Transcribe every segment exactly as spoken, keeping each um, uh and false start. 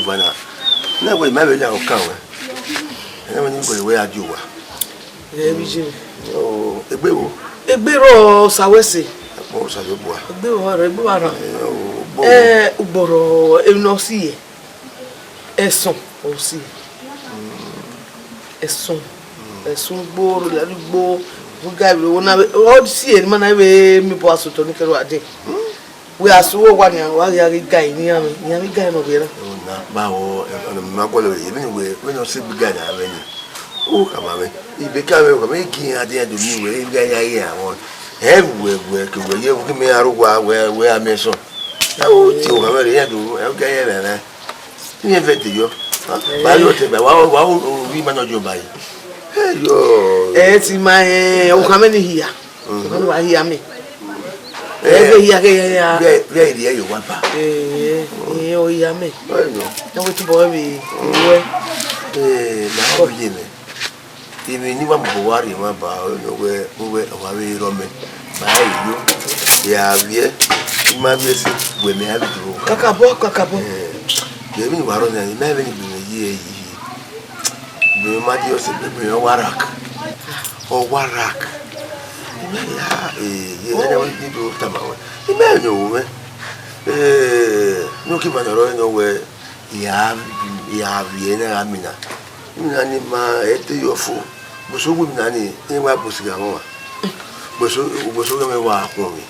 Wa na, ne wẹ ima vbe ya okan wẹ. Ene wẹ ni gele wẹ ya die owa. Ẹ vbe je. O, egbe wo? Egbe rọ Osa wẹ ẹse. Akpọ Osa vbe bua. Egbe rọ, egbe wa rhan. Ẹ, o, bo. Ẹ, ugbọrọ emwi ne ọ si yẹ. Ẹsọn ọ si yẹ. Ẹsọn. Ẹsọn ugbo, rhọlẹ ugbo. Vbe ga vbe wo na vbe, ọ si yẹ ne ima na vbe miẹn obọ asotọ ni kẹrẹ wa dee. Wẹ a sẹ uwu owa nian, wa ghi gha ghe iga ne iran mwẹ, iran mwẹ iga ne ọ vbe rran. Ọna kpao, ọna ma gualọ vbe, vbene wẹ, vbene ọ sẹ egbe iga na mwẹ ni. U khama mwẹ, ibe ka mwẹ, u khama mwẹ, I gi iran dee, iran do miẹn wẹ, iga iran ghi ra wọn. Ẹ vbe wẹ, wẹ, ke wẹ ye, ke mẹ aro wa, wẹ, wẹ a mẹ sọn. Ẹ u tie u khama mwẹ, iran do, ẹ ga iran mwẹ mwẹ. Iran vẹ de yọ. Ba yọ te ba, wa, wa, u, u, wi ma nọ jọ ba yi. Ẹ yọ. Ẹ ti ma, ẹ, u khama mwẹ ni hia. Wọ́n wá hí amẹ. Ẹ, ẹ, ẹ, hí akẹ, hí a. Bẹ́ẹ̀, bẹ́ẹ̀ ni ẹ yóò wá bá. Ẹ, ẹ, ẹ, ọ hí amẹ. Bẹ́ẹ̀ ni. Ẹ wo túbọ̀ wẹ́ mi, ẹ wẹ́. Ẹ, na ọ yé mẹ. Èmi ni wà mọ̀ bọ̀ wá rè wá bá ọ, ọ wẹ́, ọ wẹ́, ọ wá wẹ́ rọ mẹ. Bá ẹ yó. Ẹ, a viẹ. Ẹ ma viẹ sí, wẹ mẹ, a bi dúró. Kakabọ, kakabọ. Ẹ, yẹ mi wà rọ nẹ, ẹ, mẹ vẹ ni gbẹmẹ yí ẹ yí. Gbẹmẹ ma di ọsẹ, gbẹmẹ ọ wá rak. Ọ wá rak. Ẹ, ya, ẹ, ẹ, ẹ, ẹ, ẹ, ẹ, ẹ, tama wẹ. Ẹ, mẹ, ẹ, ẹ, ẹ, no ki ma nọ rọ, ẹ, nọ wẹ. Ẹ, a, ẹ, a viẹ ne a gha mina. Mina ni ma, ẹ, te yọ fo. Boso wu mina ni, ẹ, wa bosi gha mọ wa. Boso, boso gha mẹ wa khuọnmwi.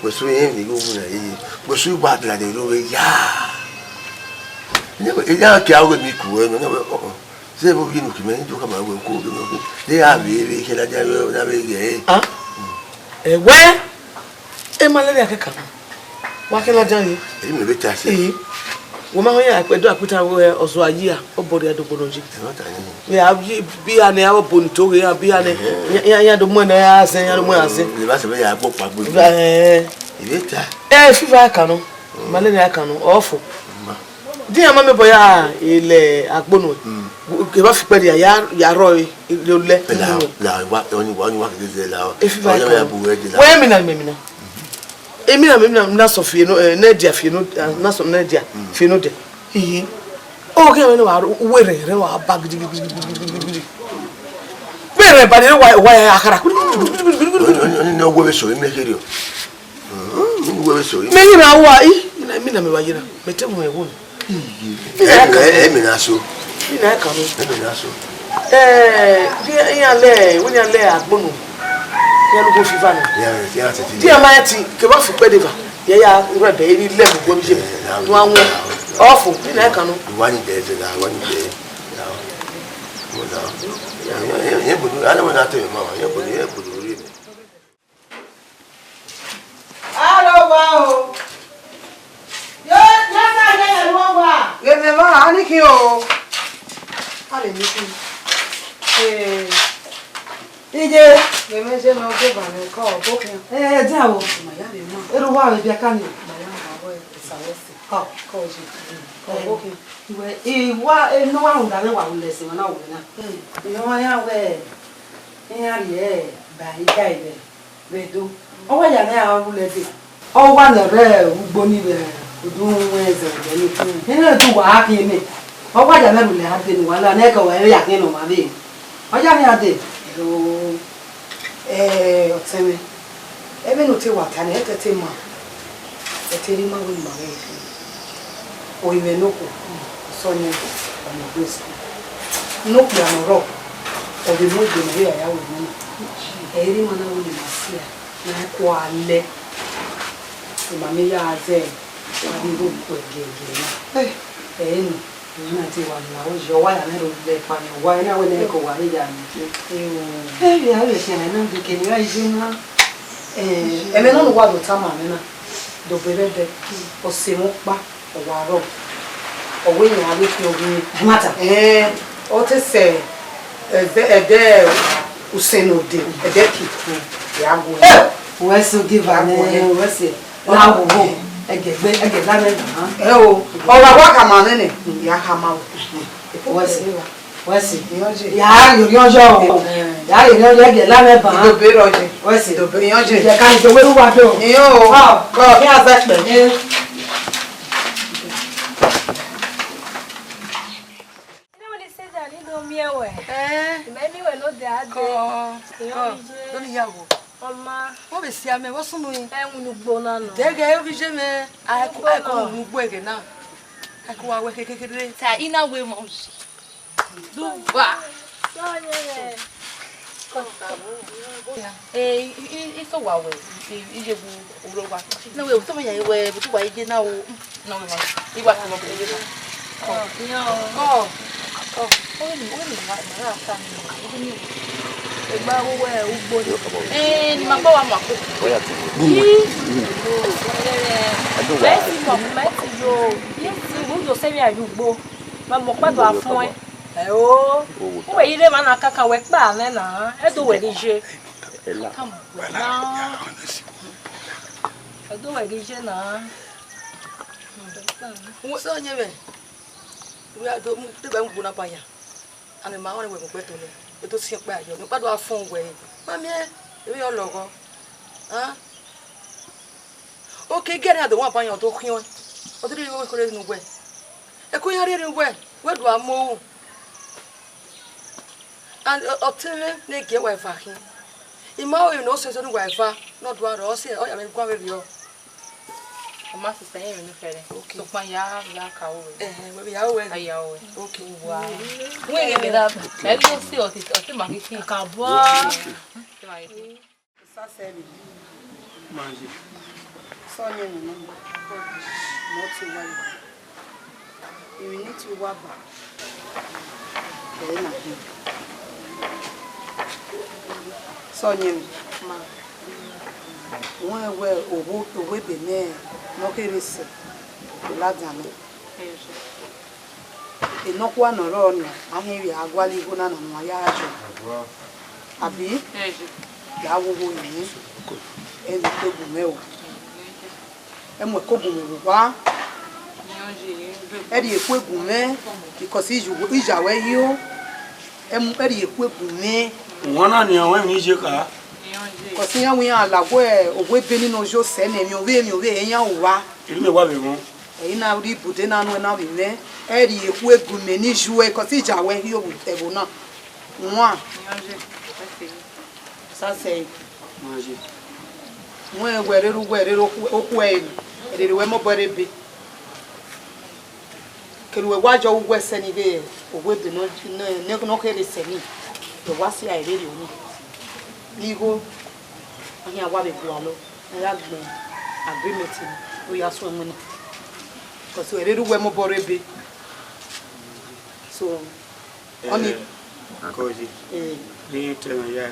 Boso ẹ ni wu mina ye. Boso wa da de ro ya. Ẹ, ẹ, ya ke a wẹ mi ku ẹ, nọ, nọ, ọ, ọ. Zẹ vbe ovbi enu khin mẹ, I do khama wẹ ko, ne a vbe, vbe khe ladian vbe, na vbe ghe ẹre. Ah? Ẹwẹ, e malaria kẹkan. Wa khe ladian ye. Eyi mẹ vbe ta ẹse. Ee. Wẹ ma họn ya, ẹdọ akpita wẹ ọzọ ayi a, ọ bọ rria do gbono yi. Ẹ ma ta ni. Vbe a bi, bi a nẹ, a vbe bọ ni to ghe, a bi a nẹ. Ẹhẹn. Ya, ya, ya do mu ẹn nẹ, ya zẹ, ya do mu ẹn zẹ. Ẹ, vbe a sẹ vbe ya gbe ọkpa gbe. Ẹ. Ẹ vbe ta. Ẹ, fever kan nọ. Malaria kan nọ, ọ fo. Ma. Di iran ma miẹn obọ ya lẹ agbo nuẹn. Mm. Ke vba fi ikpẹdẹ ya, ya rrọọ re olẹ. La, la, wa, ọni wa, ọni wa keke zẹ la. Efi va. Ọni ya bu wẹ de la. Wẹ mina, mina, mina. Emina, mina, mina sọ fi eno, eh, ne dia fi eno, ah, na sọ ne dia fi eno de. Iye. O ke wa no wa, uwe rẹ, rẹ wa ba gidigidigidi. Vbe rẹ ba de wa, wa ya akhara. Ọni, ọni, ọni ne ọ wẹ vbe sọ, ime kherriọ. Mm, wẹ vbe sọ, ime. Mẹ yina wa, i, yina, mina mẹ wa yina. Mẹ te mu ẹwo. Iye. Ẹ, ẹ, ẹ, mina so. Mina ẹ kan mi. Ẹ mina so. Eh, bi iran lẹ, wẹ iran lẹ agbonu. Iran lugbo fever na. Ya, ya, tete. Di a ma ti, ke ba fi kpẹ de va. Ya, ya, rẹ bẹ, eri lẹ gbogbo mi je. Eh, ya, tu awon. Ya, ya. Ọfo, mina ẹ kan mi. Iwa ni de, de la, iwa ni de. Ya. Mo da. Ya, ya, ya, ya, bodo, ana mo na te ma, ya, bodo, ya, bodo, ri mi. Aro wa o. Yo, ya sa ye aro wa. Ye me ma, ani ki o. Ale mi ki. Eh. Ije, ye me je no je ba me ko bo ki. Eh, dia o. Ma ya me ma. Eru wa be bia ka ni. Ma ya ma bo e sa wo si. Ko, ko je. Ko bo ki. Iwe, iwa, e no wa rhunmwuda vbe wa wu lẹ ẹse, wa na wu na. Mm. Iyọnrọn ya wẹ, iran rhie ba iga ivẹ vbe do. Ọ wa ya ne a ru lẹ dee. Ọ wa ne rre ugbo ni vbe udu wẹn zẹ vbe ni. Mm. Iran du wa gha khian mẹ. Ọ wa ya ne a ru lẹ a dee ne uwa la, ne ẹkẹ wa ẹre ya khian ne ọ ma vbe. Ọ ya ne a dee. Hello. Eh, ọtẹn mwẹ, ẹmwẹ ne u te wa ta nẹ, ẹtẹtẹ ma, ẹtẹrẹ ima wẹ ne ima ghẹ fi. Orinmwẹ ne okhuo, sọ nẹ, ọ ma gbe school. Ne okpia ne ọ rrọọ, ọ vbe mu egbe ne ọ ya ya wẹ nana. Ẹ i re ima na wẹ ne ima sia, ne a kua lẹ. Ima ne ya zẹ, wa vbe rho ukpẹ giẹgiẹ na. Ẹ i nọ. Emwi na te wa la oyi, ọ wa ya nẹ ro lẹ pani, ọ wa, ena wẹ nẹ ko wa re ya ni. Ẹ, ya re khian na, de ke ni ra iye na. Eh, ẹmwẹ nọ ne uwa do tama mwẹ na, do bẹrẹ ẹdẹ, ọ sẹ mwẹ ọkpa, ọ wa rrọọ, ọ wẹ ne a vbe khian owiẹ. Ẹ ma ta. Eh, ọ te sẹ ẹdẹ, ẹdẹ usẹn ne ode, ẹdẹ ki, ya gu. Wẹ so give am, wẹ so. Wa wo wo, ẹgẹ gbe, ẹgẹ gba mẹ gba. Ẹ o, ọ wa wa khama nene, ya khama o. Wẹ si, wẹ si. Iyọnjẹ. Ya yo iyọnjẹ o. Ya yo iyọnjẹ, ẹgẹ la mẹ ba. Idobe rọ je. Wẹ si. Idobe iyọnjẹ. Ẹ ka idobe ru wa do. Iyo o. Ọ, kọ, kí a zẹ pẹ. Ẹ. Ọ miẹn wẹ. Ẹ? Mẹ miẹn wẹ ne ọ dia dee. Kọ, kọ, do ni ya wo. Ọ ma. Wẹ vbe sia mẹ, wẹ sunu yin. Ẹ winna ugbo na nọ. Dẹgẹ, ovbi iye mwẹ, a ku, ugbo a ku na. Winna ugbo ẹghẹ na. A ku wa wẹ kekekere. Ta, I na wẹ mọ. Duba. Sọ yẹn rẹ. Eh, i, i, i so wa wẹ, i, i ye gu uro wa. Na wẹ, so me ya wẹ, but wa ye na o. Na wẹ ma. I wa so mo ye na. Ọ, ọ, ọ. Ore ni, ore ni ma, ma ra ka ni. Ore ni. Egba wo wẹ ugbo ni. Eh, ni ma pa wa ma ko. Oya ti. Ẹ ti mọ, ma ti yo. Ye ti wo yo se mi ayu ugbo. Ma mọ pa do afọn ẹ. Ẹ o. Uwẹ i rre emwa na kaka wẹ kpa mwẹ na, ẹdẹ wẹ ghi ye. Ẹdẹ wẹ ghi ye na. Wẹ sẹ ọyẹnmwẹ, wẹ a do mu, te wẹ mu gbona ba ya. Amẹ ma rẹn wẹ mu gbe to nẹ, e to siẹn ọkpa yọ, ne ọkpa do a fọn wẹ, ma miẹn, emwi ọ lọghọ. Oke, gẹrẹ iran do wan ba yan, ọ do khian, ọ do rhie igho khorre ne uwẹ. Ẹko iran rhie ne uwẹ, wẹ do a mu ru. And ọ, ọtẹn mwẹ ne gie wa eva khin. I ma ru emwi ne ọ sẹse ne uwa eva, ne ọ do a rrọọ, ọ sẹ, ọ ya mwẹ guan vberriọ. Ọ ma sẹse, ẹmwẹ ne u fẹrẹ. Okay. Sokpan ya, ya ka ru wẹ. Ẹhẹn, wẹ vbe ya ru wẹ. A ya ru wẹ. Okay. Wa. Wẹ ghe vbe da, ẹ do si ọtẹn, ọtẹn ma khin. Ka bua. Ọtẹn ma khin. Sasẹ vbe. Ma ye. Sọ yẹn nọ, mọ te wa ye. Emwi ne I te wa ba, ẹ na khin. Sọ yẹn ma. Wẹ wẹ owo, owo ebe nẹ, ne ọ kherhe sẹ, ọ ladian nẹ. Enọkhua ne ọ rrọọ nian, a hin vbe a gualọ igho na ne a ya yọ. Abi? Ya wo wo yẹn. Ẹ vbe ikpegbu mwẹ o. Ẹ mu ẹko gun mwẹ vbe owa. Ẹ rhie eku egun mwẹ, because ija wẹ hio. Ẹ mu, ẹ rhie eku egun mwẹ. Wan na nian wẹ emwi ne I ye kha. Because iran wẹ iran la wẹ owa ebe ni nọ yo sẹ nẹ, emwi ovbe, emwi ovbe, iran ru wa. Emwi wa vbe wọn. Ẹ i na rhie ibude na nuẹn na vbe mwẹ, ẹ rhie eku egun mwẹ ni iju ẹre, because ija wẹ hio vbe ẹvbo na. Wan. Sasẹ. Wẹ wẹ rere uwẹ rere okhuo ẹre, rere wẹ mobọ rre ebe. Kere uwẹ wa yọ uwẹ sẹ ni vbe owa ebe nọ, nọ, nọ kherhe sẹ ni, ẹ wa si a rherhe unu. Igho, ọ khian wa vbe gualọ, a ya gbẹn agreement ne ọ ya suẹn winna. Because ẹre rre uwẹ mobọ rre ebe. So, ọni. Kọye. Eh. Ni te na ya.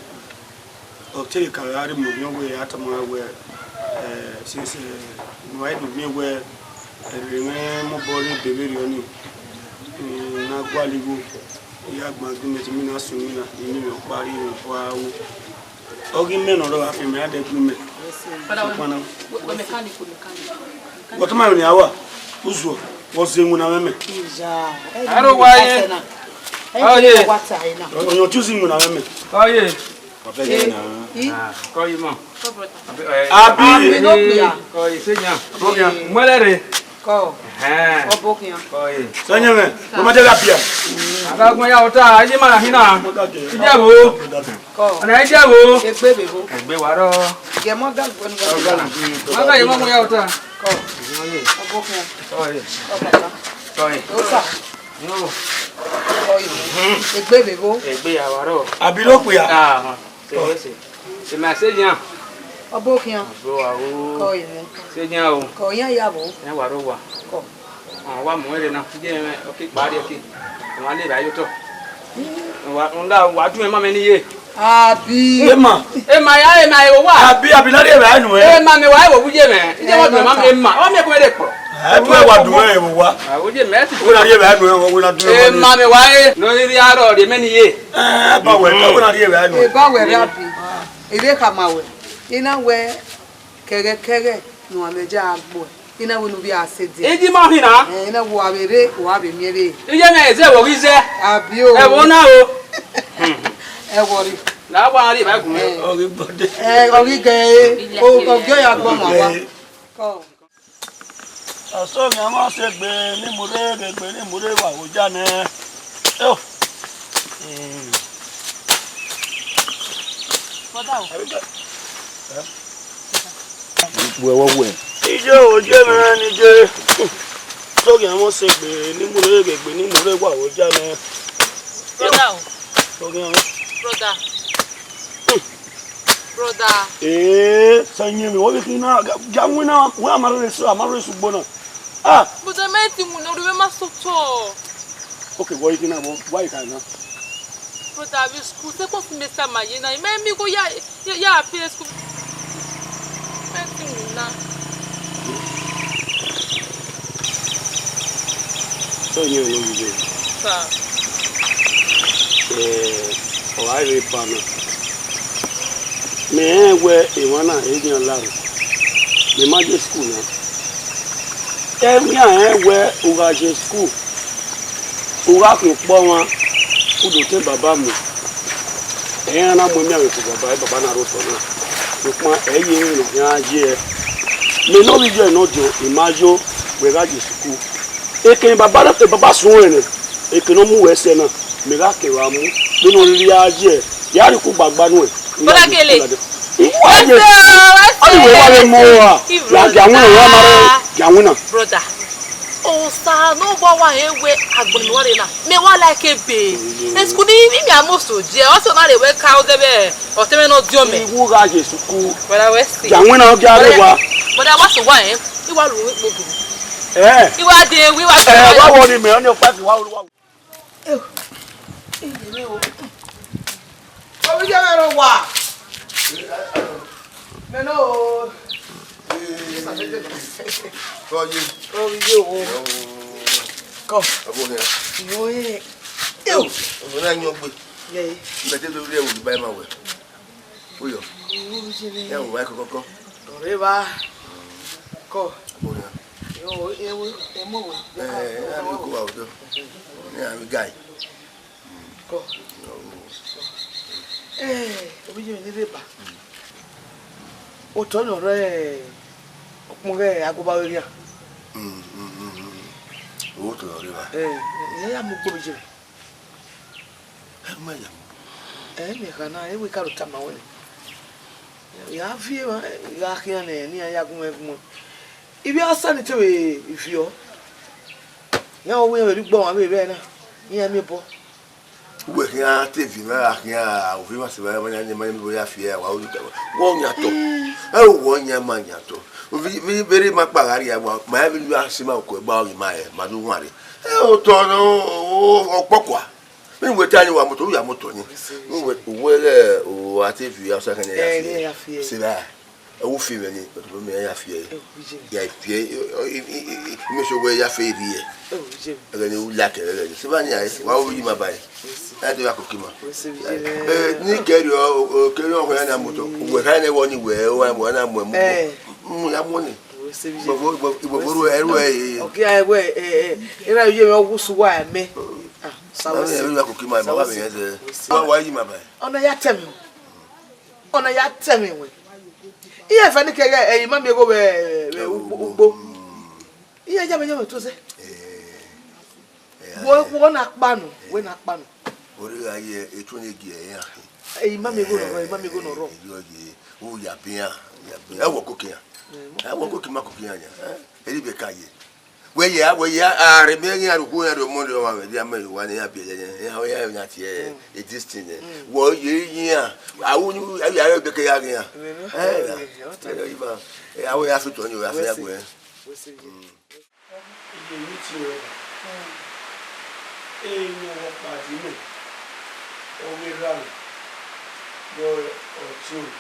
Ọ te ka gha rre mu owiọn wẹ, a tama wẹ, eh, since, eh, ne uwa do miẹn wẹ, eh, rere mwẹ mobọ rre ebe vberriọ ni, eh, na gualọ igho, I ya gbẹn agreement, mi na suẹn winna, I miẹn ọkpa rhie vbe ọkpa ru. Ọ ghi mẹ ne ọ rrọọ gha fian mẹ, a dẹ gu mẹ. Father, sokpan na. Wẹ, wẹ mechanic, wẹ mechanic. Wẹ tama emwi ne a wa, uzuọ, wẹ ọ zẹ iwinna mwẹ mẹ. Aro wa ye. Ọye. Ọyọn choose iwinna mwẹ mẹ. Ọye. Kọye ma. Abi. Abi. Kọye, sẹ yan. Muẹlẹ rre. Kọ. Ẹhẹn. Ọbokhian. Kọye. Sẹ yan mẹ, mo ma jẹ gha bia. A gha gun ya ota, iye ma na hin na. Iye wo. Kọ. Ọna iye wo. Egbe vbe vo. Egbe wa rọ. Gẹ mọ ga gbẹnu ga. Ọgana. Ma ga ye ma gun ya ota. Kọ. Ọbokhian. Kọye. Ọbaba. Kọye. Osa. Yo. Kọye. Egbe vbe vo. Egbe ya wa rọ. Abi lo kpia. Ah, se se. Se ma se yan. Ọbokhian. Bro, awo. Kọye. Se yan o. Kọ yan ya vo. Yan wa rọ wa. Kọ. Ah, wa mu ere na. Je me, okay, kpari, okay. Wa le ba yo to. Wa, nda, wa du ma me ni ye. Abi. Ema. Ema ya, ema e wa. Abi, abi na rie ba nu e. Ema me wa e wo buje me. Ije wa du ma ema. O me ko ere kpo. E tu e wa du e wo wa. A wo je me ti. Wo na rie ba nu e, wo na du e. Ema me wa e. No ri aro rie me ni ye. Eh, ba we, wo na rie ba nu. E ba we ra bi. Ere ka ma we. Ina we kẹghẹ kẹghẹ nu ame ja agbo. Ina we nu bi a se die. Iji ma hin na. Eh, ina wo ave re, wo ave mie re. Iye me eze wo ghi ze. Abi o. E wo na o. E wo ri. Na wa ri ba gun. Eh. Ọ ghi gbọdẹ. Eh, ọ ghi gẹ e. O, ọ gẹ ya gbọ ma wa. Kọ. Ọsọmwian mwẹ ọse egbe ne I mu rre, egbe ne I mu rre vbe awoja nẹ. Eo. Brother o. Wẹ wọ wẹ. Iye o, je mwẹ ni je. Toghian mwẹ sẹ egbe, ne I mu rre egbe, ne I mu rre wa vbe oja mwẹ. Brother o. Toghian mwẹ. Brother. Brother. Ee, sẹ yẹn mi, wẹ vbe khin na, ya winna, wẹ a ma rre sẹ, a ma rre sẹ ugbo na. Ah. Brother, mẹ ti winna, orhiọn mwẹ ma sẹ otọ. Okay, wẹ i khin na, why you can na? Brother, avbe school, second semester ma ye na, mẹ miẹn igho ya, ya, ya pay school. Mẹ ti winna. Sẹ yẹn o, Oyibo. Sir. Eh, ọ gha rre epa na. Mẹ rẹn wẹ emwa na, e khian la rre. Mẹ ma ye school na. Emwi a rẹn wẹ u gha ye school, u gha khian ukpọ ọmwa, u do tẹn baba mu. Ẹ i ra na mu emianmwẹ ke baba, ẹ baba na rre otọ na. Sokpan ẹ i ye emwi ne ọ khian ye ẹe. Mẹ ne ovbi iye nọ diọn, I ma yo, wẹ gha ye school. Ekẹn baba, baba suẹn nẹ, ekẹn ne ọ mu wẹ sẹ na, mẹ gha kẹ vbe a mu, vbene ọ rhirhi a ye, ya rhie ukhu gbagba nuẹn. Bọdagele. Iwu aye. Wẹse, wẹse. Ọni wẹ wa vbe mu wa. Ivro ya, ya winna, ya ma rẹ, ya winna. Brother. Osa ne ọ wa wa he wẹ agbọn ne wa rre na. Mẹ wa like ebe. Eskul ni mi mi amo so je. Ọ sẹ na rre wẹ ka o dẹbẹ. Ọtẹn mwẹ ne ọ diọn mẹ. Iwu gha ye suku. Brother, wẹse. Ya winna ọ gha rre wa. Brother, wa so wa, eh? I wa ru ikpogiri. Eh. I wa de, wi wa de. Eh, wa wọ ni mẹ, ọni ọkpa ki wa ru wa. Ovbi iye mwẹ rọ wa. Mẹ nọ o. Kọ ye. Ovbi iye wo. Kọ. Ọbọ ne. Yo e. Yo. Ọbọ na yan gbe. Ye. Mẹ te do re wo ba ma wẹ. Uyo. Yo, ovbi iye mwẹ. Ya wo wa kọkọ. Ọre ba. Kọ. Ọbọ ne. Yo, ewe, emo we. Eh, a ri ko wa odo. Ne a ri guy. Kọ. Eh, ovbi iye mwẹ, ne rre ba. Otọ nọ rẹ ọkpọn ghẹ agoba vbe rian. Mm, mm, mm, mm. Otọ nọ rre ba. Eh, iran ya mu gbe ovbi iye mwẹ. Ẹ ma ya mu. Eh, mẹ kha na, ẹ wẹ ka ro tama wẹ. Ya viọ emwa, gha khian nẹ, ne iran ya gu mwẹ gu mwẹ. Ivbi Hausa ni te vbe viọ. Iran wẹ vbe rhie ugbo ọmwa vbe vbe na, iran miẹn obọ. Uwẹ khian te viọ emwa, gha khian ovbi emwa sẹ evba, ma yan, ma yan, ma ya fi ẹre, wa ru ta. Wẹ ọyan tọ. Ẹ o, wẹ ọyan ma yan tọ. Ovbi, vbe, vbe rre ma kpa gha rria wa, ma ya vbe ya sẹ ma okọ egbe ọghe ma rẹ, ma do wanre. Ẹ otọ nọ, o, ọkpọkua. Vbene uwẹ ta ni wa motọ, u ya motọ ni. Uwẹ, uwẹ ghẹ o, a te viọ Hausa khian ne ya fi ẹre. Sẹ evba. Ẹ wo fi mwẹ ni, but mẹ ya fi ẹre. Ya fi ẹre, mẹ sẹ wẹ ya fi ẹre rhie. Ẹghẹ ne u like ẹghẹ ni. Sẹ evba ni a, wa wo yi ma ba ẹre. Ẹ de wa koko ima. Ẹ, ni kẹrriọ, o, o, kẹrriọ ọhọ ya na motọ. Uwẹ kha ne wọ ni wẹ, wa, wa na mu ẹmu. Mu ya mu ni. Igbọvo, igbọvo, igbọvo ru ẹre, ru ẹre. Ọ ghi a wẹ, ẹ, ẹ, erha iye mwẹ ọ wu su wa mẹ. Ah, sa wẹ si. Ẹ wa koko ima, ma wa mẹ yẹn zẹ. Wa, wa yi ma ba. Ọna ya tẹ mwẹ o. Ọna ya tẹ mwẹ wẹ. Iye fẹ ni kẹghẹ, ẹ, ima miẹn igho vbe, vbe ugbo. Iye ya mwẹ yọ mwẹ to zẹ. Wo, wo na kpa nọ, wo na kpa nọ. Ore gha ye etu ne gie iran. Ẹ, ima miẹn igho nọ rrọọ, ima miẹn igho nọ rrọọ. Ẹ, yọ ye, u ya bian, ya bian. Ẹ wọ koko iran. Ẹ wọ koko ima koko iran yan. Ẹ, eri be ka ye. Wẹ ya, wẹ ya, a rhe miẹn iran ru ku iran ru ọmọ rẹ ọmwa vbe dia mẹ wa ne iran biẹ yẹyẹ. Iran, iran na tie, ẹ, this thing, ẹ. Wọ ye iran. A wu ni, a ya rẹ be ke ya ghe iran. Ẹ, ya. Ẹ, ya fi tọ ni, ya fi ya gbe. Iye ni tie ẹre ba. Emwi ọvbokhan di mẹ, ọ ghi rra mwẹ, yọ ọtiọnrẹn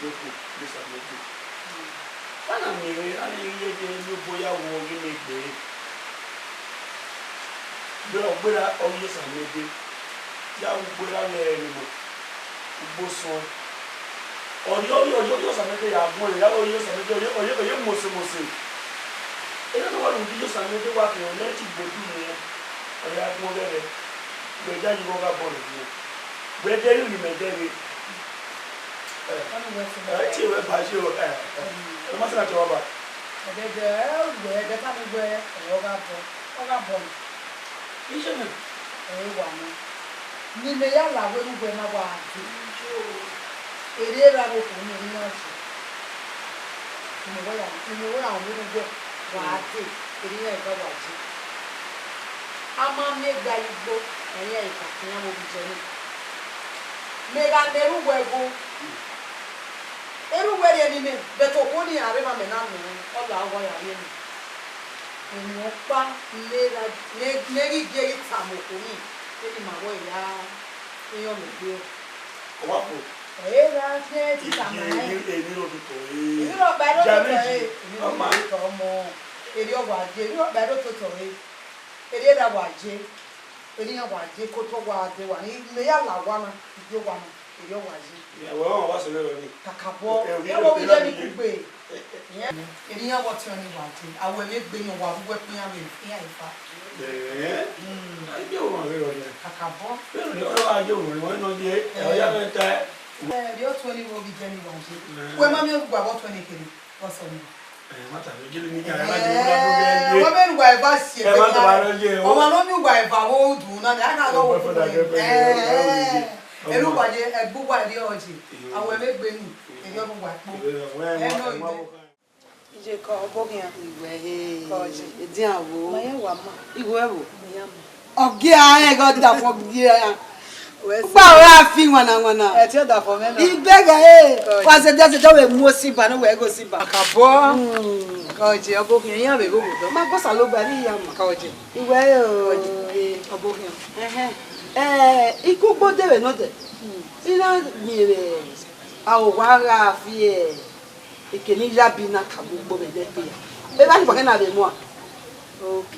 ne okhuo ne Osamẹde. Vbene a miẹn mwẹ, a ghi ye ẹdẹ ne obọ ya wu ọghe mẹ gbe ẹre. Gbe ọ gberra ọghe Osamẹde, ya wu gberra vbe ẹrinmwa. Ugbo suẹn. Ọ rhie, ọ rhie, ọ rhie, ọ rhie Osamẹde ya guọnrẹn, ya ru ọ rhie Osamẹde, ọ rhie, ọ rhie, ọ rhie mose mose. Ena ne ọ wa rhunmwuda iye Osamẹde wa kere ne ẹ i tie igbo du nẹ, ọ ya guọnrẹn ghẹghẹ. Wẹ ya yi igho gha bọ nẹ. Wẹ de rhirhi mẹ dẹghe. Ẹ, ẹ tie wẹ ba, ẹ tie wẹ, ẹ, ẹ, ẹ ma sẹ na tie ọba. Ẹdẹdẹ, ẹ, wẹ, ẹdẹ tama wẹ, ẹ, ọ gha bọ, ọ gha bọ nẹ. Iye mwẹ. Ẹ wa nẹ. Ne imẹ ya la wẹ ne uwẹ na wa dee. Erriọ erha vbe okhuo ne erha iran ye. Ne uwẹ ya, ne uwẹ ra ru ne uwẹ wa dee, erha iran eva wa ye. A ma miẹn egbe ye ugbo, ẹre iran eva ke iran vbe obọ iye nii. Mẹ gha na erha uwẹ ẹvbo. Erha uwẹ rhie ne imẹ, but okhuo ne iran rre na mẹ na nọ, ọ la owa ya rhie nẹ. Emwi ọkpa ne erha, ne, ne I ghi gie ghi tama okhuo nii, vbene ima wẹ ya rẹn ọmọ egbe. Ọ wa kpo. Erha khian ti tama rẹn. Emwi rhọkpa ẹre ototọ ẹre, emwi rhọkpa ẹre ototọ ọmọ. Erriọ wa ye, emwi rhọkpa ẹre ototọ ẹre. Erriọ erha wa ye, erha iran wa ye, ke otọ wa dee wa ni, ne imẹ ya la owa na, I gie owa na, erriọ wa ye. Wẹ ọmwa wa sẹ vberriọ nii. Kakabọ, ẹ wo vbe iye ni kugbe. Erha iran vbe ọtiọnrẹn ni wa ye, a wẹ vbe egbe ni wa vbe uwu ẹkpo iran vbe iran eva. Ẹ, ẹ, ẹ, I gie owa vberriọ nii. Kakabọ. Vberriọ nii, ọ wa ye owa nii, wẹ nọ ye, ẹ, ọ ya mwẹ ta. Ẹ, vbe ọtuẹn ni vbe ovbi iye ni wa ye. Wẹ ma miẹn owa vbe ọtuẹn ni kere, ọ sẹ ọmọ. Ẹ, ma ta vbe gele ni ka, ẹ, ma jẹ owa vbe ye. Wẹ vbe ne uwa eva si ẹ, ma ta vbe ye. Ọmwa ne ọ miẹn uwa eva vbe udu na, a na gha wo. Ẹ, ẹ, ẹ, erha uwa ye, ẹgbe uwa erriọ ye. A wẹ vbe egbe ni, erriọ ne uwa kpo. Ẹ, ẹ, ẹ, ẹ, ẹ, ẹ, ẹ, ẹ, ẹ, ẹ, ẹ, Iye ka ọbokhian. Iwẹ he. Kọje. Edian wo. Ma ya wa ma. Iwẹ wo. Ma ya ma. Ọ gie a rẹn ghe ọdafọn gie a. Wẹ si. Gba ora fi wana wana. Ẹ ti ọdafọn mẹ na. Ibẹgha e. Kọje. Wa zẹdẹ zẹdẹ wẹ mu osiba ne wẹ ghe osiba. Kakabọ. Hmm. Kọje ọbokhian iran vbe gho gho. Ma gbe Osanobua ne I ya ma. Kọje. Iwẹ he o. Kọje. Ọbokhian. Ẹhẹn. Ẹ, ikugbo de vbe nọ dẹ. Hmm. I na miẹn vbe a owa gha fi ẹ. Eke ne I ya bi na ka mu ugbo vbe ẹdẹ kpia. Evba ni kpọkẹ na vbe muan. Ok,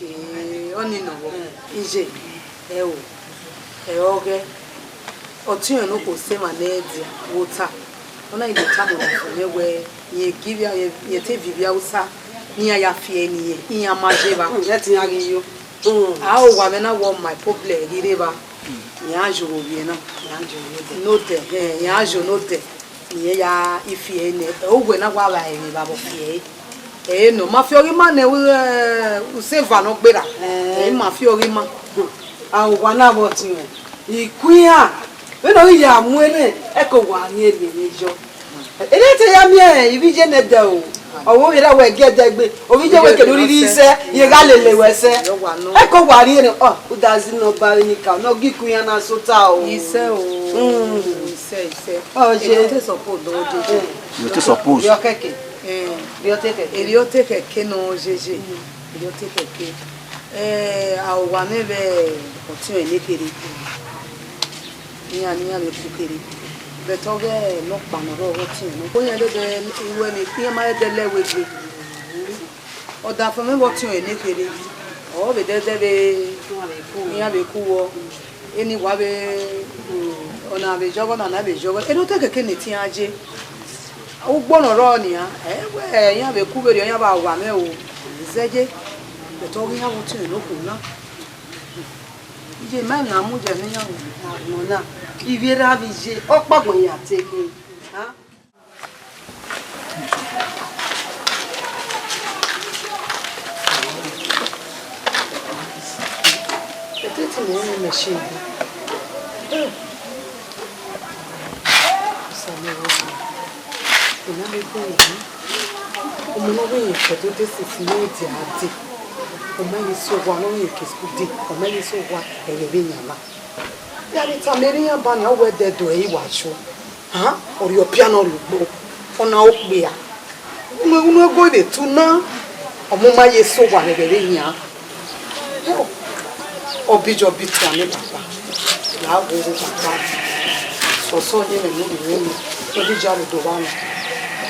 ọni nọ vbọ. Eh. Iye, ẹ o, ẹ ọghẹ, ọtiọnrẹn ne okhuo sẹ emwa ne ẹ dia vbe ota. Ọ na ghi do tama ọdafẹn mwẹ wẹẹ, rẹn gie ivbi, rẹn te viọ ivbi Hausa, ne iran ya fi ẹre ne iran, iran ma ye evba. Mm, ẹ te iran ghi yo. Mm. A owa mwẹ na wọ my problem ghi rre evba. Iran yo vbe ovbi ẹre na, iran yo nodẹ. Nodẹ, eh, iran yo nodẹ. Irẹn ya ifi ẹre nẹ, ẹ, uwẹ na wa vba ẹre vbe abọ fi ẹre. Ẹ nọ, ma fi ọghe ima nẹ, ẹ, useva ne ọ gberra. Ẹ, ma fi ọghe ima. A owa na vbe ọtiọnrẹn, I ku iran, vbene ọ ghi ya mu ẹre, ẹ ke wa rhie rhie yọ. Ene te ya miẹn ivbi iye nẹdẹ o, ọ vbe ovbi erha wẹ gie ẹdẹ gbe, ovbi iye wẹ kene urhirhi sẹ, rẹn gha lele wẹ sẹ. Ẹ ke wa rhie rhie, ọ, udazi ne ọ ba vbe nika, ne ọ ghi ku iran na sẹ ota o. Isẹ o, isẹ, isẹ. Ọ ye. Ẹ, ọ te suppose do dede. You take suppose. Erriọ kẹkẹ. Eh. Erriọ te kẹkẹ. Erriọ te kẹkẹ nọ yeye. Mm. Erriọ te kẹkẹ. Eh, a owa mwẹ vbe ọtiọnrẹn ne kherhe. Iran ne iran vbe ku kherhe. But ọghe nọkpa ne ọ rre ọghe ọtiọnrẹn nọ. Ọtiọnrẹn dede, iwẹ ne iran ma dede lẹ wẹ egbe. Ọdafẹn mwẹ vbe ọtiọnrẹn ne kherhe, ọ vbe dẹdẹ vbe iran vbe ku vbọ, eni wa vbe, ọna vbe yọghọ, ọna na vbe yọghọ, ene otọ kẹkẹ ne te iran ye. Ugbo ne ọ rrọọ nian, ẹ wẹ iran vbe ku vberriọ, iran vbe owa mwẹ o, zẹye, but ọ ghi iran vbe ọtiọnrẹn ne okhuo na. Iye ma na mu ye ne iran na, ivbi erha vbe iye, ọkpa agbọn ya te khin. Ẹdẹ te mẹ rẹn mẹ shi egbe. Osanobua, I na vbe gbe ẹre. Ọmọ ne ọ vbe rẹn fẹdo de sisi ne ọ dia dee. Ọ ma ye sẹ owa ne ọ vbe rẹn ke school dee. Ọ ma ye sẹ owa ẹghẹ vbe yan na. Ya vbe tama erha iran ba nia, ọ wẹ ẹdẹdẹ ọre I wa yo. Han, ọ rhie ọpia ne ọ rhie ugbo, ọ na okpia. Unu, unu ẹgọ vbe tu na, ọ mu ma ye sẹ owa vbe ẹghẹ vbe yan. Hell, ọ bi jọ bi tuan ne papa, la wo wo papa. Sọsọ ye mwẹ ne u rhie mwẹ, ọ bi jaro do vba na,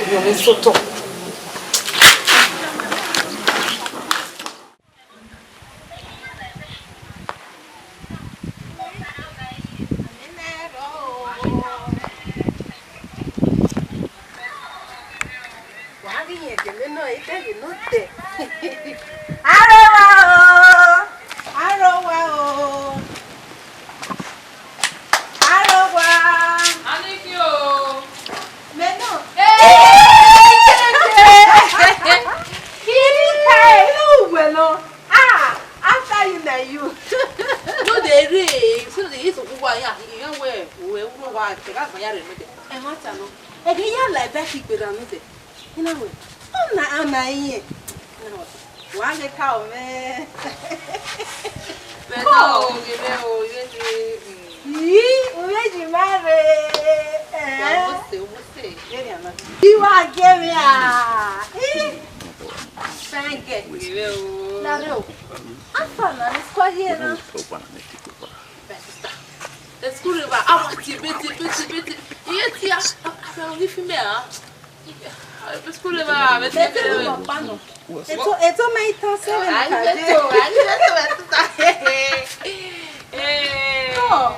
ọ rhie mwẹ sotọ. Wa ghi rẹn gele nọ, I bẹghe nọ dẹ. Arowa o, arowa o. Arowa. Aniki o. Mẹ nọ. Ee, Isoko uwa ya, iran wẹ, wẹ uro wa, ẹghẹ agbọn ya rre nodẹ. Ẹmwata nọ, ẹghẹ ya la ẹbẹ khin gberra nodẹ. I na wẹ, ọ na ama irẹn. I na wẹ, wa ghe ka o mwẹ. Vbe na o, ghe vbe o, ghe vbe, mm. Yi, u vbe yi ma rre. Eh. Wa wo se, wo se. Ghe vbe ama. Yi wa ghe vbe a. Yi. Fẹngẹ. Ghe vbe o. Lare o. Afa na ni squad here na. My sister, the school river, I want to bet it, bet it, bet it. Iye ti a, a, a, a, ni fi me a. The school river, bet it, bet it. Eto, eto me itan se me. Ayi, bet o, ayi, bet o, my sister. Eh, oh,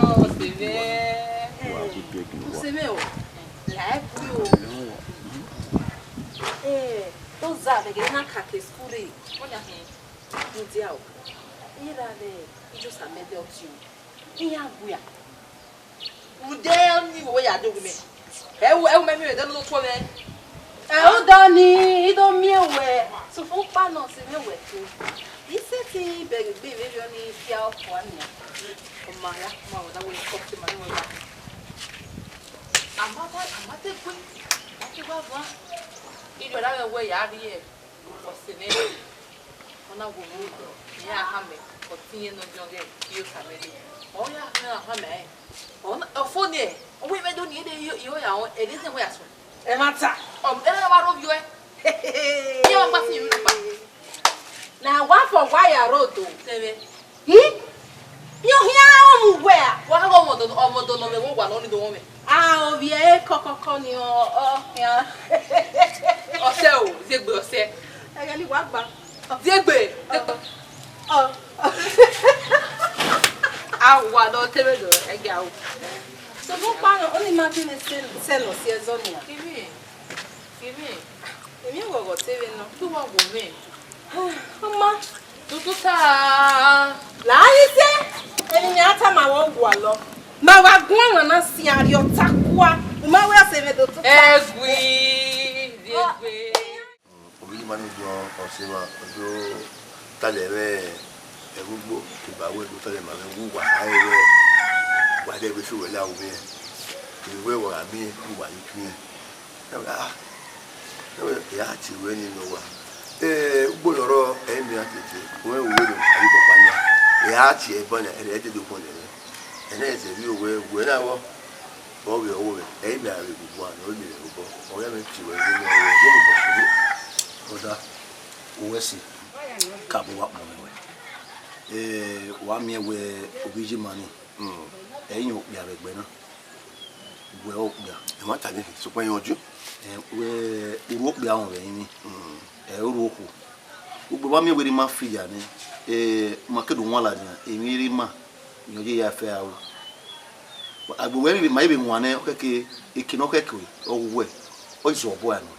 oh, se me. Se me o. Life o. Eh, to za de na ka ke school ri. Mo ya hin. Mudia o, I ra vbe ijosa mẹ de ọtiọn, iran wia. Ude ni wo ya do mẹ. Ẹ wo, ẹ wo mẹ mi re de no to mẹ. Ẹ o do ni, I do miẹn wẹ, sufun kpa nọ si mwẹ wẹ to. I sẹtin bẹghe egbe vberriọ ni fia ọkua nian. Ọ ma ya, ma wẹ na wẹ kọ te ma ni wẹ ba. Amada, amada egbe, amada egbe avan. I do ra wẹ ya rrie. Ọse mwẹ, ọ na wo mwẹ, iran a han mẹ, ọ te irẹn ne ọ diọn ghẹ, I osa mwẹ rre. Ọ ya han, a han mẹ rẹn. Ọ na, ọ fo nẹ, ọ wẹ mẹ do ni ẹdẹ, I, I ya rẹn, ẹdẹ ẹdẹ wẹ ya sunu. Ẹmwata. Ọ, ẹdẹ wa rre ovbi uẹ. Iran wa gba fi emwi nọkpa. Na wa fọ wa ya rre odo. Sẹmwẹ. Ih? Iran khian rẹn ọmwa uwẹ a? Wa gha ọmọdọ, ọmọdọ ne ọ mwẹ vbe owa nọ, ọ ni do mwẹ. A, ovbi ẹre kọkọkọ ni ọ, ọ khian. Ọsẹ o, Ziegbe ọsẹ. Ẹghẹ ne I wa gba. Ziegbe, Ziegbe. Ọ. A wa nọ te vbe do, ẹgia o. Sokpan, ọni ma gele sẹ, sẹ nọ si ẹzọ nia. Kevbe, kevbe. Emwi ghọghọ te vbe nọ. Te uwa wo mwẹ. Ọ ma. Tututa. La ghi sẹ, emwi ne a tama wẹ ọ gualọ. Ma wa guan ọmwa na sian rhie ọta kua, u ma wẹ ọse mwẹ do tuta. Ẹgui, Ziegbe. Ovbi ima ni guan ọse mwa, ọ do talẹ mwẹ ẹvbo ugbo, eba wẹ do talẹ ma mwẹ, uwa khare wẹ, wa dẹ vbe fi wẹ la ru mwẹ. Ewẹ wa gha miẹn, uwa ghi miẹn. Ẹ wẹ, ah, ẹ wẹ, I a tie ruẹ ni ne uwa. Eh, ugbo ne ọ rrọọ, ẹ i miẹn a tete, wẹ ru vbene a ye obọ kpa nian. I a tie ẹbọ nian, ẹ i dede obọ nian. Ẹ na zẹ vbe owẹ, wẹ na vbọ, ọ vbe ọvbokhan, ẹ i miẹn a vbe gu uwa ne ọ miẹn obọ, ọ ya mwẹ tie ruẹ vbene ọ rrọọ, vbene obọ sunu. Brother, uwẹ si, ka bu uwa kpọnmwẹ wẹ. Eh, wa miẹn wẹ ovbi iyima ni, ẹ i yan okpia vbe ẹgbẹ na. Wẹ okpia. Ẹmwata ni, sokpan iran ju. Eh, wẹ urhu okpia rọnmwẹ ẹrinmwi. Eh, urhu okhuo. Ugbo ma miẹn wẹ erha ima fi ya nẹ, eh, ma ke do wan ladian, emwi erha ima, iran ye ya fẹ aro. Agbọn wẹ ma i vbe wan nẹ, ọ khẹke, eke ne ọ khẹke ọ gu wẹ, ọ i zẹ obọ ẹre nọ.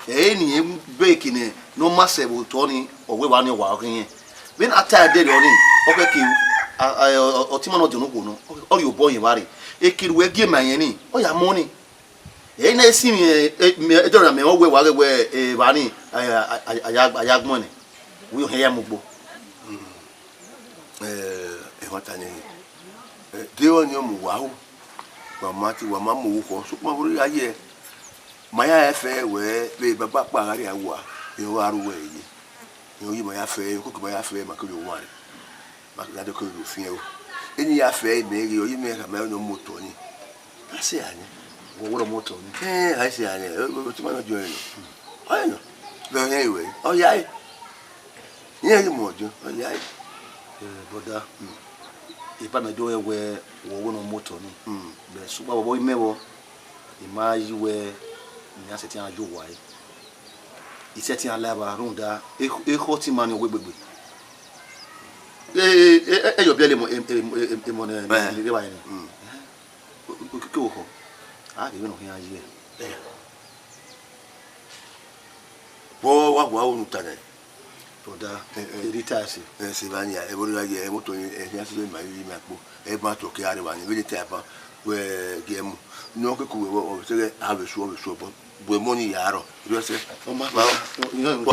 Ẹ i re ne irẹn be eke ne ọ ma sẹ vbe otọ ni, ọ wẹ evba ni ọ wa ghi rẹn. Vbene a ta ẹdẹrriọ ni, ọ khẹke, a, a, ọ, ọtẹn ima ne ọ diọn okhuo nọ, ọ rhie obọ yẹn evbare. Eke ne uwẹ gie ma irẹn ni, ọ ya mọ ni. Ẹ i na sinmwi, ẹ, ẹ, mẹ, ẹdẹrriọ na mẹ ọ wẹ wa ghẹ wẹ, ẹ, evba ni, a, a, a, a ya, a ya gbọn nẹ. Wẹ ọ hẹn ya mu ugbo. Ẹ, ẹmwata ni, ẹ, deghẹ ọnii ọ mu uwa ru, wa ma te, wa ma mu orukhọ, sokpan vbe orre a ye, ma ya fẹ wẹ vbe baba kpa gha rria owa, rẹn ọ gha ru uwẹ ye. Rẹn ọ ye ma ya fẹ, okoko ma ya fẹ, ma keghi wanrẹn. Ma kegha do keghi fiẹn o. Eni ya fẹ, mẹ ghe, ọ ye mẹ khama ẹre ne ọ mu otọ ni. A sẹ a nẹ. Wẹ ọ wẹ ne ọ mu otọ ni. Ẹ, a sẹ a nẹ, o, o, o, te ma nọ jọ ẹre nọ. Ọ ye nọ. Vbe ọ rẹn ruẹ, ọ ya ẹre. Iran ghi mu ọdiọn, ọ ya ẹre. Eh, brother, mm, eba mẹ do rẹn wẹ wẹ ọ wẹ ne ọ mu otọ ni. Mm. But sokpan vbe obọ imẹ vbọ, I ma yi wẹ ne iran sẹtin a ye owa ẹre. I sẹtin a la evba rhunmwuda ekhọ, ekhọ ọtẹn ima ni ọ wegbe egbe. Eh, eh, eh, eh, your belly mo, em, em, em, em, on, eh, eh, eh, eh, eh, mm. Ke, ke, ke, ke, a ghi vbe ne ọ khian ye. Eh. Vbọ wa gua unu ta nẹ? Brother, eh, eh, eri ta ẹse. Eh, se va nia, ẹ vbọ ra ye, ẹ moto, eh, eh, ya se ma yi ma kpo. Ẹ ba to ke are va ni, vbe ta ba, wẹ gie mu. No ke ku wẹ, ọ se a vbe su, ọ vbe su, bu emo ni ya rọ. Ri ọse, ọ ma ba. Ba.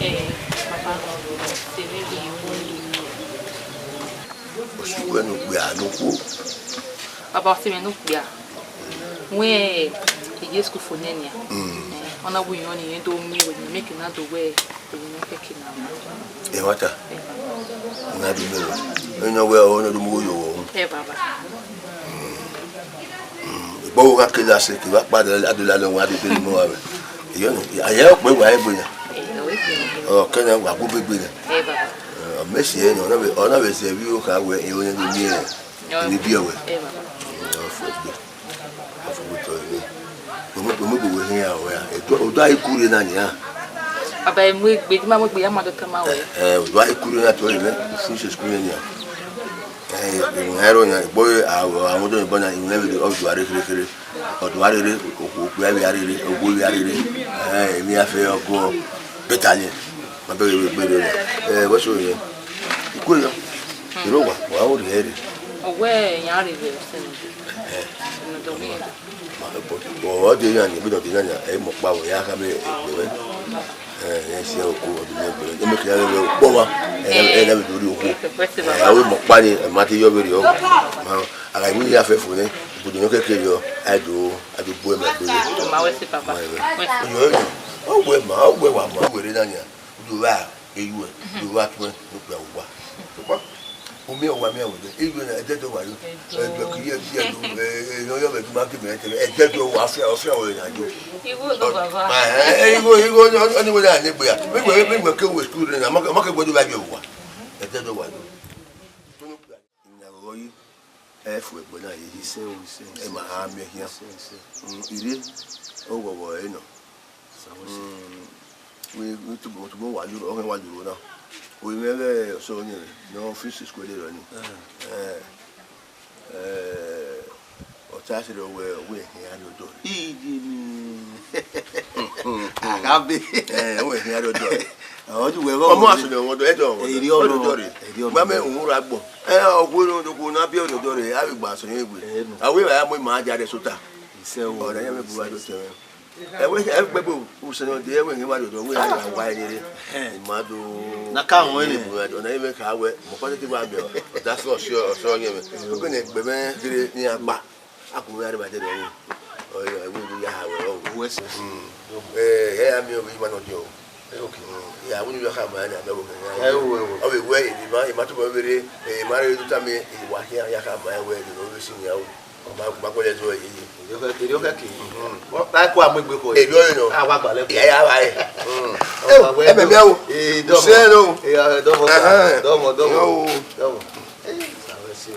Eh, Papa, sẹ vbe ghi ye owa. Osuwẹ ne okpia ne okhuo. Baba, ọ sẹ mwẹ ne okpia. Wẹ, I ye school fo nẹ nian. Mm. Eh, ọ na wu irẹn ne irẹn do miẹn wẹ ne make na do wẹ, wẹ ne kẹkẹ na ma. Ẹmwata, u na do miẹn wẹ. Ẹni ọ wẹ ọ ne do mu yo wọ. Eh, Baba. Mm, igbọvbo gha kele ase, ke vbe akpa de, a do la lẹ wa de bele mọ wa vẹ. Iyo, aye ọkpẹ wa egbe na. Ọ kẹ na wa gu be gbe na. Ọ mẹ si ẹre, ọ na vbe, ọ na vbe zẹ vbe iro kha wẹ, iro ne miẹn, ne biẹ wẹ. Ọ fo egbe. Ọ fo egbe tọ egbe. Ọmọ, ọmọ egbe wẹ hin ya wẹ a. Edo, odo a i kure na nia. Aba emu egbe, di ma mu egbe ya ma do tama wẹ. Eh, odo a i kure na tọ egbe, finish school nia. Eh, ìwọ̀n ẹ̀rọ yẹn, ìgbọ́ àwọn ọdún ìbọn náà, ìwọ̀n ẹ̀rọ ọdún àrẹ kéré kéré. Ọdún àrẹ rẹ, òkú òkú ẹ̀rọ àrẹ rẹ, òkú ẹ̀rọ àrẹ rẹ. Eh, èmi á fẹ́ ọkọ bẹ́tà yẹn. Má bẹ̀rẹ̀ ìwé gbére rẹ̀. Eh, wọ́n sọ yẹn. Ikú yẹn. Ìró wà, wà ó rí ẹ̀rẹ̀. Ọwọ́ ẹ̀ yẹn á rí rẹ̀ sẹ́nu. Eh. Ọ̀rọ̀ dé yẹn ni, bí dọ̀dé yẹn ni, ẹ̀ mọ̀ pa wọ̀ yá ká bẹ́ẹ̀ ẹ̀gbẹ́ rẹ̀. Eh, ẹ ṣe oko ọdún mẹ́gbẹ̀rún. Ẹ mọ̀ kí ẹ lọ pọ̀ wá. Ẹ, ẹ lọ lórí oko. Ẹ, àwọn ìmọ̀ pa ni, ẹ máa ti yọ bẹ̀rẹ̀ ọ. Àgbà ìwé yà fẹ́ fún ni, ìbùdó yẹn kẹ̀kẹ́ yọ, àìdò, àìdò bó ẹ máa gbé. Ma wẹ si papa. Ma wẹ. Wẹ si. Ọwẹ ma, ọwẹ wa ma, wẹrẹ na nia. Udu wa, eyu ẹ, udu wa tuẹ, no kpẹ wa. Umi ọwa mi awẹ dẹ, eyu ẹ na, ẹdẹdẹ wa yo. Ẹdẹ kì í yẹ, yẹ do, ẹ, ẹ, yọ, yọ, bẹ, ma kí mẹ tẹ, ẹdẹdẹ wa, ọfẹ, ọfẹ, ọwẹ na yo. Igho do baba. Ẹ, ẹ, igho, igho, ọ, ọ, ọ, ni wẹ na, ne gbe ya. Mi wẹ, mi wẹ ke wẹ school na, ma, ma ke gbọdọ ba yọ wa. Ẹdẹdẹ wa yo. Ìyàwó yìí, ẹ fo ẹgbẹ na yìí. Isẹ o, isẹ, isẹ, ẹ ma ha miẹn khian. Isẹ, isẹ. Mm, ire, ọ wọwọ ẹ nọ. Samuel. Mm, we, we tubo, tubo wa yoro, ọghẹ wa yoro na. We mẹ ghẹ ọsọ ni, no office school de rọ ni. Eh. Eh, eh, ọta sẹ wẹ, wẹ hin a rre ọdọ rẹ. Iye mi. Agabe. Eh, wẹ hin a rre ọdọ rẹ. Ọdún wẹ. Ọmọ asọdẹ wọn dọ, ẹdọ wọn dọ. Èrè ọmọ, ọdọ rẹ. Èrè ọmọ. Mama òun ra gbọ. Eh, ọgwẹ no do ko na bi ọdọ rẹ, a bi gba sọ yẹn gbe. Eh, no. Awe ba ya mo ma ja de sota. Isẹ o. Ọdọ yẹn mẹ bu wa do tẹ. Ẹwẹ, ẹgbẹgbe usẹn ọdẹ, ẹwẹ, ẹwẹ, wa do, wẹ, wa, wa, rere. Ima do. Na ka wọn ni. Ọna ẹmẹ ka wẹ, mọ kọtẹ ti wa bẹ, ọda sọ, ọsọ, ọsọ yẹn mẹ. Oke ne ẹgbẹ mẹ kere ni agba. A kun wẹ arẹba dẹ ni. Ọyọ, ẹwẹ, ya ha wẹ, ọ. Wẹ sẹ. Mm. Eh, ẹ, ami, ọ, ima nọ jẹ, ọ. Eh, okay. Mm. Ya, wẹ ni ya ka ma ni, abẹ, ọ. Eh, wẹ, wẹ. Ọ, wẹ, wẹ, ima, ima to bọ, wẹ, eh, ima, re, do ta mi, wa, ya, ya ka ma, wẹ, ni, ọ, wẹ, si, ya, ọ. Ọ ma, ọ ma gbẹdẹ zẹ yeye. Èrè ọkẹ, èrè ọkẹ ke. Mhm. Wọ́n ta kó àmú egbe kọ. Èrè ọyọ nọ. Àwa gbà lẹ́kọ̀ọ́. Ìyá yà wá yẹ. Mm. Ẹ wò, ẹ bẹ̀ mí ẹ wò. Ee, dọ́mọ. Ṣé ẹ lọ? Ee, dọ́mọ, sà. Ẹhẹ́n. Dọ́mọ, dọ́mọ, sà. Ẹ wò. Dọ́mọ. Ee, sàwẹ́ sí o.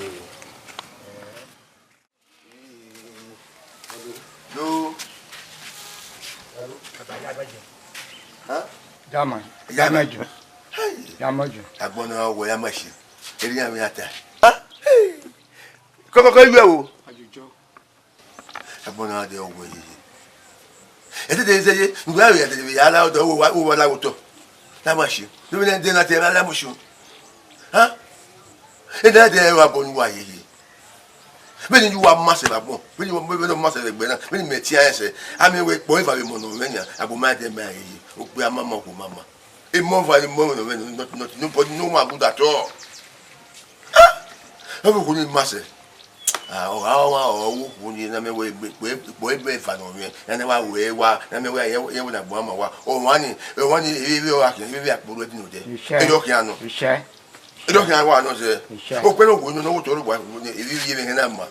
Lo. Hàn? Dama, dama ju. Hey. Dama ju. Agbọn na wẹ ya ma ṣe. Eri ya mi ata. Hàn? Hey. Kọkọkọ iwe wo. Agbọn na de ọwẹ yeye. Ẹtẹtẹ ẹsẹ ye, ngbẹ ya ẹtẹtẹ ya la ọdọ wo wa, wo wa la wotọ. La ma ṣe. Lóbi na de na te la la mo ṣe. Hàn? Ẹ dẹ dẹ wa bọ nu wa yeye. Vbene I wa ma sẹ vbe agbọn, vbene I wa, vbene I ma sẹ vbe ẹgbẹ na, vbene mẹ tian ẹsẹ, a miẹn wẹ ekpo eva vbe emọ ne ọ mwẹ yan, agbọn ma dẹ ma yeye, okpia ma ma, okhuo ma ma. Emọ eva ne emọ ne ọ mwẹ, not, not, nobody, no one good at all. Ah! Ọ vbe okhuo ne I ma sẹ. Ah, ọ gha, ọ gha, ọ vbe okhuo ne I na miẹn wẹ egbe, ekpo, ekpo eva ne ọ mwẹ, ya na wa wẹ wa, na miẹn wẹ ya, ya wẹ ne agbọn ma wa. Ọmwa ni, ọmwa ni, ivbi, ivbi ọ gha khian, ivbi, ivbi akpurhu ẹdin odẹ. Iṣẹ. Erriọ khian nọ. Iṣẹ. Erriọ khian wa nọ sẹ. Iṣẹ. Okpẹn ne okhuo nọ, ne ọ wo otọ rre owa, ivbi, ivbi ẹmwẹ na ma.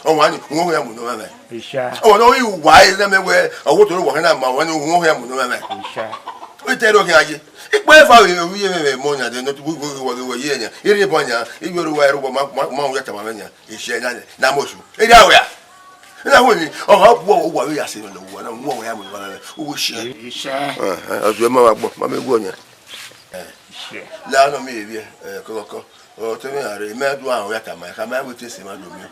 Ọmwa ni, uhunmwu ọghe ya mu ne ọ mwẹ. Iṣẹ. Ọmwa ne ọ ghi wa ẹre na miẹn wẹ, ọ wo otọ rre owa na ma, ọmwa ni uhunmwu ọghe ya mu ne ọ mwẹ. Iṣẹ. Ọ te erriọ khian ye. Ikpẹ eva vbe ivbi, ivbi ẹmwẹ mọ yan dẹ, nọ tu wẹ, wẹ, wẹ, wẹ, ye yan. Erriọ eba yan, ivbi ọre uwa ẹre uwa ma, ma, ma ya tama mwẹ yan. Iṣẹ na, na mọ osu. Erriọ awẹ a. Na wẹ ni, ọ gha bu ọwa vbe ya sẹ nọ, uwa na, uhunmwu ọghe ya mu ne ọ mwẹ. Uwu iṣẹ. Iṣẹ. Eh, eh, ọ zẹ ma wa gbọ, ma mẹ guọ yan. Eh. Iṣẹ. La nọ mi vbe, eh, kọkọkọ. Ọ te mwẹ gha rre, mẹ do aro ya tama, ka ma wẹ te sẹ ma do miẹn.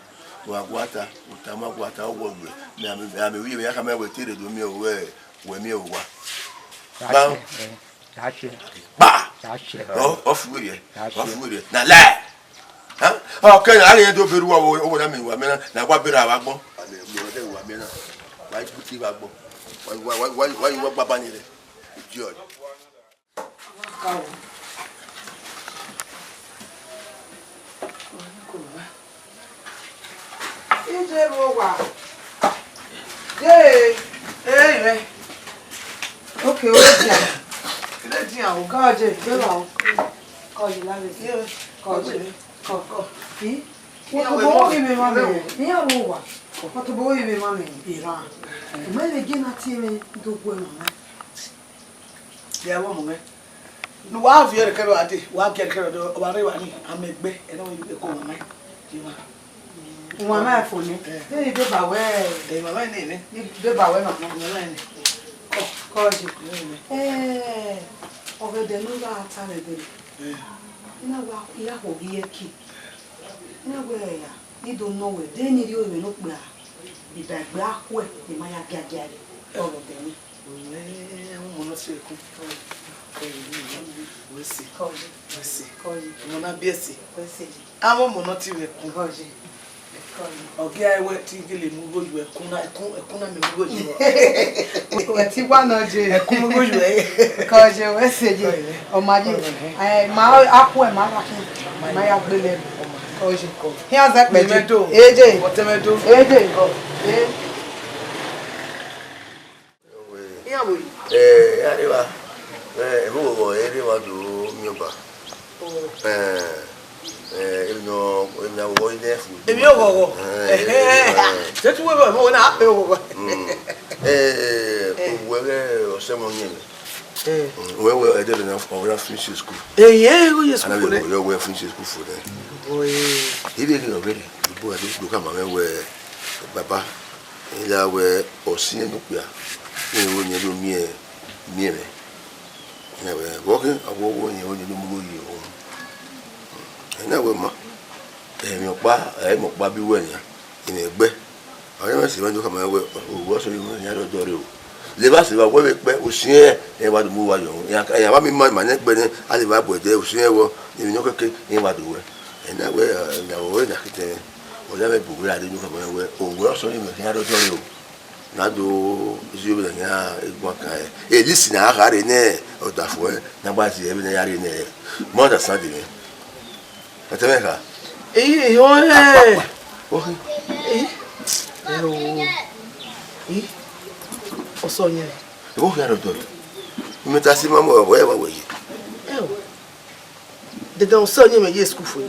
Wa guata, u tama guata, ọ wọ wẹ. Mẹ a mẹ, mẹ a mẹ vbe ya ka ma wẹ te rre do miẹn wẹ, wẹ miẹn uwa. Ba. Ba. Ọ, ọ fu wẹ rẹ. Ọ fu wẹ rẹ. Na la. Ha? Ọ kẹ na, a ghi do beru uwa, uwa na miẹn uwa miẹn na, na wa bẹrẹ avbe agbọn. Wa miẹn uwa miẹn na. Wa ju ti vbe agbọn. Wa, wa, wa, wa, wa, wa gbaba ni rẹ. Idiot. Ije ru owa. Ye, eh, eh. Okay, o dia. Ile dia o ga je, je wa o. Ko yi la le. Ye, ko je. Ko, ko. Fi. Wo ko bo mi me ma me. Ni a ru owa. Ọtobọ vbe emwa mwẹ eran. Mẹ vbe gie na tie mwẹ do gu ẹmwẹ mwẹ. Ya vbe ọmọ mwẹ. Ne uwa viọ ẹrekẹrẹ uwa dee, uwa gie ẹrekẹrẹ dee, ọ wa rre evba ni, a mẹ gbe, ẹ na wẹ eko mwẹ. Ye ma. Uwa ma fo nẹ. Eh. Ẹ i do ba wẹ. Ẹ, mama nene. I do ba wẹ mama. Mama nene. Kọ, kọ je. Nene. Eh, ọgẹdẹ ne u gha ta vbe ẹdẹrẹ. Eh. I na wa, I gha khuo ghi ye ẹki. I na wẹ ya, I do nọ wẹ, de ne I rhie orinmwẹ ne okpia, iba egbe akhuẹ, ne ima ya giagia ẹre, ọgẹdẹ ni. Ọmọ na tie ẹre ẹkun. Wẹ sẹ. Kọye. Wẹ sẹ. Kọye. Ọmọ na biẹ sẹ. Wẹ sẹ. Avbe ọmọ na tie mwẹ ẹkun. Kọye. Kọye. Ọ ghi a wẹ te I gele mu igho yu ẹkun na, ẹkun, ẹkun na mẹ mu igho yu. Wẹ te wa nọ je. Ẹkun mu igho yu ẹ. Kọye, wẹ sẹ je. Kọye. Ọma je. Kọye. Eh, ma akhuẹ ma ra khin. Ma ya gbele. Kọye. Kọye. Hian zẹ kpẹ je. Mẹ do. Eje. Ọtẹ mẹ do. Eje. Kọye. Iran vbe. Eh, ya rre evba. Eh, ẹvbo vbọ ẹ rre evba do miẹn ọba. Eh, eh, emwi nọ, emwi nọ vbọ i nẹ fu. Emwi ọghọghọ. Eh, eh, eh. Te tu wẹ vbọ, vbọ na pe ọghọghọ. Mm. Eh, eh, owẹ ghẹ ọsẹ mọ yẹn mẹ. Eh. Mm, wẹ wẹ ẹdẹ na, ọ na finish school. Eh, yeah, go ye school for. Ana wẹ wẹ finish school for there. Boy. Ibe ghi nọ vberriọ, ibo a do do ka ma mwẹ wẹ baba. Ẹ i la wẹ ọ siẹn ne okpia, ne ẹ i ro ne ọ do miẹn, miẹn mwẹ. Ẹ wẹ, vbọ khin, a wẹ ọ wẹ ọnii, ọnii ne ọ mu igho ye ohun. Ẹ na wẹ ma, emwi ọkpa, ẹ i mu ọkpa bi wẹ nian, imẹ gbẹ. Ọ ya mwẹ sẹ emwa do khama wẹ, owẹ ọsẹ ọnii mwẹ nian rre ọdọ rre o. Levba sẹ evba wẹ vbe kpẹ, usiẹn ẹ wa do mu uwa yọ. Iran, iran wa miẹn ima, ima nẹ ẹgbẹ nẹ, a levba bu ẹdẹ, usiẹn ẹvbo, emwi ne ọ kẹkẹ, iran wa do wẹ. Ẹ na wẹ, ẹ na wẹ, ọ na khitẹ mwẹ. Ọ ya mwẹ bu wẹ ra rre unu khama wẹ, owẹ ọsẹ ọnii mwẹ khian rre ọdọ rre o. Na do zẹ vbene a khian guan kan ẹre. E list ne a gha rre nẹ ọdafẹn ne a gba zẹ vbene a ya rre nẹ. Ma understand mwẹ. Ẹtẹ mwẹ kha. Eyi, eyi, ọ rẹ. Akpakpa. Ohi. Eyi. Eyi. Ọsẹ ọnii. Ebo khian rre ọdọ rre. Imẹ ta si ma mọ, ọ wẹ wa wẹ ye. Ẹo. Dẹdẹ ọsẹ ọnii mwẹ ye school fo.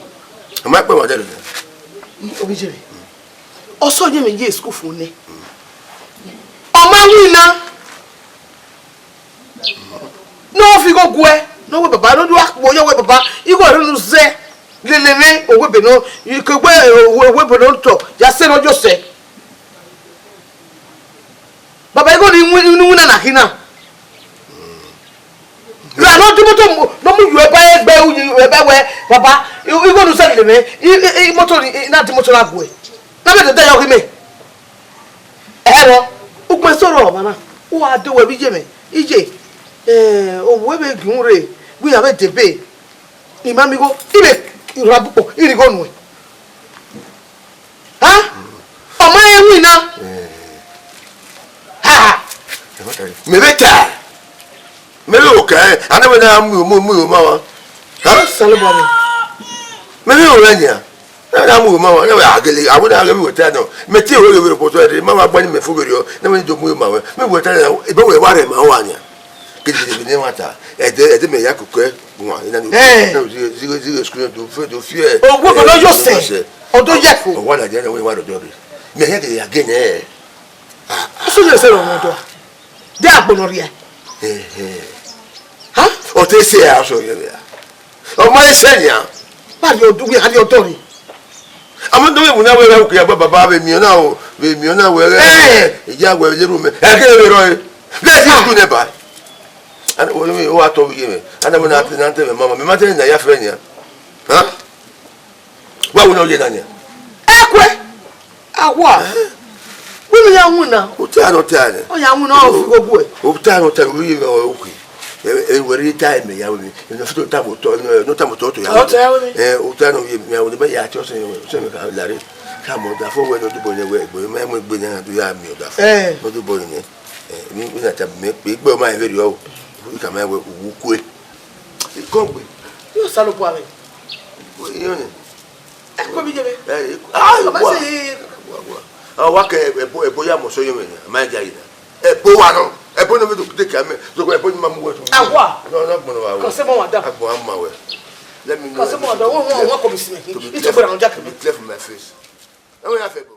Ọ ma kpẹ wa dẹdẹ. Obijere. Ọsẹ ọnii mwẹ ye school fo nẹ. Ọ ma winna. Ne ọ fi igho guẹ, ne ọ wẹ baba, ne ọ do akpo yọ wẹ baba, igho ẹre unu zẹ lele mwẹ, owẹ ebe nọ, ikegbe owẹ ebe nọ tọ, ya sẹ ne ọ yo sẹ. Baba, igho ni win, ni winna na khin na. Ra ne ọ di moto mu, ne ọ mu yu ẹba ẹgbẹ uyi ẹba wẹ, baba, igho ne u sẹ lele mwẹ, i, i, i moto ni, i, na di moto na guẹ. Na vbe dẹdẹ yọ ghi mẹ. Ẹhẹ rọ, ukpọn eso rrọọ ọmwa na, u gha do wẹ vbe iye mwẹ, iye, eh, owa vbe gie un rre, wẹ iran vbe debe, ne ima miẹn igho, I vbe ra bukpọn, I rhie igho nuẹn. Ha? Ọ ma rẹn winna. Ha! Mẹ vbe ta. Mẹ vbe ro kẹ, a na wẹ na mu, mu, mu, mu ma wa. Ha? Osanobua mwẹ. Mẹ vbe ro rẹ nia. Na wẹ na mu ma wa, na wẹ a gele, a wẹ na ghe vbe wẹ ta nọ. Mẹ te ro ghe vbe ro poto ẹre, ma wa gba ni mẹ fo vberriọ. Na wẹ ni do mu ma wẹ. Mẹ wẹ ta na, ebe wẹ wa rẹ ma wa nia. Kede kede ne wa ta. Ẹdẹ, ẹdẹ mẹ ya koko ẹ. Wan, ina ni. Eh. Na zighe, zighe, zighe school do fe, do fear. Owẹ ebe nọ yo sẹ. Ọ do ye fo. Ọ wa na dia na wẹ wa do do re. Mẹ hẹ gele ya gele. Eso ye sẹ rọ wọn do. De agbọn nọ rhia. Eh, eh. Ha? Ọ te sẹ a sọ ye ya. Ọ ma sẹ nia. Ba rhie ọdọ, wẹ a rhie ọdọ rre. Ama do wẹ mu na wẹ ra ukia ba baba vbe miẹn na o, vbe miẹn na wẹ. Eh. Ya wẹ le ru mẹ. Ẹ kẹ vbe rọ e. Bless you, school neba. Ana wẹ mi, o wa tọ vbe ye mẹ. Ana wẹ na te na te mẹ mama. Mẹ ma te na ya fẹ nia. Ha? Wa wẹ na ye na nia. Ẹ kuẹ. Awa. Wẹ mi ya winna. O te ano te ane. Ọ ya winna, ọ fi gogo ẹ. O te ano te ane, o ye o kwi. E wẹ rhie ta mẹ ya wẹ mi. E no fito ta moto, no ta moto to ya. Ọ ta wẹ mi. Eh, o ta no ye mi, o ne ba ya ti o se, o se me ka la re. Ka mo da fo wẹ no du bo ne wẹ, egbe me mo egbe ne du ya mi o da fo. Eh. No du bo ne. Eh, mi, mi na ta me pe gbe o ma e veri o. I ka ma wẹ u kue. I ko gbe. Yo salo po ave. Yo ne. Ẹ kọ mi jẹ mẹ. Ẹ, ah, ọba wa. Ṣe wa, wa. Ah, wa kẹ ẹbo, ẹbo ya mọ sọ yẹn mẹ, ma ja yìí na. Ẹbo wa nọ. Ẹbo nọ mi do de kẹ mẹ. So ẹbo ni ma mu wẹ to. Awa. No, no, gbọnọ wa. Kọsẹ mọ wa da. Agbọn a ma wẹ. Let me know. Kọsẹ mọ wa da. Wọn, wọn, wọn kọ mi si mẹ. To be clear. Ìtúgbọ̀n àwọn jákèjì. To be clear for my face. Ẹ wọ́n yà fẹ́ bọ̀bọ̀.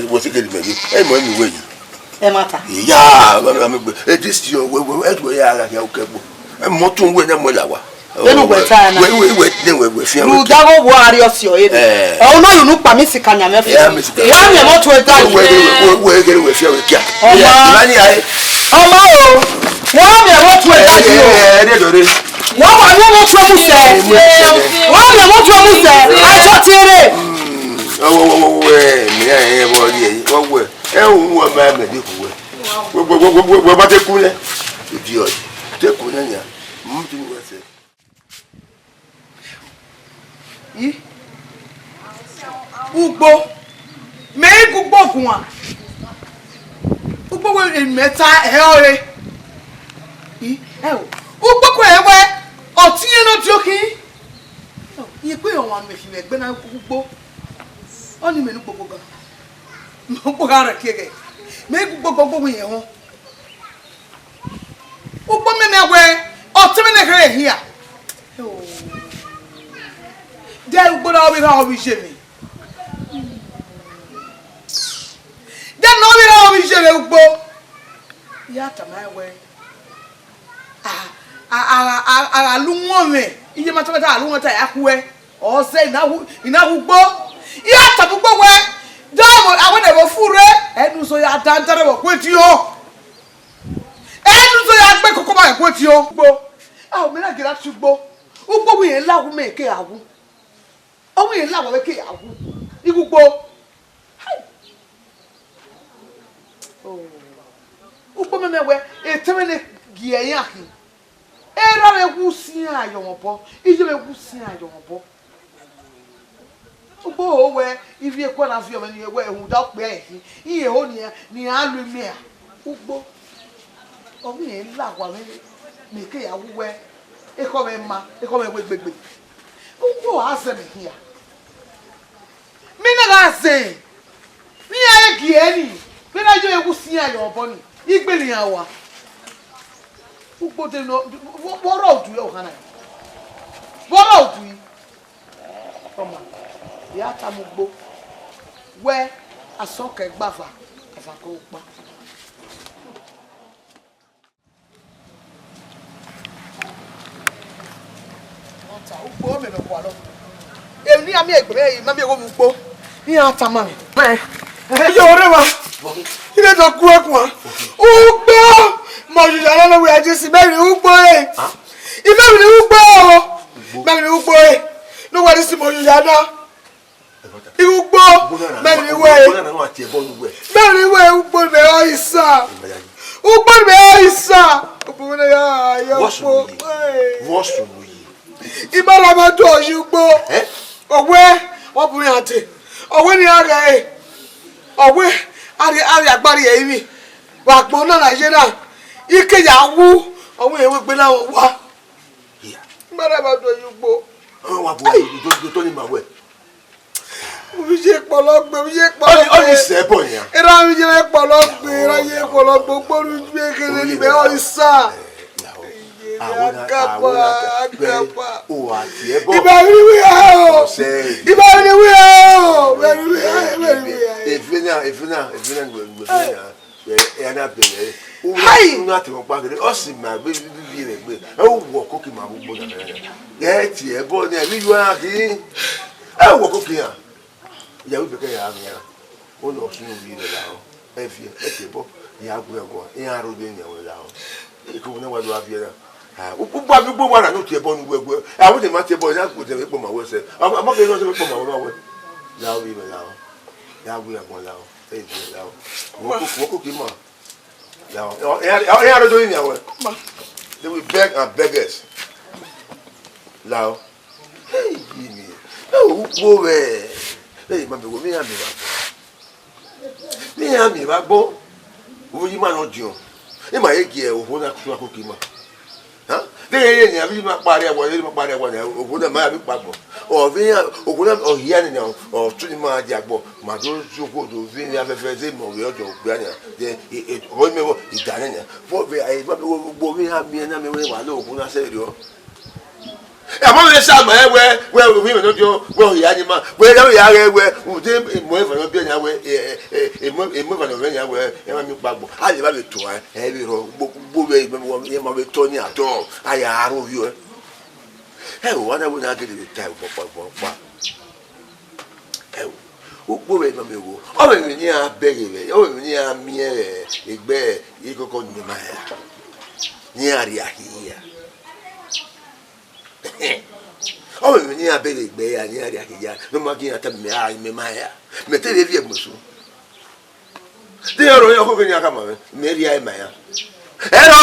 mẹ, wẹ si kere mẹ ye. Ẹ mọ mi wẹ ye. Ẹmwata. Iya, mẹ, mẹ, mẹ, eh, this year, wẹ, wẹ, wẹ, wẹ, ya, ya, ya, okẹ gbo. Ẹ mọ tun wẹ ne mọ la wa. Vbene uwẹ ta na. Wẹ, wẹ, wẹ, ne wẹ, wẹ fian wẹ. Rhunmwuda vbe uwa a rhie ọse ọre nẹ. Eh. Ọ no unu kpa mi sika yan mwẹ fi. Ya, mi sika. Wa miẹn mọ tuẹ da. Wẹ, wẹ, wẹ, wẹ, wẹ, wẹ fian wẹ kia. Ọmọ. Ya, ima ni ae. Ọmọ o. Wa miẹn vbe otu ẹre dadi o. Ẹ, ẹ, ẹ, ẹ, ẹ, ẹ. Wa, wa miẹn vbe otu ẹre mu sẹ. Wa miẹn vbe otu ẹre mu sẹ. A sọ tie rre. Mm, ọ, wẹ, wẹ, wẹ, wẹ, mẹ, ẹ, ẹ, wẹ, ẹ, wẹ, wẹ, ẹ, u, wẹ, mẹ, mẹ, de ku wẹ. Wẹ, wẹ, wẹ, wẹ, wẹ, wẹ, ma te ku nẹ. Idiot. Te ku nẹ nia. Mm, te ku wẹ sẹ. I, ugbo, mẹ i gu ugbo guan. Ugbo wẹ emwi mẹ ta ẹre ọre. I, ẹ o, ugbo kue wẹ, ọ tie ne ọ dio khin. I kpe ọmwa ne mẹ khin vbe ẹgbẹ na ugbo. Ọnii mẹ ne ugbo gbogan. Ugbo gha rẹn kiẹghẹ. Mẹ i gu ugbo gbogbogbo yẹn họn. Ugbo mẹ mẹ wẹ, ọtẹn mwẹ ne kherhe hia. De ugbo na ọ vbe gha ọ vbe iye mwẹ. De ne ọ vbe gha ọ vbe iye mwẹ ugbo. I ya tama ẹn wẹ, a, a, a, a, a gha lu uwọnmwẹ, iye ma tama ẹn ta, a gha lu uwọnmwẹ ta, a ya khuẹ. Ọ zẹ, I na hu, I na hu ugbo. I ya tama ugbo wẹ, de ọ, a wẹ ne ẹvbo fu rre, ẹ ne uzo ya dandan vbe ọgua ediọn. Ẹ ne uzo ya gbe koko ma ẹguediọn ugbo. A, mẹ na gie ra tie ugbo. Ugbo wẹ irẹn la wu mẹ ke a wu. Ọ wẹ irẹn la wa mẹ ke a wu. Igho ugbo. Hai. Oh. Ugbo mẹ mẹ wẹ, etẹn mwẹ ne gie iran khin. Erha mwẹ wu siẹn ayọmwọbọ, iye mwẹ wu siẹn ayọmwọbọ. Ugbo ho wẹ, ivbi ekuẹ na viọ mwẹ ni wẹ rhunmwuda okpia ẹre khin, irẹn ho nian, ne iran lu imẹ ra. Ugbo, ọ vbe irẹn la wa mwẹ, mẹ ke ya wu wẹ, ekhọe mwẹ ma, ekhọe mwẹ wẹ gbegbe. Ugbo a zẹ mẹ hia. Mẹ na gha zẹ, ne iran gie ẹre ni, vbene a yo wu siẹn ayọ obọ ni, I gbele iran rua. Ugbo de nọ, vbe ọ rrọọ udu ẹre ọkhan na? Vbe ọ rrọọ udu i? Ọma, I ya tama ugbo wẹ, asọn kẹ gbe ava, ava kẹ ukpa. Ọ ta ugbo mẹ vbe ọgualọ. Emwi ne iran miẹn egbe mwẹ, I ma miẹn igho vbe ugbo. Iran tama mwẹ. Iye ọre wa. I vbe do gu ẹre guan. Ugbo, ma ojuya na nọ wẹ Jesu, mẹ vbe ugbo re. I ma vbe ugbo o. Mẹ vbe ugbo re. Ne uwa ni si ma ojuya na. Ugbo, mẹ vbe wẹ. Mẹ vbe wẹ ugbo mẹ ọ isa. Ugbo mẹ ọ isa. Ugbo mẹ ya ya ugbo. Vbọ sunu yi? Vbọ sunu yi? I ma na ma do yi ugbo. Eh? Ọ wẹ, ọ bu iran dee. Ọ wẹ ne iran ghẹ ẹre. Ọ wẹ, a rhie, a rhie agbọn rhie ẹrinmwi. Vbe agbọn na na ye na, I ke ya wu, ọ wẹ irẹn wegbe na vbe owa. Hia. I ma na ma do yi ugbo. Ọ wa bu do, do, do ni ma wẹ. Ovbi iye kpọlọ gbe, ovbi iye kpọlọ gbe. Ọ ni, ọ ni sẹ ẹbọ yan. Erha ovbi iye kpọlọ gbe, erha iye kpọlọ gbe, okporo ugbe kele ni mẹ ọ isa. Iye mẹ agaba, agaba. O wa tie ẹbọ. Iba ri wi ha o. Ọsẹ. Iba ri wi ha o. Iba ri wi ha, iba ri wi ha. Efe na, efe na, efe na, efe na. Ẹ, ẹ na bẹghe. Hai! Una te ọkpa gele, ọ si ma gbe, bi, bi, bi rẹ gbe. Ẹ, u wọ koki ma vbe ugbo na, na, na. Ẹ tie ẹbọ ne, ẹ, vbe iye a khin. Ẹ, u wọ koki yan. Ya vbe bẹkẹ ya gha yan. Ọ nọ sunu vbe rẹ la o. Ẹ viẹ, ẹ tie ẹbọ. Ya gu ẹguan. Iran aro de yan wẹ la o. Iko ne wa do a viẹ na. Ah, u, u gba mi ugbo wa na ne u tie ẹbọ ne u wẹ wẹ. A wẹ de ma tie ẹbọ, ya gu de vbe kpọ ma wẹ sẹ. A, a ma ke nọ de vbe kpọ ma wẹ ma wẹ. La o, vbe la o. Ya gu ẹguan la o. Ẹ viẹ la o. Wọ koki, wọ koki ma. Now, iran, iran, iran do do ni awẹ. They will beg and beg us. Now, hey, give me. No, wo we. Hey, ma be wo mi ami ma. Mi ami ma gbo. Wo yi ma no dio. E ma ye gie o ho na ku ku ki ma. Ha? De ye ye ni abi ma pare awa, ye ma pare awa na. O ho na ma abi pa gbo. Ọ vbe iran, okhuo na, ọ hia nene, ọ tu ni ma dia agbọn, ma do zẹ okhuo do vbe eni afẹfẹ zẹ emọ vbe ọdọ okpia nia, zẹ, e, e, ọ mẹ vbọ, I da nene. Vbọ vbe, e, ma vbe wo, wo vbe iran miẹn na mẹ wẹ wa lẹ okhuo na sẹ rriọ. Ẹ, ma vbe sa ma ẹ wẹ, wẹ, ovbi mwẹ nọ diọn, wẹ ọ hia ni ma, wẹ, ya vbe ya ghẹ wẹ, rhunmwuda emọ eva ne ọ biẹ nia wẹ, e, e, e, emọ, emọ eva ne ọ mwẹ nia wẹ, ẹ ma miẹn ukpa agbọn. A lẹ evba vbe tuan, ẹ vbe rrọọ, ugbo, ugbo vbe, e ma vbe tọ ni atọ, a ya aro ovbi ọe. Ẹ o, wa na wẹ ne a gele vbe ta ẹvbo ọkpa, ẹvbo ọkpa. Ẹ o, ukpo vbe nọ mẹ wo. Ọ vbe emwi ne iran bẹghe vbe, ọ vbe emwi ne iran miẹn vbe egbe ikọkọ ne ima hẹ ra. Ne iran rhie akhi ya. Ọ mwẹ emwi ne iran bẹghe egbe ya, ne iran rhie akhi ya, ne ọ ma gie iran tama mẹ, a, mẹ ma ya. Mẹ te rhie viọ ẹgbẹn usun. Te iran rhie ọkhọ kherhe iran khama mwẹ, mẹ rhie ẹre ma iran. Ẹrọ,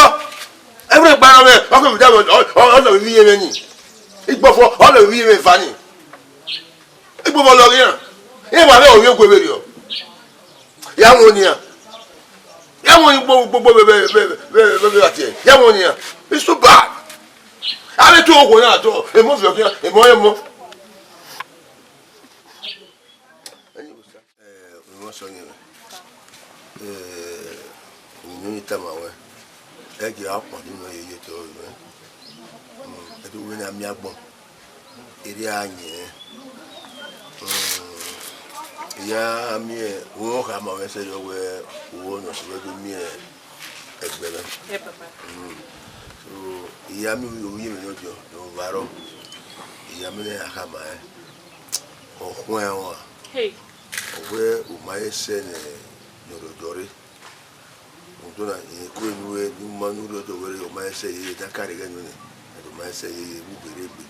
ẹvbo ne gbarọ mwẹ, ọkhọ vbe da mwẹ, ọ, ọ, ọ lọ vbe ivbi iye mwẹ ni. Igbọfọ, ọ lọ vbe ivbi iye mwẹ eva ni. Igbọfọ lọ ghe iran. Iran wa vbe ovbi ogue vberriọ. Ya wọn nian. Ya wọn gbogbo, gbogbo vbe, vbe, vbe, vbe, vbe, vbe atiẹ. Ya wọn nian. It's too bad. Avbe tu okhuo na tọ, emọ fi ọkhian, emọ, emọ. Eh, emọ sọ yẹn. Eh, emwi ne I tama ruẹ, ẹ gie a kpọnmwẹ nọ ye ye tọ ruẹ. Mm, ẹdẹ uwẹ na miẹn agbọn, erriọ a yẹn. Mm, I ya miẹn, uwẹ ọ khama mwẹ sẹ yọ wẹ, uwẹ nọ sẹ wẹ do miẹn ẹgbẹe mwẹ. Ẹ, papa. Mm. So, I ya miẹn ovbi uyinmwẹ ne ọ diọn, ne ọ vbe arrọọ. I ya miẹn ne a khama ẹn. Ọ khuẹn ọnrẹn. Hey. Ọ wẹ u ma he sẹ ne, ne ọ rhiọdọ rre. Rhunmwuda ọna, irẹn kue ne u re, ne u ma, ne u rhiọdọ wẹ rre, ọ ma he sẹ yeye, da ka rre ẹghẹ nọ nẹ, ọ ma he sẹ yeye, vbe u gbe rre egbe.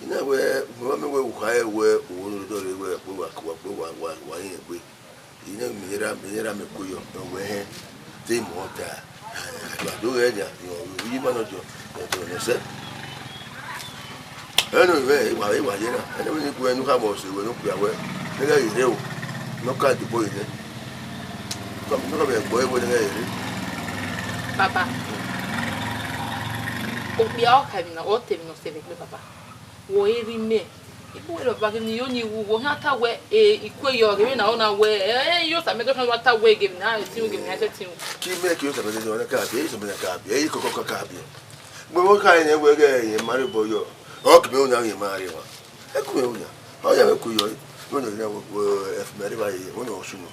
I na wẹ, u ma miẹn wẹ u khare wẹ, u wo ne u rhiọdọ rre wẹ, wẹ wa, wa, wa, wa, wa rẹn egbe. I na miẹn erha, miẹn erha mẹ kue yọ, ọ wẹ hẹn, te mọ ta, a do ghẹ nia, ọ, u yi ma nọ jọ, ọ do nọ sẹ. Ẹn, nọ vbe wa, wa ye na. Ẹn, vbe ne I gu ẹn ne u khama ọse wẹ ne u kpia wẹ, ne ghẹ ghi rre o, ne ọ ka dobọ ye nẹ. Ne ọ ka vbe gbe ọre wẹ ne ghẹ ghi rre. Baba, okpia ọ ka emwi na, ọ ta emwi ne ọ sẹ vbe egbe, baba. Wẹ ọre rre imẹ. I bu wẹ baba ghe ne I yo ni wu, wẹ ọ khian ta wẹ, e, I kue yọ, ghe vbe na, ọ na wẹ, e, e, I yo Osamẹ do khian wa ta wẹ, ghe vbe na, e, tin ru, ghe vbe na, e, tin ru. Ke imẹ ke Osamẹ ne ọ na ka biẹ, e, Osamẹ na ka biẹ, e, kọkọ ka biẹ. Mẹ vbe ọ khare nẹ wẹ ghẹ irẹn ma rre obọ yọ, ọ ke mẹ ru na rẹn ma rre emwa. Ẹ ku mwẹ ru na, ọ ya mwẹ ku yọ, wẹ nọ rẹn wẹ, wẹ, ẹfumẹ rre evba ye, wẹ nọ sunu,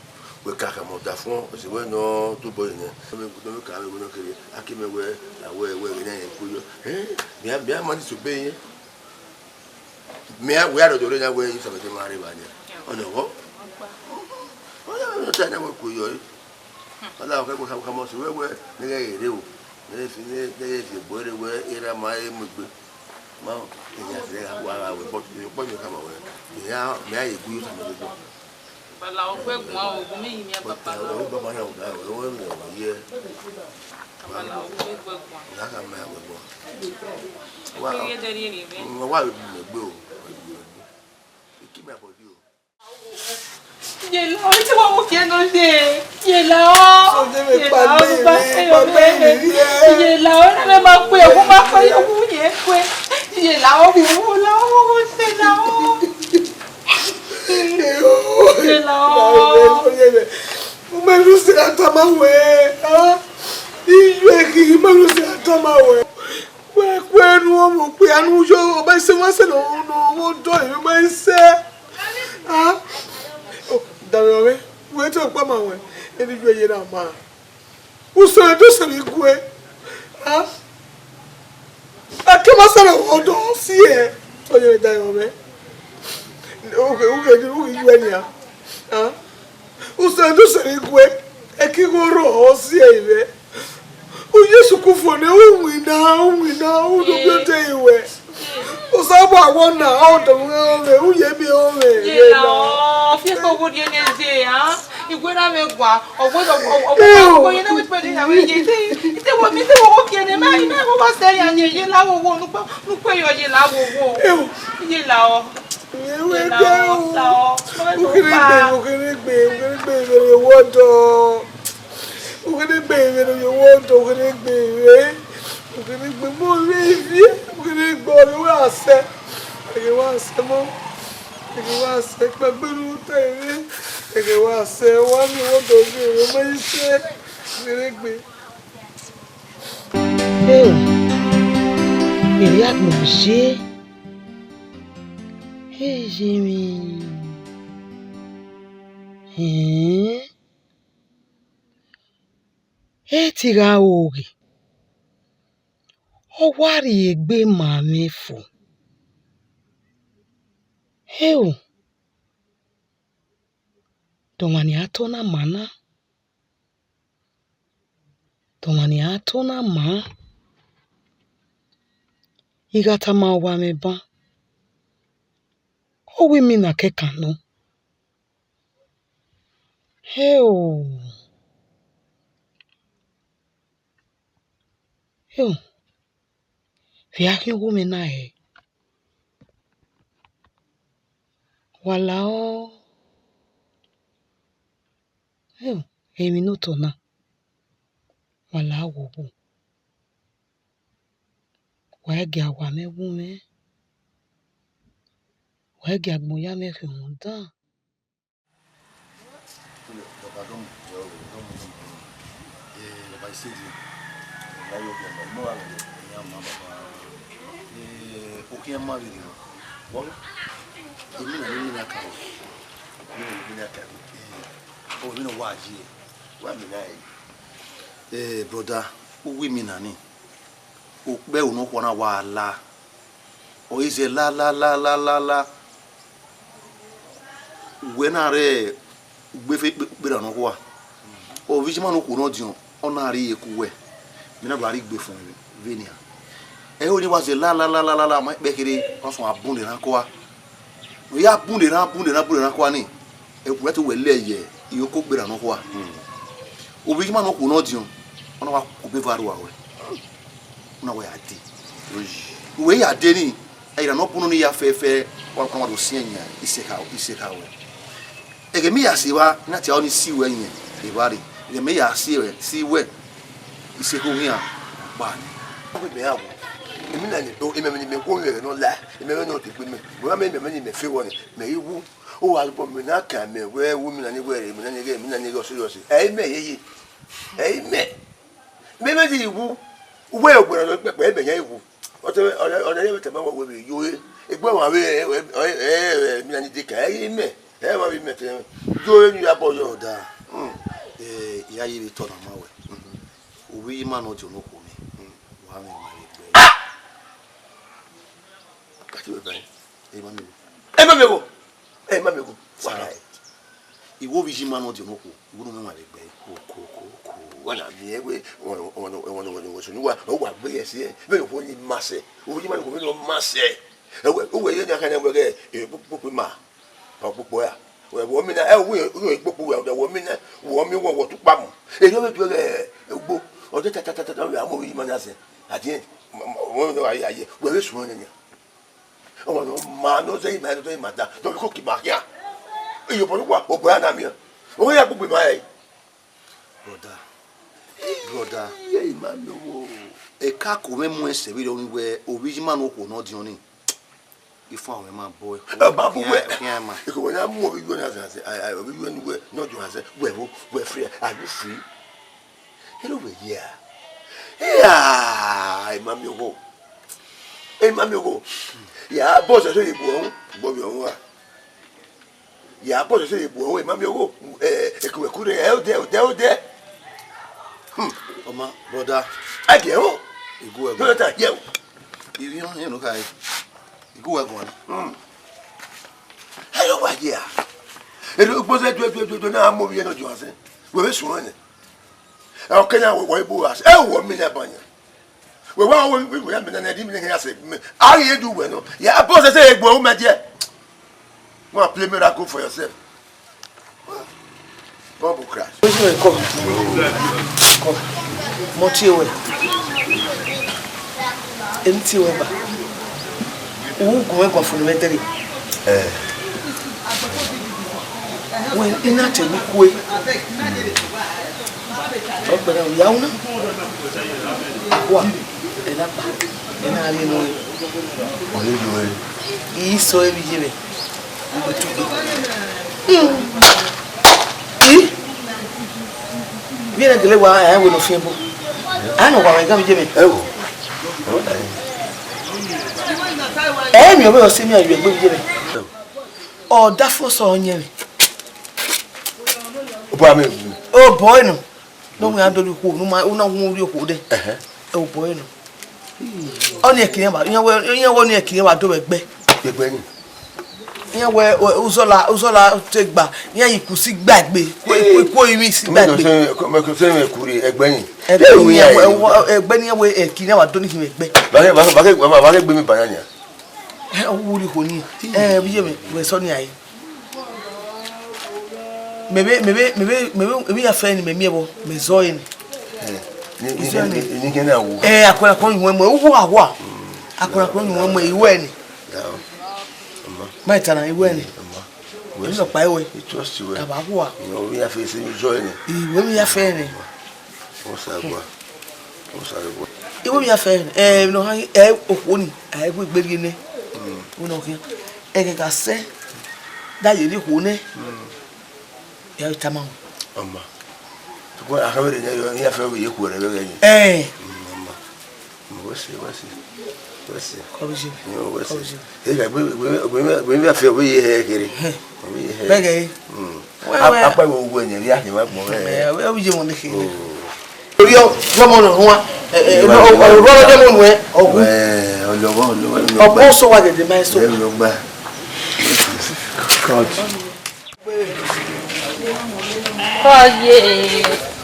wẹ ka khama ọdafọn, ọse wẹ nọ tobọ ye nẹ, nọ mwẹ ka mwẹ wẹ nọ kere, a ke mẹ wẹ, a wẹ, wẹ ghe na rẹn ku yọ. Ẹ, mẹ a, mẹ a ma disobey irẹn. Mẹ a, wẹ a rhọdọ rre na wẹ Osamẹ te ma rre evba nian. Ọnọghọ. Ọ ya mwẹ ta na wẹ ku yọ re. Ọ na khẹ wẹ khama ọse wẹ wẹ, ne ghẹ ghi rre o. Ne ghẹ fi, ne, ne ghẹ fi egbe rre wẹ, erha ma e mu egbe. Ma, I ya sẹ wa gha wẹ, but, ọkpọ ni khama wẹ, mẹ a, mẹ a ye gu ye Osamẹ dede. Bala ọgbẹguan o, gu mẹ yi miẹn papa na. Ọgbẹguan ya, ọgbẹguan ya, ọgbẹguan ya. Bala ọgbẹguan. Ya ka mẹ ọgbẹguan. Wa, wa, wa vbe bu mẹ egbe o. Iki mẹ abọdi o. Yela o, ite wa wo kiẹ nọ ye. Yela o. Yela o, ba se o bebe. Yela o, na me ma kue, wo ma kue, yo wu ye kue. Yela o, wo la o, wo se la o. Yela o. Umerusi atama wẹ, ah, iye ghi Umerusi atama wẹ. Wẹ kue nu ọmọ okpia nu yo, ọba ise wa sẹ nọ, nọ, ọmọ dọ, ọba ise. Ah, oh, dawẹ ọmẹ, wẹ te ọkpa ma wẹ, ẹni ju ẹyẹ na ma. Usẹ do sẹ mi gue. Ah, a ke ma sẹ nọ, ọdọ si ẹ, ọyẹ dawẹ ọmẹ. Oge, oge, oge ju ẹni a. Ah. Usẹ do sẹ mi gue, ẹ ke igho rrọọ si ẹ vbe. U Jesu ku fo nẹ, u winna, u winna, u do biẹ odẹ ruẹ. Osanobua wọ na, ọ dọ mwẹ ọmwẹ, u ye miẹn ọmwẹ. Yela o, fi ẹkpo wo rhie ne ze, ah. Igue na vbe gua, ọ wẹ, ọ, ọ, ọ, ọ, ọ, ọ, ye na vbe pẹdẹ na vbe ye, ite, ite wo mi, ite wo wo kiẹ ne, ma, ma, wo wa sẹ ya ye, yela wo wo, nukpe, nukpe yọ yela wo wo. Yela o. Yela o, sa o. Ukhiregbe, ukhiregbe, ukhiregbe, vbe ne wọ dọ. Ukhiregbe, vbe ne wọ dọ, ukhiregbe, vbe. Ukhiregbe, mo vbe ivie, ukhiregbe, ọ vbe wa sẹ. Ẹghẹ wa sẹ mọ. Ẹghẹ wa sẹ, kpẹgbe ne u ta ere. Ẹghẹ wa sẹ, wa miẹn wọ dọ, vbe, vbe, ma ise. Ukhiregbe. Eo, erriọ agbọn ye. Eye mwẹ. Hẹn? E ti gha ro ghe. Ọ wa rhie egbe ma mwẹ fo. Eo, dọmwa ne a tọ na ma na. Ọmwa ne a to na maa, I gha tama uwa mwẹ ban, ọ wẹ imina kẹkan nọ. Heo, heo, vbe a khian uwu mwẹ na hẹ? Wa la ọ, heo, emwi ne otọ na, wa la wo wo. Wa i gia wa mwẹ wu mwẹ, wa i gia agbọn ya mwẹ khian dan. Baba dọmọ, dọmọ, dọmọ. Eh, baba, I said, baba, yo, baba, mo wa lọ, iya ma, baba. Eh, o khian ma vbe rre. Wọ, emwi na, emwi na ka, emwi na ka, eh, o, emwi na wa ye, wa mi na ye. Eh, brother, u wi mi na ni. Okpẹ unu okhuo na wa la. Ọ i zẹ la, la, la, la, la, la. Wẹ na rre ugbefe kpe-, kperha nọkhua. Ovbi iyima ne okhuo ne ọ diọn, ọ na rhie ku wẹ. Mẹ na do a rhie igbe fọn vbe, vbe nian. Ẹho ni wa zẹ la, la, la, la, la, la, ma kpẹ kherhe, ọ sọn a bun ne erhan kua. Ọ ya bun ne erhan, bun ne erhan, bun ne erhan kua ni. Ẹvbo ẹto wẹ lẹ ye iyoko kperha nọkhua. Ovbi iyima ne okhuo ne ọ diọn, ọ na wa ku obọ eva rua ruẹ. Ọ na wa ya dee. Uwẹ ya dee ni, ira ne ọ bun ni ya fẹfẹ, wa, wa do siẹn yan isekha, isekha ruẹ. Ẹghẹ mẹ ya si evba, I na tie aro ni si ruẹ yẹn evba rre. Ẹghẹ mẹ ya si ruẹ, si ruẹ, isekha khian kpa ni. Ọ gbe mẹ ya wo. Emwi na ni do, emwi, emwi ni mẹ wo mẹ nọ la, emwi, emwi nọ te gbe mẹ. Mo ra mẹ, emwi, emwi ni mẹ fe wọ ni, mẹ i wu. Ọ wa bọ mẹ na kan mẹ wẹ wu mi na ni wẹ re, mi na ni ghe, mi na ni ghe ọse ọse. Ẹ i mẹ yeye. Ẹ i mẹ. Mẹ mẹ di wu. Uwẹ ogbe na kpẹkpẹ, ẹ mẹ yan wu. Ọtẹ, ọtẹ, ọtẹ, ẹ mẹ tama wẹ vbe yo e. Egbe wa vbe, ẹ, ẹ, ẹ, ẹ, mi na ni de ka, ẹ i mẹ. Ẹ wa vbe mẹ te. Yo e ni ya bọ yọ. Ọda. Hmm. Eh, I ya ye vbe tọ na ma wẹ. Ovbi iyima ne ọ diọn ne okhuo mwẹ. Hmm. Wa mwẹ ma vbe gbe. Ka ti wẹ ba. Ẹ ma mi wo. Ẹ ma mi wo. Ẹ ma mi wo. Wa ka ẹ. Iwẹ ovbi iyima ne ọ diọn ne okhuo, iwẹ ne u mwẹ wan vbe gbe. Ko, ko, ko, ko. Wa na miẹn wẹ, wẹ, wẹ, wẹ, wẹ, wẹ, wẹ, sunu wa, ọ wa gbe yẹ si ẹ. Vbene okhuo ni ma sẹ. Ovbi iyima ne okhuo vbene ọ ma sẹ. Ẹ wẹ, uwẹ ye ne a khẹ nẹ wẹ ghẹ, e, kpokpo ma. Ọ kpokpo ya. Wẹ, wẹ mi na, ẹ, wẹ, wẹ kpokpo wẹ, wẹ mi na, wẹ mi wọ, wọ tu kpa mu. E, yọ vbe tuẹ ghẹ, ugbo. Ọ de ta, ta, ta, ta, ta, wẹ a mu ovbi iyima na sẹ. At the end, wẹ, wẹ, wẹ, wẹ, wẹ, wẹ, wẹ, wẹ, wẹ, Ọmọ ne ọ ma ne ọ zẹ ima, ne ọ zẹ ima da, ne ọ vbe ko ke ima khian. Iyobọ ne uwa, obọ ya na miẹn. Ọ ya gbugbe ima ẹre. Brother, brother. Iye ima miẹn owo. Eka ko mwẹ mu ẹsẹ vberriọ ni wẹ, ovbi iyima ne okhuo ne ọ diọn ni. Ifuan ruẹ ma bọ. Ẹ ma bu wẹ. Khian, khian ma. Eko wẹ na mu ovbi iyuẹ na zẹzẹ, a, a, ovbi iyuẹ ne uwẹ ne ọ diọn zẹzẹ, wẹ vbo, wẹ free, are you free? Hello, wẹ ye a? Hia, ima miẹn owo. Ima miẹn owo. Ya bọ sẹsẹ ye bu ọhun, bọ vbe ọhun a. Ya bọ sẹsẹ ye bu ọhun, ima miẹn owo. Eh, eko wẹ kure, ẹ odẹ, odẹ, odẹ. Hmm. Ọma, brother. Ẹ gẹ o. Igu ẹgọ. Brother, ye o. Ibi ọhọn yẹn ló ka yẹ. Igu ẹgọ ni. Hmm. Hello, wẹ ye a? Ero gbọzẹ duẹ, duẹ, duẹ, duẹ, na mu ovbi iyuẹ ne ọ diọn zẹzẹ. Wẹ vbe suẹn nẹ. Ẹ, ọ kẹ na wẹ, wẹ bu ra. Ẹ, wẹ mi na ba yan. Wẹ wa wẹ, wẹ, wẹ ya mẹ na, na di mi na ya sẹ. A ye du wẹ nọ. Ya bọ sẹsẹ egbe u mẹ diẹ. Go and play miracle for yourself. Bumbo crash. Ojú ẹ̀ kọ́. Kọ́. Mo tie wẹ. Èmi tie wẹ ba. Uwu gun ẹ̀gbọ́n fún mi tẹ́lẹ̀. Eh. Wẹ, ina te mi kue. Ọgbẹrẹ ọya una. Wa, ena ba, ena ri enu. Ọni yo e. Iso ebi ye be. Hmm. I? Vbene gele wa, ẹ, wẹ ne ọ fian ebo. A nọ wa, ẹ, ga mi je me. Ẹ wo. Ẹ mi, ọ vbe ọ si mi, a yu egbe mi je me. Ọ da fo sọ ọ yẹn mwẹ. Obọ ẹ nọ. Ne ọ wian dọlọ ikhuo, ne u ma, u na wu rhie okhuo dẹ. Ẹhẹn. Ẹ, obọ ẹ nọ. Ọni ẹki iran ba, iran wẹ, iran wẹ ọni ẹki iran ba do vbe ẹgbẹ. Ẹgbẹ ni. Iran wẹ, ẹ, uzọla, uzọla te gba, iran yi ikusi gba egbe, ku, ku, ku orinmwi si gba egbe. Mẹ kọ sẹ, mẹ kọ sẹ mẹ kure ẹgbẹ ni. Ẹgbẹ ni ẹwe, ẹgbẹ ni ẹwe, ẹki ne wa do ni hin ẹgbẹ. Ba ke, ba ke, ba ke, ba ke gbe mi ba yan nia. Ẹ, ọ wu ri kho ni. Ẹ, bi ye mẹ, wẹ sọ ni ae. Mẹ vbe, mẹ vbe, mẹ vbe, mẹ vbe, emwi ya fẹ ni mẹ miẹn vbọ, mẹ zọ ẹre ni. Ẹ, ni, ni, ni, ni kẹ na wu. Ẹ, akuẹrakhuẹ yin wẹ mu, uwu awa. Akuẹrakhuẹ yin wẹ mu, iwẹ ni. Ya, ọma. Ma ta na, iwẹ ni. Ọma. Emwi nọkpa iwẹ. I trust you well. Aba hua. Ẹ, emwi ya fẹ se mi zọ ẹre ni. Iwẹ emwi ya fẹ ni. Osa gua. Osa gua. Iwẹ emwi ya fẹ ni. Ẹ, nọ ha, ẹ, okhuo ni, ẹ, gu egbe rhie nẹ. Mm. Wẹ nọ khian. Ẹghẹ gha sẹ, da ye rhie okhuo nẹ. Mm. Ya tama wẹ. Ọma. Tukun a kha vbe rhie nẹ, ya fẹ vbe ye khuẹ rẹ vbe ẹghẹ ni. Ẹ. Mm, ọma. Wẹ sẹ, wẹ sẹ, wẹ sẹ. Kọ vbe ye. Yo, wẹ sẹ. Kọ vbe ye. Ega, gbe, gbe, gbe, gbe, gbe, afẹ, wẹ ye hẹ kere. Hẹ. Wẹ ye hẹ. Bẹgẹ. Mm. Wẹ, a, wẹ. Akpa wẹ uwu ẹyẹn, vbe a khin wa gbọn mwẹ. Ẹ, wẹ, wẹ ye wọn ni khin. Oh. Torí ọ, ọmọ nọ wa. Ẹ, ẹ, ọmọ nọ wa. Ẹ, ọmọ nọ wa. Ẹ, ọlọghọ, ọlọghọ, ọlọghọ. Ọgbọ sọ wa gẹdẹ, ma sọ. Ẹ, ọlọgba. God. Kọye,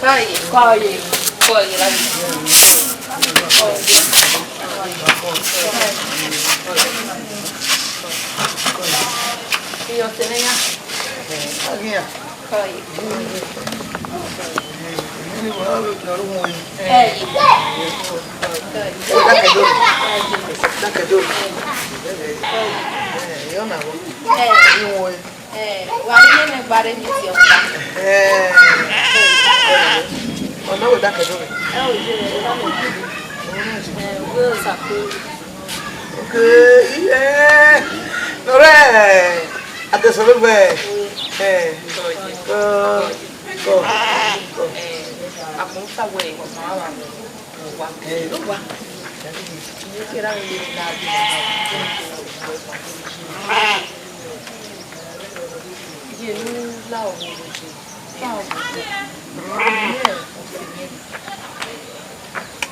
kọye, kọye, kọye, láti. Iyọ tẹlẹ ya. Kọye. Ẹ. Ẹ. Ẹ, wa ni nene gbarre ni ti ọkpa. Ẹ, ọ na wẹ da kẹdẹ. Ẹ, o je, o da mẹ. Ẹ, o sa ko. Ok, ẹ, nọrẹ, akẹsọrọ vẹ, ẹ, kọ, kọ, kọ. Ẹ, akpọn sa wẹ, ọkpa wa. Wa, ẹ, ló wa. Iye kera wẹ na bi na. Iye nu la owo lo je. La owo lo.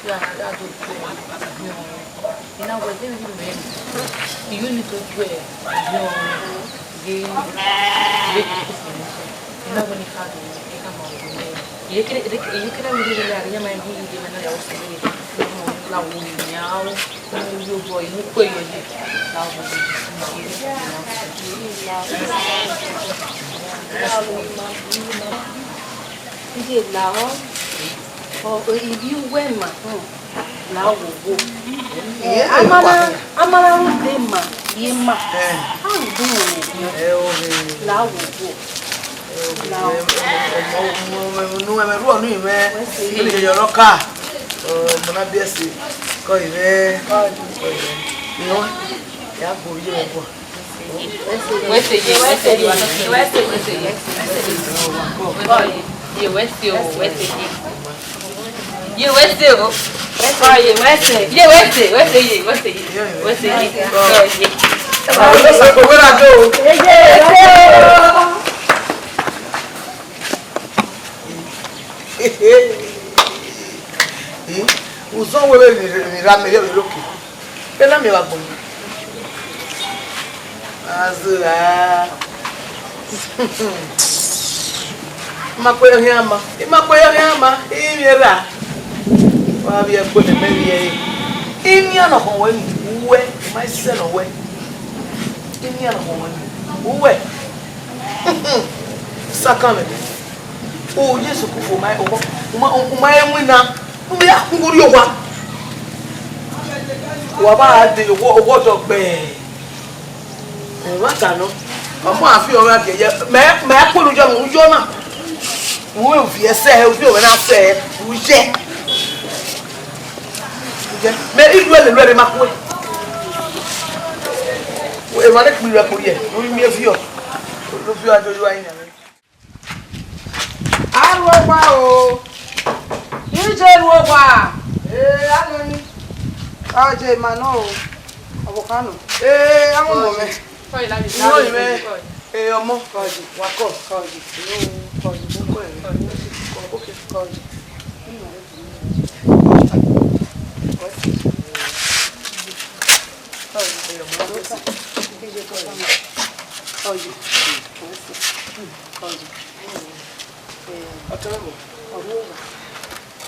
Ya, ya do ko. Ina wẹ de ni mẹ. Iye ni to ju ẹ. Iye ni. Iye ni. Ina wẹ ni ka do. Ina ma do. Iye kere, iye kere wẹ de la, ya ma iye de ma na ya o se. La wo ni ya o. Iye lahọ, ọ, ivbi uwẹ ma, hmm, la wo wo. Ẹ, a ma na, a ma na rhunmwuda ma, ye ma. Ẹ. A rhunmwuda ma, ẹ, o, ẹ. La wo wo. Ẹ, o, la wo. Ẹ, ẹ, ẹ, unu ẹmwẹ ruọ nu mwẹ, ẹ, yọyọ ka. Ọ, mọ na biẹ ẹse, kọ ivẹ. Kọ ivẹ. Iyọ, ya gbe orí rẹ bọ. Wẹ sẹ ye, wẹ sẹ ye, wẹ sẹ, wẹ sẹ ye, wẹ sẹ ye, wẹ sẹ ye, wẹ sẹ o, wẹ sẹ ye. Ye wẹ sẹ o. Wẹ sẹ ye, wẹ sẹ. Ye wẹ sẹ, wẹ sẹ ye, wẹ sẹ ye. Wẹ sẹ ye. Wẹ sẹ ye. Àwọn ló sọ pé wẹ́rẹ́ àjò o. Ye wẹ sẹ o. Uzọ wẹẹ vbe emwi ra mẹ yọ vbe rre oke. Vbene a miẹn vbe agbọn. Azọ ra. I ma kpe yọ khian ma. I ma kpe yọ khian ma. I miẹn ra. Wa vbiẹ kpe ne mẹ vbiẹ re. Inian ne ọ khọn wẹ ni, uwẹ, u ma sẹ ne ọ wẹ. Inian ne ọ khọn wẹ ni, uwẹ. Sakan mẹ. O Jesu ku fo ma, o ma, o ma, o ma winna. U ya ku guri owa. Wa ba de owa, owa ọdọ gbẹẹ. Ẹmwata nọ, ọmọ a fi ọmwa giẹ ye, mẹ, mẹ kpolo yọ, u yọ na. U vbe viẹ sẹ, u vbe ọmwa na sẹ, u ye. U ye, mẹ i lu ẹre, lu ẹre ma kue. Emwa ne kpirẹ kpirẹ, u miẹn viọ. U viọ ajo yo ayin. Aruẹwa o, I je ru owa. Ee, anu ni. Ọ je ma nọ o. Ọvbokhan nọ. Ee, a mu mọ mwẹ. Kọe, la mi, la mi, kọe. Ee, ọmọ. Kọe. Wa kọ. Kọe. Kọe. Kọe. Kọe. Kọe. Kọe. Kọe. Ọtẹn mọ. Ọrhuẹ owa.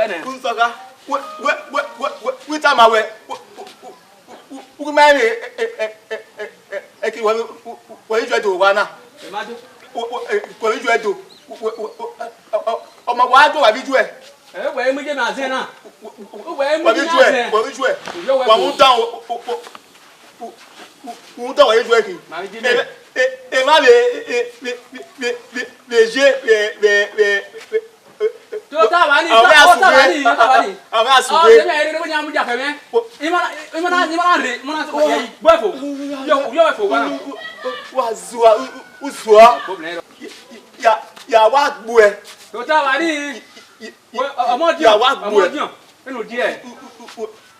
wẹ nẹ. Unsọga, wẹ, wẹ, wẹ, wẹ, wẹ, wẹ tama wẹ, wẹ, wẹ, wẹ, wẹ, wẹ ma rẹn, ẹ, ẹ, ẹ, ẹ, ẹ, ẹ, kiri wẹ, wẹ, wẹ, wẹ i juẹ do owa na. Ẹ ma do. Wẹ, wẹ, ẹ, wẹ i juẹ do. Wẹ, wẹ, wẹ, ọ, ọ, ọ, ọmọ wa do wa bi juẹ. Ẹ, wẹ i mu iye na zẹ na. Wẹ, wẹ, wẹ, wẹ i mu iye na zẹ. Wẹ bi juẹ, wẹ bi juẹ. Wa mu dan, wẹ, wẹ, wẹ, wẹ, wẹ dan wa bi juẹ khin. Ma bi juẹ. Ẹ, ẹ, ẹ, ma vbe, ẹ, ẹ, vbe, vbe, vbe, vbe, vbe je, vbe, vbe, vbe, vbe, Tota vba ni, ọmọ ya tota vba ni, sugbe, tota vba ni. Ọmọ ya sugbe. Ọ, sẹ mẹ, ẹ, ẹ, ẹ, ya mu dia kẹ mẹ. Imana, imana, imana rre, imana sọ, ya, gbẹ fo. Yọ, yọ fo, wa na. Wa zua, u, u, u zua. Ya, ya, ya wa gbuẹ. Tota vba ni. Wẹ, ọmọ diọn, ya wa gbuẹ. Ọmọ diọn. Enu diẹ. U, u, u, u,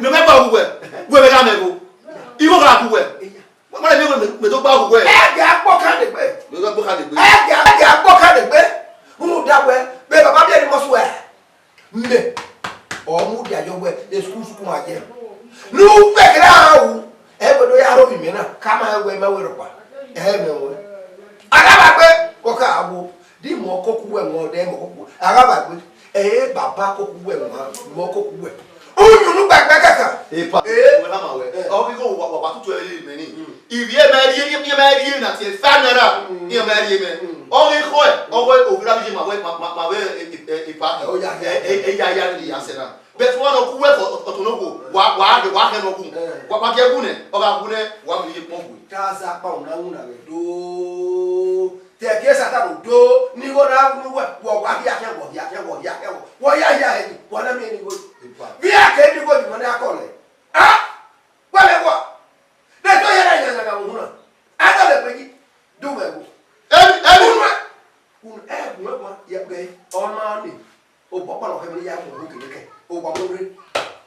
Ne mẹ gba uwẹ, wẹ vbe gha mẹ vbo? Igho gha gu wẹ. Wẹ ma lẹ miẹn wẹ mẹ do gba uwẹ. Ẹ gẹ akpọ kan de gbe. Mẹ gba gbo kan de gbe. Ẹ gẹ, ẹ gẹ akpọ kan de gbe. Rhunmwuda wẹ, vbe baba biẹ ni mọ suẹ. Mẹ, ọ mudia yọ wẹ, school school ma yẹ. Ne u vbe kere a ru, ẹ wẹ do ya rho ovbi mẹ na, ka ma wẹ ma wẹ rhọkpa. Ẹ mẹ wẹ. A gha vba gbe, ọ ka wo. Di mọ koko uwẹ wọn, de mọ koko. A gha vba gbe. Ẹ baba koko uwẹ wọn, mọ koko uwẹ. Uyunnu gbẹgbẹ kẹkan. Epa, Eh. Wẹ na ma wẹ. Eh. Ọ ghi gho wa, wa, wa tutu ẹ vbe mẹ ni. Mm. Ivbi ẹ ma rhie, ivbi ẹ ma rhie na tie five naira. Mm. Iran ma rhie mẹ. Mm. Ọ ghi khọe, ọ wẹ ovbi ra vbe ma wẹ, ma, ma, ma wẹ, e, e, e, epa. Ọ ya, ya, Eh, eh, eh, ya, ya, ya, ya, sẹ na. But wa nọ ku wẹ fọ, ọtọ nọ wo, wa, wa, wa hẹ nọ gu. Eh. Wa, wa gie gu nẹ, ọ gha gu nẹ, wa mu ye kpọn gu. Ka sa kpa una una vbe do. Te ke Satan do, ni igho na wu wẹ, wọ wa hia kẹ, wọ hia kẹ, wọ hia kẹ, wọ, wọ ya hia hẹ ni, wọ na miẹn ni igho. Epa. Vbe a ke ni igho ni wọ na kọ. Ọ ma ni, obọ ọkpa nọ khẹ vbe ya mu ohu gele kẹ, owa mu rre,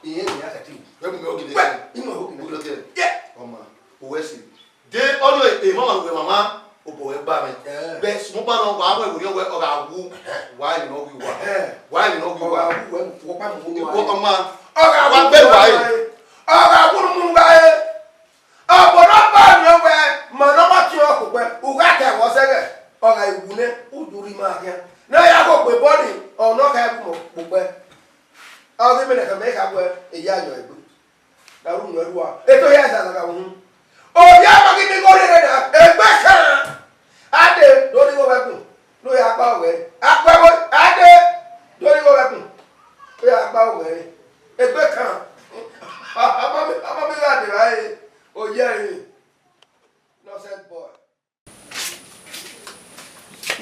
irẹn ne a sẹtin. Wẹ mu mẹ ohu gele kẹ. Wẹ, I mu ohu gele kẹ. Ohu gele kẹ. Yeah. Ọ ma, uwẹ si. De ọni emọ ma wẹ mama, obọ wẹ gba mwẹ. Eh. Bẹ sumugba nọ, wa wẹ wẹ ọ gha wu, wa ni nọ wi wa. Eh. Wa ni nọ wi wa. Ọ gha wu wẹ, wọ kpa mu. Ikwo ọma. Ọ gha wu bẹ wa. Ọ gha wu mu gha e. Ọbọ ne ọ ba miẹn wẹ, ma ne ọ ma tiọn okpukpẹ, u gha ta ẹvbo sẹghẹ, ọ gha wu nẹ, u du rhie ima khian. Ne ọ ya ghe okpebọ ni, ọ nọ kha wu mẹ okpukpẹ. Ọ ghi mẹ ne ẹmwẹ kha wẹ, eya yọ egbe. Da ru nuẹn rua, eto ya ẹzazagha uhunmwu. Ovbi amọ ghi miẹn igho rre na, egbe kan. A dee, do rhie igho vbe ẹkun, ne u ya gba owẹ. Akpẹvbo, a dee, do rhie igho vbe ẹkun, ne u ya gba owẹ. Egbe kan. Ọmọ mi, ọmọ mi gha dee evbare, oye ẹrinmwi. Nonsense boy.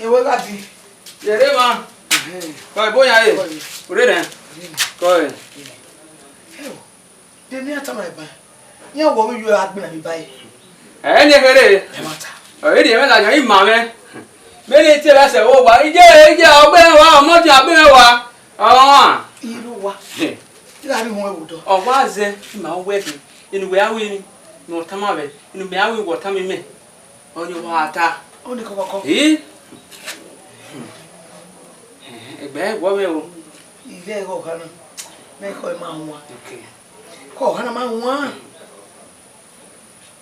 Ewe gha di. Yẹrẹ emwa. Kọ ebo yan ye. Ore nẹ. Kọ e. Heo. De ne iran tama ẹban, iran wẹ vbe yu ẹre gha gbinna vbe iba ẹre. Ẹ ne kherhe. Ẹmwata. Ọ rhie mwẹ ladian ima mwẹ. Mẹ ne tie vbe ẹsẹ vbe owa, iye, iye, ọ gbe mwẹ wa, ọmọdiọn a gbe mwẹ wa. Ọmwa. Iye ne owa. Hẹ. I gha rhie uhunmwu ẹvbo dọ. Ọ wa zẹ, ima wẹ khin. Inu wẹ a ru emwi, ne ọ tama vbe, inu mẹ a ru, wẹ ọ tama imẹ. Ọni wa ta. Ọni kọkọkọ. Ee. Ẹgbẹ wọ mwẹ o. Ighẹ ẹghẹ ọgha na, mẹ kọ ma wan. Okay. Kọ ọgha na ma wan.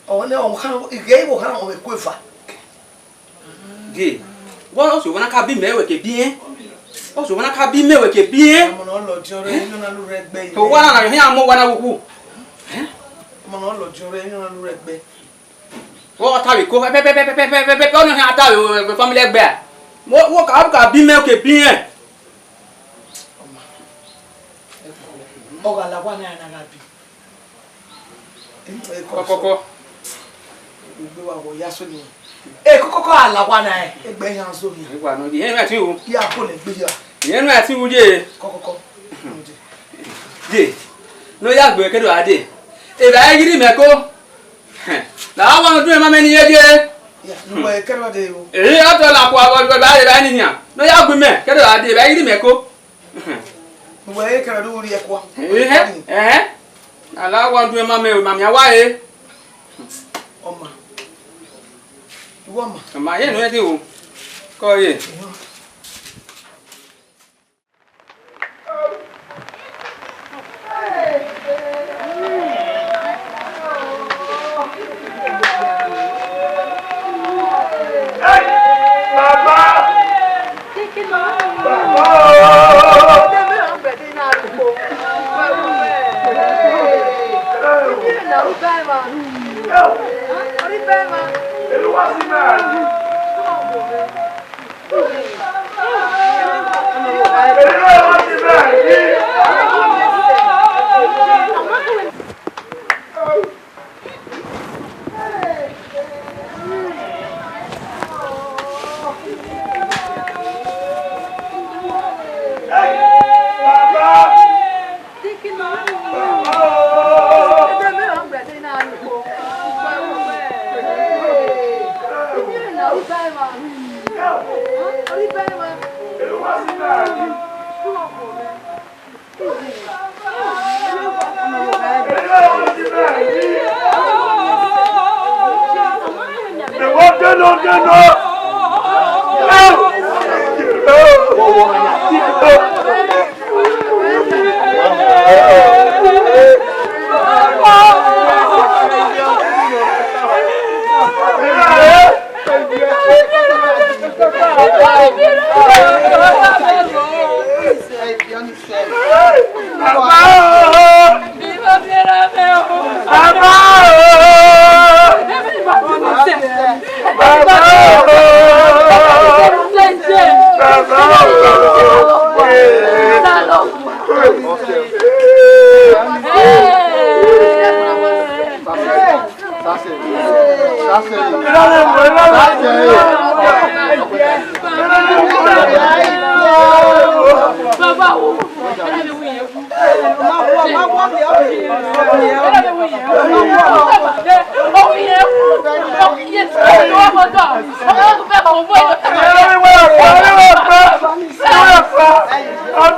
Ọ ne ọgha, ighẹ igho ọgha na ọ vbe ku eva. Ye, wẹ ọ sẹ owa na ka bi mẹ wẹ ke biẹn. Ọ sẹ owa na ka bi mẹ wẹ ke biẹn. Ọmọ ne ọ lọdiọn rre, ẹ? Iyọn na lu rre ẹgbẹ. To wa na na hian mọ owa na wu ku. Ẹ? Ọmọ ne ọ lọdiọn rre, iyọn na lu rre ẹgbẹ. Wọ ta vbe ko pẹpẹpẹpẹpẹpẹpẹ, ọ na hian ta vbe family ẹgbẹ a. Wọ ka ka bi mẹ ke biẹn. Ọ gha la owa na ya na gha bi. Kọkọkọ. Egbe wa wọ ya so ni. E kọkọkọ a la owa na, egbe yan so ni. Egbe nọ, irẹn na ti ru. Ya ko le gbe ya. Irẹn na ti ru ye. Kọkọkọ. Ye. No ya gbe ke do ade. Evba e ghi rhie mẹ ko. Na wa no du ma mẹ ni ye ye. Ya, no we ke do ade o. Eh, a to la ko abo do ba evba ni nian. No ya gbe mẹ ke do ade, evba e ghi rhie mẹ ko. Wẹ kẹrẹ do rhie ẹkua. Ẹhẹn, ẹhẹn. Ala wa du ma mẹ, ma mia wa e. Ọma. Iwọ ma. Ma ye nu ẹdẹ o. Kọ ye. Baba! Baba o!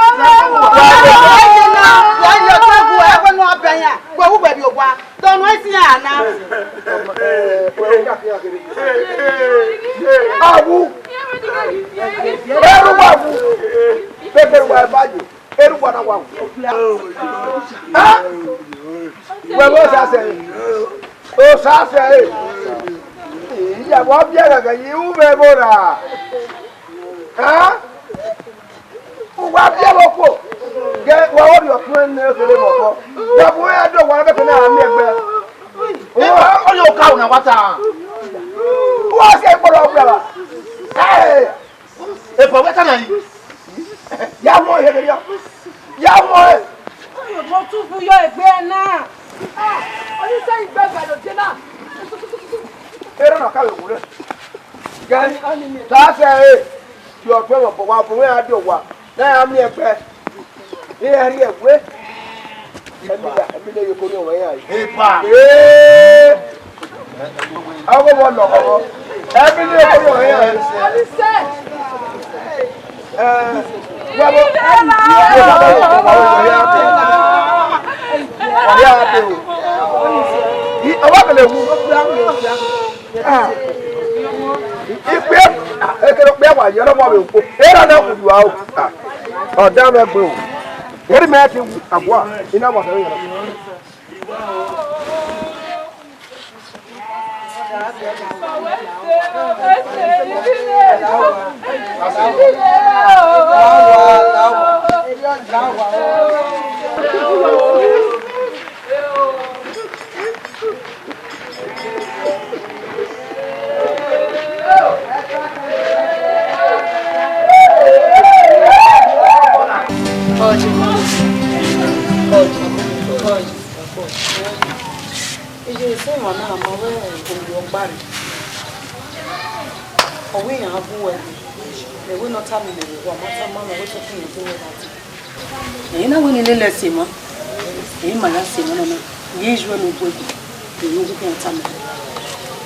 Wa ye na, wa ye ọtẹn gu ẹvbo ne ọ bẹ yan, wẹ wu wẹ vbe owa. Dọnọ esi a na. Awu. Eru wa wu. Bẹgẹ wa ba ye. Eru wa na wa wu. Ha? Wẹ vbe Osa sẹ. Osa sẹ. Iya wa biẹ gẹgẹ yi u vbe vbo ra. Ha? Uwa biẹ vbe okhuo, gẹ wa rhie ọtuẹn ne kherhe vbe obọ. Wa bu iran do wa vbe kene a miẹn ẹgbẹ. Ọ, ọ yo ka una wa ta. Wa si ẹgbẹrẹ ọgba ra. Ẹ, epa wẹ ta na yi. Ya wọn ihe gẹrẹ. Ya wọn e. Mo tun fu yọ egbe na. Oníṣẹ́ ìgbẹ́ ìgbàlódé náà. Eré náà káwé wúlẹ̀. Gẹ, ta sẹ e. Fi ọtuẹn vbe obọ, wa bu iran do wa. Na ya miẹn ẹgbẹ. Iran rhie ẹwe. Ẹmila, ẹmila ye kori ọmọ iran yi. Epa. Ee. Ọgọ wọ lọ ọmọ. Ẹmila ye kori ọmọ iran yi. Ẹ, wa bo. Wa ya be o. Ọba kele wu. Ah. Ikpe, ekere okpia wa ye, ọmọ vbe ukpo. Era na khudu aro. Ah. Ọ da mwẹ gbe o. Eri mẹ ti agua, I na wa sẹ yẹn. Iye sẹ emwa na ma wẹ owa ọkpa rre. Ọ wẹ iran bu wẹ, mẹ wẹ ne ọ tama mẹ vbe owa, ma tama mẹ wẹ tọkọ mẹ bu wẹ gha dee. Ẹ i na wẹ ne I lele ẹse emwa, ẹ i ma ya sẹ emwa nana, ye ju ẹmwẹ ogun ẹgbẹe, ẹ i na wẹ ne ọ tama mẹ.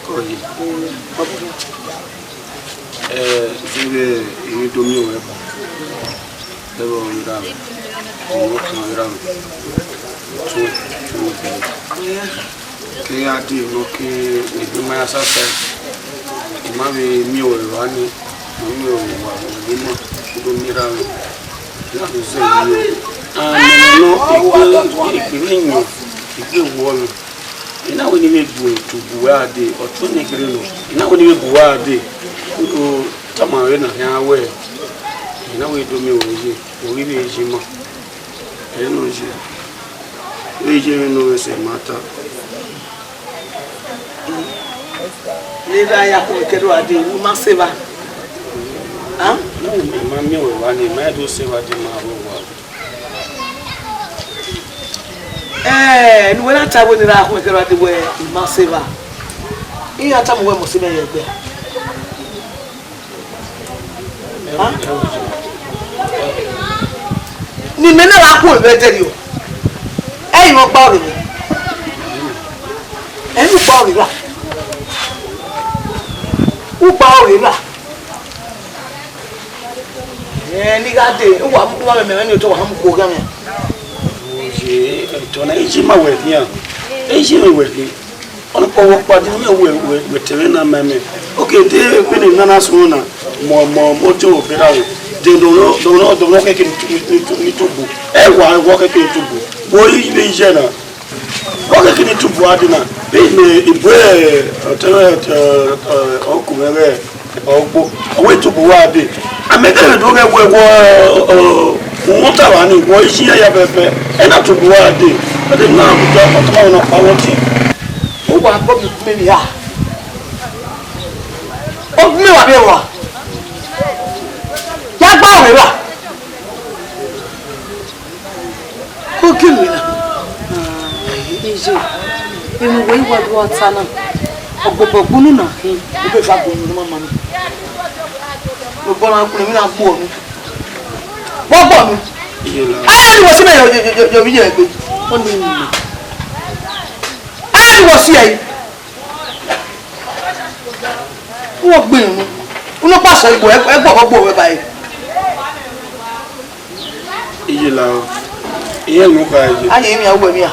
Ọ ye. Ẹ, ọ bu wẹ. Ẹ, vbe emwi do miẹn ruẹ ba, ẹvbo ọre ra mwẹ, emwi ọkan ọre ra mwẹ, otu, otu, otu. Ke iran dee nọ ke egbe ma ya sasa. I ma vbe miẹn ọre evba nii, I ma miẹn ọre uwa vbe ima, I do miẹn erha mwẹ. I na do zẹ emwi nọ. A, nene nọ, egbe, egbe vbe yan, egbe wọọ nọ. I na wẹ ne I vbe bu otu bu uwa dee, ọtuẹn ne I kherhe nọ. I na wẹ ne I vbe bu uwa dee, I do tama mwẹ na khian wẹẹ, I na wẹ do miẹn ọre ye, ọ ghi vbe ye ima. Ẹ nọ ye, vbe ye mwẹ nọ vbe sẹ ma ta. Ne I gha ya khuẹn kẹrẹ uwa dee, u ma sẹ evba. A? Ne I ma miẹn ọre evba nii, I ma do sẹ evba dee, I ma rre uwa. Ẹẹ, ne uwẹ na ta wẹ ne I ra khuẹn kẹrẹ uwa dee wẹ I ma sẹ evba. Iran tama wẹ mẹ ọse mẹ ye ẹgbẹe. A? Ne imẹ na ra khuẹn vbe ẹdẹrriọ, ẹ i mwẹ ọgba ọghe mwẹ. Ẹ i mwẹ ọgba ọghe ra? Ọgba ọghe ra? Ẹ, ne I gha dee, uwa, uwa mwẹ mẹ ni otọ, wa mu khuo gha mwẹ. Oye, ẹtọ na, eji ma wẹ khian, eji mwẹ wẹ khian. Ọnii kpọnmwẹ ọkpa, de imẹ wẹ, wẹ, wẹ tẹmwẹ na ma mẹ. Oke, de vbene na na sunu na, mọ, mọ, mọ, ọdiọn vbe ra wẹ. De dọmwẹ, dọmwẹ, dọmwẹ, dọmwẹ, kẹkẹ ni tu, ni tu, ni tu bu. Ẹ wa, ẹ wa kẹkẹ ni tu bu. Wẹ i vbe iye na. Wẹ kẹkẹ ni tu bu a de na. Vbene I bu, ẹ, ọtẹn, ẹ, ẹ, ọkọ mwẹ ghẹ. Ọgbo, ọ wẹ tobọ uwa dee. A mẹ deghẹ do ghẹ wẹ wọ, ọ, ọ, u wọn ta vba nii, wọ i si iran ya fẹfẹ, ẹ na tobọ uwa dee. Ọ de na mudia ọtama na kpa wọ tie. Uwa bọ bi gu mẹ vbe ha. Ọ gu mẹ vba vbe wa. Ya gba ọmwẹ vba. Ogiemwi na, iye, emwi wẹ i wa do ta na, ọ gbobọ gbe unu na khin. U bẹ va gbe unu ne ọ ma ma mẹ. Obọ na kunu, emwi na gbe unu. Vbe ọ gbe unu? Iye la. A, ne wọ si mẹ yọ, yọ, yọ, yọ, yọ vbe iye ẹgbe. Ọ ni unu. A, ne wọ si ẹre. Uwọ gbe unu. Unu kpa sẹ igbo, ẹ, ẹ gbọghọ gbe owẹ ba ẹre. Iye la o. Iye nu kha iye. A ye emwi a wẹ emwi a.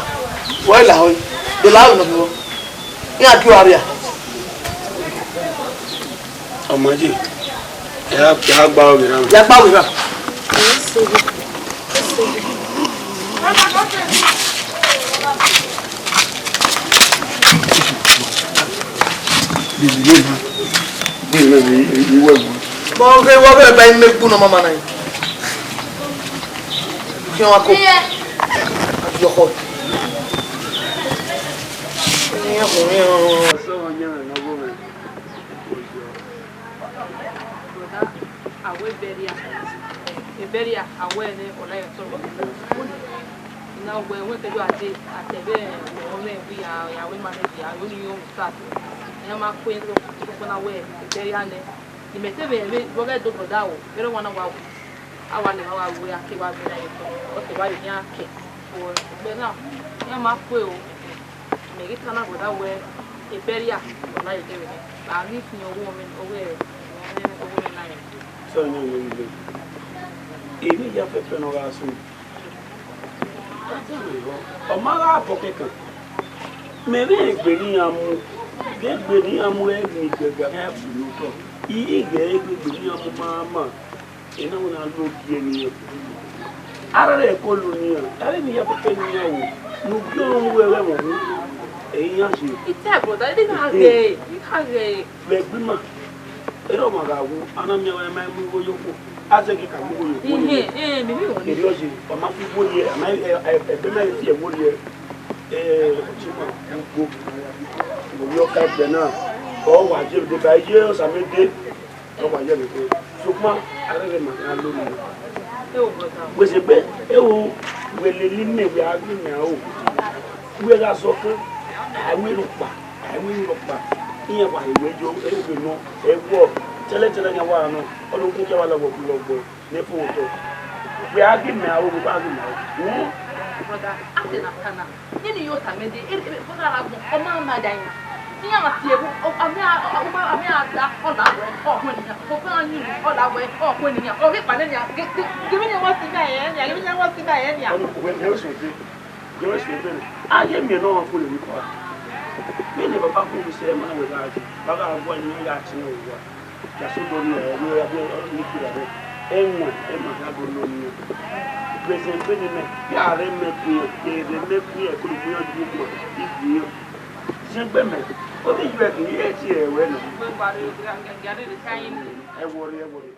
Wẹ la hoi. De la nọ vbe. Iran gie uwa rria. Ọ ma ye. Ẹ gha, ẹ gha gba ọghe ra. Ya gba ọghe ra. Vbe ọ ghe, vbe ọ ghe ba ime gbu ne ọ ma ma na yi. Khian wa ko. Yọkhọ. Iran khun iran. Brother, a wẹ burial. E burial, a wẹ ne ọ na ye otọ. I na wẹ, wẹ kẹjọ a dee, a te vbe ọmọ mwẹ ya, ya wẹ manage ya, yo ni yo start. Iran ma kue, so, so, na wẹ, e burial nẹ. Imẹ te vbe, vbe, vbe ọ ghẹ do brother o, vbe ọ wa na wa wu. A wa lẹ emwa wa ru, a ke wa vbe na ye otọ. Ọ te wa ye iran kẹ. But, but now, iran ma kue o. Mẹ ghi ta na brother wẹ, e burial, ọ na ye ẹdẹrẹ nẹ. A ghi fian ọghe ọmọ, ọghe, ọghe ọmọ na rẹn. Sẹ ọnii ọnii vbe. Emwi ya fẹfẹ ne ọ gha sunu. Ọ ma gha bọ kẹkan. Mẹ vbe egbe ne iran mu, vbe egbe ne iran mu ẹre ne igbẹga khian bu ye otọ. I ghi ghẹ egbe ne iran mu ma ma. Ena wẹ na lo gie ne iran. Arrọrẹ ko lu ne iran, ẹre ne iran fẹfẹ ne iran wo, ne ugie ọnrẹn mu ẹghẹ ẹmwẹ hu, ẹ i iran ye. Ita brother, I didn't have it. I didn't have it. Vbe ẹgbẹ ima, erha ọmwa gha wu, a na miẹn ọmwa ma mu igho ye okhuo, a zẹ ghi ka mu igho ye okhuo. Ihe, eh, mi mi wọ ni. Erriọ ye, ọ ma fi igho rrie, a ma, ẹ, ẹ, ẹgbẹ ima fi ẹvbo rrie, ẹ, ọtẹn ima, ugbo, ovbi ọka ẹgbẹ na, ọ wa ye vbe deba, iye Osamẹde. Ọ wa ye vbe khin, sokpan a rherhe ma khian lo nẹ. Wẹ sẹ egbe, ero, wẹ lele imẹ, wẹ a ghi mẹ aro. Wẹ gha zọ khin, a i wẹ rhọkpa, a i wẹ rhọkpa. Iran wa he wẹ yo, ero vbe nọ, ẹ wọ, tẹlẹtẹlẹ yan wa nọ, ọ do kun ke wa lọghọ lọghọ, ne fo otọ. Wẹ a ghi mẹ aro, wẹ a ghi mẹ aro. Hmm? Brother, a te na ta na. Nene iye Osamẹde, e, e, brother ra gbọn, ọ ma ma da iran. Iran ma tie ẹvbo, ọ, a mẹ a, ọ, ọ ma, a mẹ a da, ọ la wẹ, ọ khuẹn ne iran. Ọ khuẹn ni, ọ la wẹ, ọ khuẹn ne iran. Ọ ghe kpa nene iran, ge, ge, ge vbene iran wa si na ẹre nian, ge vbene iran wa si na ẹre nian. Ọni, wẹ, yẹ wẹ sẹ egbe, yẹ wẹ sẹ egbe nẹ. A ye miẹn ne ọ khuẹn ne iran. Vbene baba khuọnmwi sẹ, ma wẹ gha, ba gha guan ne iran ya tie owa. Ya so do ni ẹre, ne ọ ya bọ ni kira rẹ. Ẹwaẹn, ẹwaẹn gha do nọ ni. Present vbene mẹ, ya rre mẹ kue, ya rre mẹ kue, ko lu mẹ ọdọ ukpọn, I gbe. Zẹgbẹ mẹ, ọ te ju ẹkhin, I te ẹwẹ nọ. Ẹ wọrre, ẹ wọrre.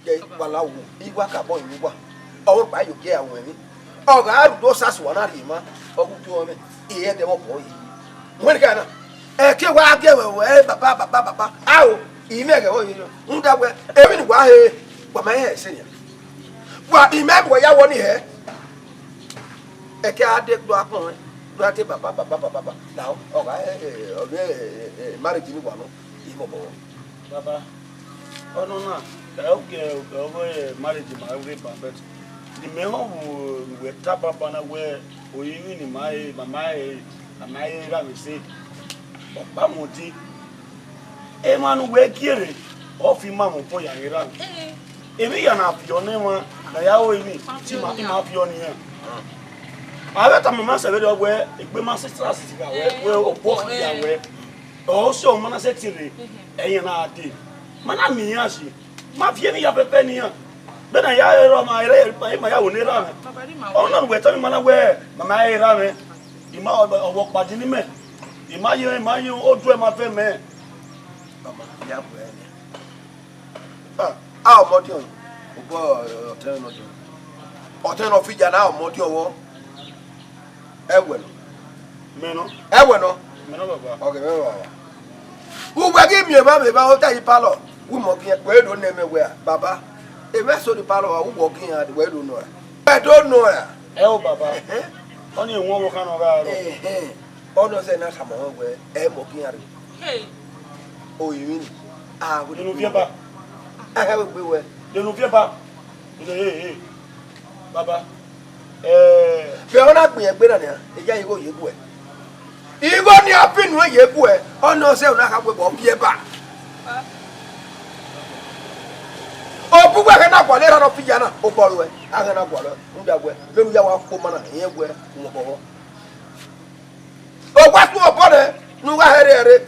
Ghe ikpalawu, iwa kabọ emwi uwa, ọvbokpa yo gie a wẹ emwi. Ọ gha rhie udu Osasu na rhie emwa, ọ gu utu ọmwẹ, I re ẹdẹ vbe obọ yi. Wẹ ne ka na, ẹke wa gie wẹ wẹ baba, baba, baba, ao, I mwẹ ẹghẹ vbe ọ ye yọ. Rhunmwuda wẹ, emwi ne uwa he, wa ma he ẹse nian. Wa, I mwẹ bu ya wọ ni hẹ. Ẹke a de do akpọnmwẹ, do a te baba, baba, baba, baba. Na, ọ gha, eh, eh, ọ ghe, eh, eh, marriage ni wa nọ, I vbe obọ. Baba, ọnọna, ẹ, oke, oke, ọghe marriage ma rre ban, but ne imẹ họn vbe wẹ ta baba na wẹ, orinmwi ne ima re, ma ma re, a ma re ra vbe ẹse, ọ kpa mwẹ odin. Emwa ne uwẹ gie rre, ọ fi ima mwẹ obọ ya ghe ra vbe. Emwi hia na viọ ne emwa ne a ya ru emwi, te ima, ima viọ ne iran. A vbe tama ima sẹ vberriọ wẹ, egbe ma sẹ sisi gha wẹ, wẹ obọ khian wẹ. Ọ sẹ ọmọ na sẹtin rre, ẹyẹn na dee. Ma na miẹn iran si, ma viọ emwi hia fẹfẹ ne iran. Vbene a ya rrọọ ma, ma ya wo ne erha mwẹ. Ọna ne uwẹ tama ima na wẹ, ma ma re erha mwẹ. Ima ọvbokpa di ne imẹ. Ima ye, ima ye oduẹ ma vẹ mẹ. Ọmọ, ya bu ẹre. Ah, a ọmọ ọdiọn, obọ ọtẹn nọ ọdiọn. Ọtẹn nọ fi ya na ọmọ ọdiọn vbọ. Ẹwẹ nọ. Mẹ nọ. Ẹwẹ nọ. Mẹ nọ, baba. Ọghe mwẹ baba. Uwẹ ghi miẹn emwa vbe evba ota yi palọ, wẹ imẹ ọgiẹn, wẹ do nọ ẹmwẹ wẹ, baba, emwa eso ni palọ, uwẹ ọgiẹn, wẹ do nọ ra. Wẹ do nọ ra. Ẹ o, baba. Ẹhẹn. Ọnii wọn vbe okhan ne ọ gha rrọọ. Ẹhẹn. Ọnii ọ zẹ ne a tama mwẹ wẹ, ẹ mẹ ọgiẹn rre. Hey. Orinmwi ni. A wẹ ne u viẹ ba. Ẹhẹn, wẹ gbe wẹ. De ne u viẹ ba. Hey, hey. Baba. Eh. Vbe ọ na gbẹn egbe na nian, eya igho ye guẹ. Igho ni a fi nu ye guẹ, ọnii ọ zẹ ne a kha wẹ vbe ọ viẹ ba. Obu wẹ ẹghẹ na gualọ erha ne ọ fi ya na, obọ ruẹ, a ghẹ na gualọ, rhunmwuda wẹ, vbene u ya wa kpo ma na, irẹn wẹ, uhunmwu obọ. Owa tu obọ nẹ, ne u gha hẹrhẹ ẹre.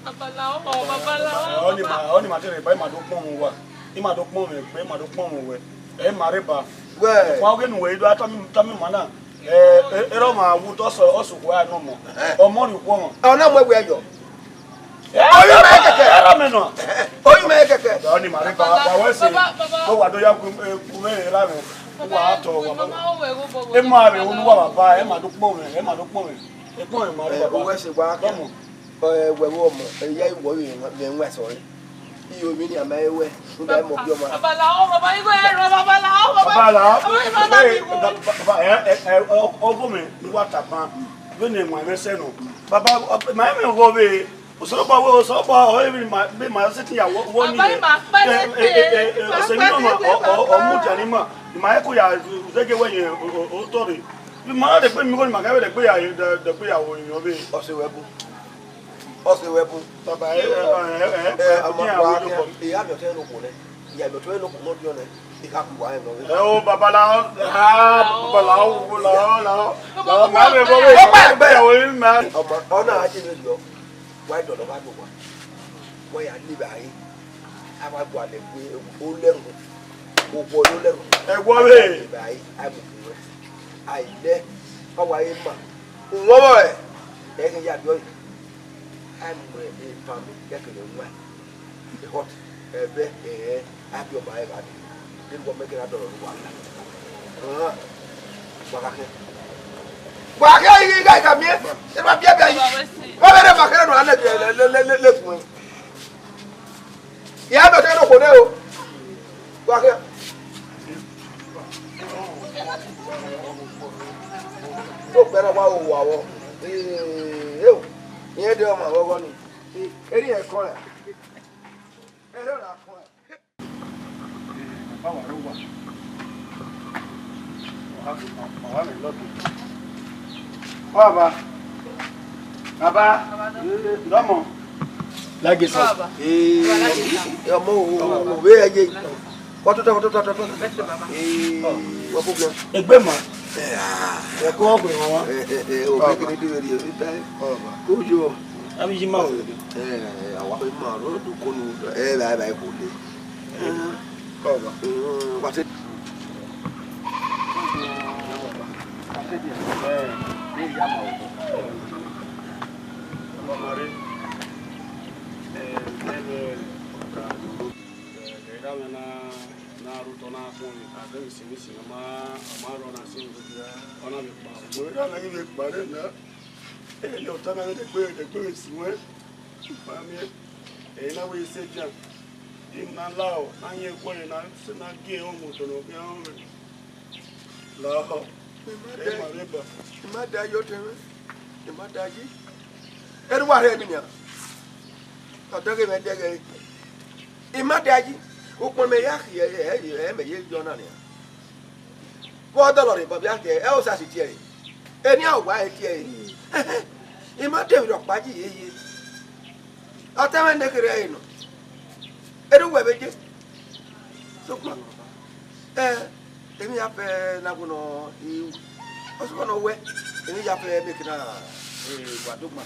Babalao, babalao. Ọnii ma, ọnii ma te rre ba, ima do kpọnmwẹ uwa, ima do kpọnmwẹ egbe, ima do kpọnmwẹ uwẹ, ẹ ma rre ba. Wẹ. Wa ọghe ne uwẹ i do a tama, tama ima na. Eh, eh, erha ọmwa wu dọsọ, ọ sẹ okhuo a nọ ọmọ. Ẹhẹn. Ọmọ rhie okhuo ọmọ. Ọ na mu ẹwe yọ. Eh, oyu mẹ kẹkẹ. Erha mẹ nọ. Ẹhẹn. Oyu mẹ kẹkẹ. Ọnii ma rre ba, wa wẹ sẹ. Baba, baba. Ọ wa do ya ku, eh, ku mẹ erha mẹ. Wa tọ wa. Mama, o wẹ gho bọ. Ẹ ma vbe unu wa baba, ẹ ma do kpọnmwẹ, ẹ ma do kpọnmwẹ. Ẹ kpọnmwẹ ma rre baba. Ẹ, o wẹ sẹ wa kẹ. Ọmọ. Ẹ, wẹ vbe ọmọ, ẹ ya iwọ vbe, vbe ẹwaẹn sẹ ọre. Iyo, emwi ni a ma he wẹ, rhunmwuda ẹ mọ ọgiọma. Babalao, baba, igho ẹrọ, babalao, baba. Babalao. Baba, baba, baba, ẹ, ẹ, ẹ, ọ, ọgọ mẹ, ne uwa tama, vbene ẹwaẹn mwẹ sẹ nọ. Baba, ọ, ma emwi ọghọ vbe, Osanobua wẹ, Osanobua ọre emwi ma, vbe ma sẹtin ya wọ, wọ ni. Baba, ẹ, ima kpẹlẹ ẹ, ẹ, ẹ, ẹ, ẹ, ima ọsẹ emwi nọ ma, kpẹlẹ ọ, ọ, ọ baba. Mu dia ni ima, ima he ko ya zẹgẹ wẹ yẹn, o, o, otọ rre. Vbe ima na degbe mi igho ni ima kẹ vbe degbe ya, de, degbe ya wọ emwi ọvbehe. Ọse wẹ bu. Ọse wẹ bu. Baba, ẹ, ẹ, ẹ, ẹ, ẹ, ẹ, ẹ, ama ẹ, ẹ, wa ẹ, kẹ, ẹ, I gha miẹn ọtẹn ne okhuo nẹ, I gha miẹn ọtẹn ne okhuo ne ọ diọn nẹ, I gha ku uwa rẹn nọ. Ẹ o, babalao, ha, babalao, lao, lao, lao, ma vbe bọ vbe, ọkpa ẹgbẹ ya wẹ ma. Ọma, ọ na gha je vberriọ, wa dọlọ gha do wa, wa ya le vbe a re, a wa gualọ ẹvbo olẹrun, okhuo ne olẹrun. Ẹ wọ vbe. A ya le vbe a re, a mu okhuo ruẹ, a i lẹ, ọ wa re ma, uwọnmwẹ ọre, ẹ i ghi ya viọ yi. A mu epa mẹ kẹkẹ ne uwa, ehọt, ẹvbe, ẹhẹn, a biẹ ọma ẹre gha dee, deghẹ wẹ mẹ kẹ na dọlọ ne uwa la. Ọnrẹn, wa gha khian. Wa khian, ighe ighe a i ka miẹn, erha biẹ biẹ yi. Wa vbe rre ma kherhe ne uwa lẹ biẹ lẹ, lẹ, lẹ, lẹ, lẹ gun ẹn. Ya dọ te no kone o. Wa khian. To gbẹrẹ wa wo wa wọ. Ee, o. Iẹn de ọmọ ọghọghọ ni. Eri ẹkọn rẹ. Eri ọna kọn rẹ. Baba wa ro wa. Wa, wa, wa, wa, wa, wa, wa. Baba. Baba. Dọmọ. Lage sa. Baba. Ee, ọmọ o, o, o, vbe ẹye. Kọtọtọ, kọtọtọ, kọtọtọ. Ee, wọ problem. Egbe ma. Ẹ kọ ọgbe mama. Ẹ, ẹ, ẹ, o kekere de vbe rhie vbe tae. Oyo. Avbe iji ma wẹ. Ẹ, ẹ, a wa vbe ma ro du konu. Ẹ, ẹ, ẹ, ẹ, kho le. Ẹ, wa te. Ẹ, ẹ, ya ma o. Mama re. Ẹ, ẹ, ẹ, ka do. Ẹ, ẹ, ẹ, na rhie otọ na khuọnmwi, a vbe sẹ emwi sin, ọ ma, ọ ma rrọọ na sẹ emwi, ọ na vbe kpa. Mẹ na ghi vbe kpa rre na, ẹ, ne otọ na ghi degbe, degbe vbe sẹ ruẹn, ma miẹn, ẹ, na wẹ sẹ dia, I na la ọ, na yẹn ẹguẹ na, sẹ na gie ẹre mu otọ ne ọ khian rẹn. Lahọ. I ma da, i ma da yi ọtẹn mwẹ, i ma da yi. Ẹre uwa rhẹ emwi nian. Ọ dọghe mwẹ dẹghe. I ma da yi. Ukpọn mẹ ya khiẹ, ẹ, ẹ, ẹ, mẹ ye yọ na nian. Vbe ọ dọlọ rhe, bọbia khiẹ, ẹ, osa si tie ẹre. Eni a wa e tie ẹre. I ma de emwi rhọkpa yi ye ye. Ọtẹn mwẹ ne kherhe ẹre nọ. Erha uwẹ vbe ye. Sokpan, ẹ, emwi ya fẹ na wẹ nọ, i, ọ sokpan nọ wẹ, emwi ya fẹ make na, ẹ, wa do gbọn.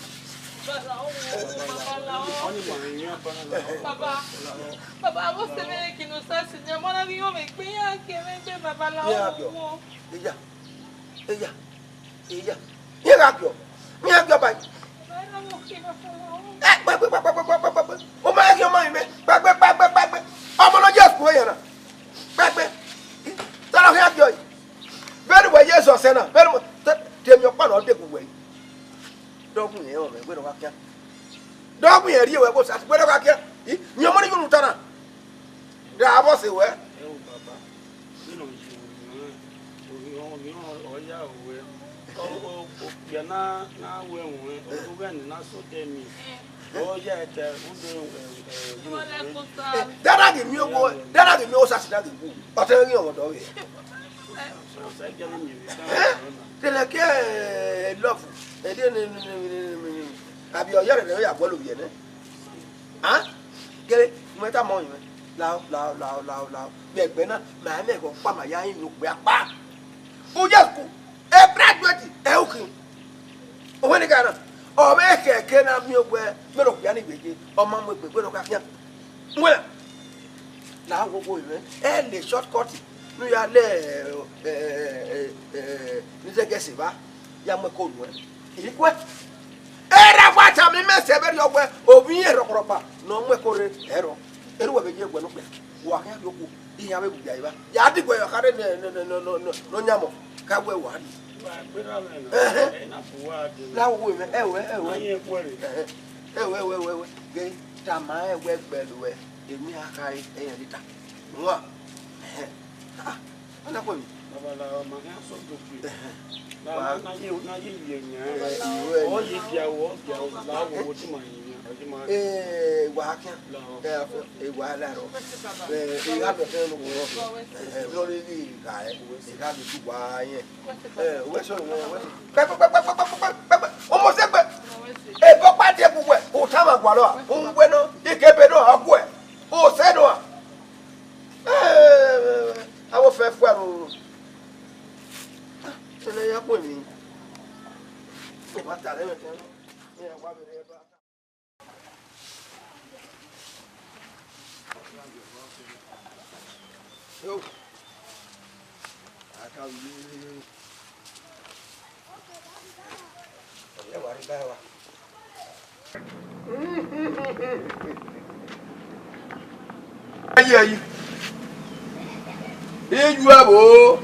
Baba, baba, vbọ sẹ vbe kinu sa si nia, mọ na ghi yọ mwẹ egbe, iran gie mwẹ egbe, baba, la. Iran gie ọ wo. Eya, eya. Iya, iran gha gie ọ, iran gie ọ ba. Ẹ, kpẹgbe, kpẹgbe, kpẹgbe, kpẹgbe, kpẹgbe. U ma ghi ọmọ rinmẹ, kpẹgbe, kpẹgbe, kpẹgbe. Ọmọ ne ọ ye school yan na. Kpẹgbe. Te ọ khian gie ọe. Vbene uwẹ ye zẹ ọsẹ na, vbene uwẹ, te, te emwi ọkpa nọ de gu wẹ. Dọgun yẹn ọmọ, wẹ ne ọ gha khian. Dọgun yẹn rhie wẹ ghe osa, wẹ ne ọ gha khian. I, yan ọmọ ni ye unu ta na. Ra vbọ sẹ wẹ. Ẹ o baba, vbene ọ ye orhiọn, orhiọn, orhiọn ọ ya ruẹ. Ọ, ọ, okpia na, na ru ẹmwẹ, ọ ru ẹmwẹ na sẹ odẹ miẹn. Ọ ya ẹdẹ, rhunmwuda, ẹ, ẹ, ẹ, Dada ghi miẹn owo, dada ghi miẹn owo sasi na ghi wu. Ọtẹn ghi ọmọ dọ vbe. Ọ sẹ, ọ sẹ, ẹ, dele ke, ẹ, love. Ẹ, de ne, ne, ne, abi ọ ya rẹ, ya gualọ ovbi ẹre nẹ. A? Gele, mẹ tama ọyẹnmwẹ. Lao, lao, lao, lao, lao. Vbe ẹgbẹ na, ma mẹ ẹghẹ ọkpa ma ya rinmwian okpia kpa. U ya school, e graduate, ẹ u khin. Owẹ ne gha na, ọ vbe khẹke na miẹn wẹ, vbene okpia ni vbe ye, ọ ma mu egbe, vbene ọ gha khian. Wẹ, la wo wo mwẹ, ẹ le shortcut, ne u ya le, ẹ, ẹ, ẹ, ẹ, ne zẹgẹ se evba, ya mu ẹko nuẹn. I kuẹ. Erha wa tama imẹ sẹ vberriọ wẹ, ovbi irẹn rhọkpọrhọkpa ne ọ mu ẹko rre, ẹrọ. Erha uwẹ vbe ye ẹguẹ ne okpia, wa khian rhie okhuo, iran vbe gbugbia evba. Ya diguẹ yọ khare ne, ne, ne ọ yan mọ, ka wẹ wa rhie. Ẹhẹn. La wo wo mwẹ, ẹwẹ, ẹwẹ. Ẹhẹn. Ẹwẹ, ẹwẹ, ẹwẹ, ẹwẹ. Ghe, tama rẹn wẹ gbe ruẹ, emwi a khare, ẹyẹn ni ta. Wan. Ẹhẹn. Ah, ọ na khuẹmwi. Babalao, ma khian sẹ odogbe. Ẹhẹn. Na, wa na, na ye, na ye ye yan. Ẹ, iwe. Ọ ye dia o, ọ dia o, la wo wo ti ma ye yan, ọ ti ma. Ẹ, wa khian. La o. Ẹ, afọ, ẹ, wa la rọ. Ẹ, ẹ, gha bẹ fẹ no ko rọ. Ẹ, ẹ, no ri ghi gha ẹ. Ẹ gha bi tu wa yẹn. Ẹ, wẹ sọ, wẹ, wẹ sọ. Pẹ, pẹ, pẹ. Ọmọ sẹ pẹ. Ẹ, bọ pa die bu wẹ. O ta ma gua lọ a. O wẹ nọ. Ike be nọ a guẹ. O sẹ nọ a. Ẹ, ẹ, ẹ, ẹ, avbe ofẹn fua roro. Sẹlẹ ya khuẹmwi. Ọ ma ta rẹ mẹ tẹn. Ẹ, wa vbe rẹ ba. Yo. Aka vbe. Ẹ wa rre ba wa. Ayi, ayi. Iju ẹvbo.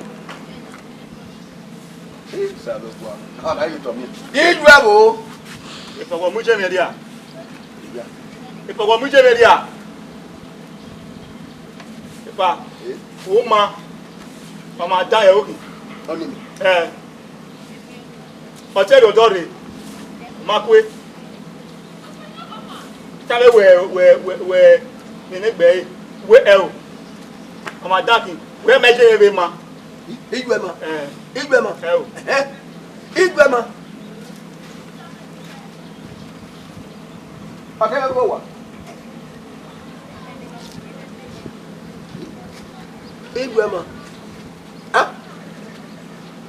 Iju ẹvbo. Epa wọ mu iye mwẹ dia? Epa wọ mu iye mwẹ dia? Epa, o ma, ọ ma da ẹ oghi. Ẹ. Ọ te rhie odọ rre, ma kue. Tavbe wẹ, wẹ, wẹ, wẹ nene egbe ẹre, wẹ ẹ o. Ọ ma da khin, wẹ mẹ je vbe ma. Iju ẹmwa. Ẹ. Iju ẹmwa. Ẹ o. Ẹhẹn. Iju ẹmwa. Ọ te vbe ghe owa. Iju ẹmwa. Ah?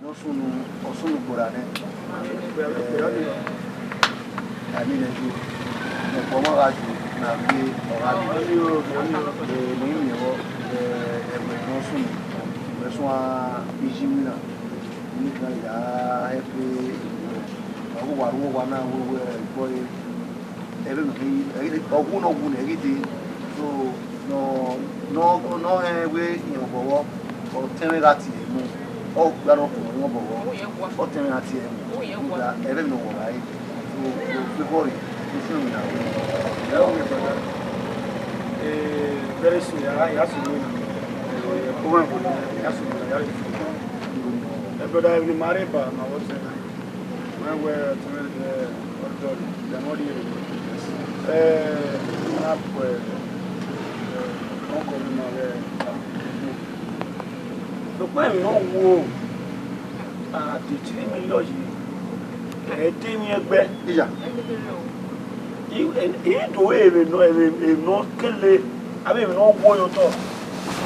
Ne ọ sunu, ọ sunu gborra nẹ. Ani nẹ ju, ne ọkpọ ọmwa gha ju, ne a miẹn ọgha miẹn. Eh, ne I miẹn vbọ, eh, ẹwẹ ne ọ sunu, ẹwẹ suẹn iye iwinna. Ne I ka ya ẹfe, ọ ghi wa ru owa na, wẹ, wẹ, ẹgbẹe ẹre. Ẹvbo ne ọ ghi, ọ wu ne ọ wu nẹ, ẹ ghi dee. So, ne ọ, ne ọ, ne ọ hẹn wẹ irẹn obọ vbọ, ọ tẹn mwẹ gha tie ẹre mu. Ọ gba ne ọ khuọnmwi obọ vbọ, ọ tẹn mwẹ gha tie ẹre mu. Rhunmwuda ẹvbo ne ọ wọ gha re. So, so, so, sorry, so, sorry, na. Ẹ o, my brother. Eh, very soon, ya, ya soon, ya. Eh, over and over, ya soon, ya. Eh, brother, even my neighbor, my what's name? Wẹ wẹ ọtẹn mwẹ, ọdọ, de ma rhie re. Eh, na pue, eh, ọkọ ne ima vbe. Sokpan emwi ne ọ wo, a de three million yi, ẹ i de emwi ẹgbẹ. Iya. I, I, I do emwi nọ, emwi, emwi ne ọ kele, avbe emwi ne ọ wo ye otọ.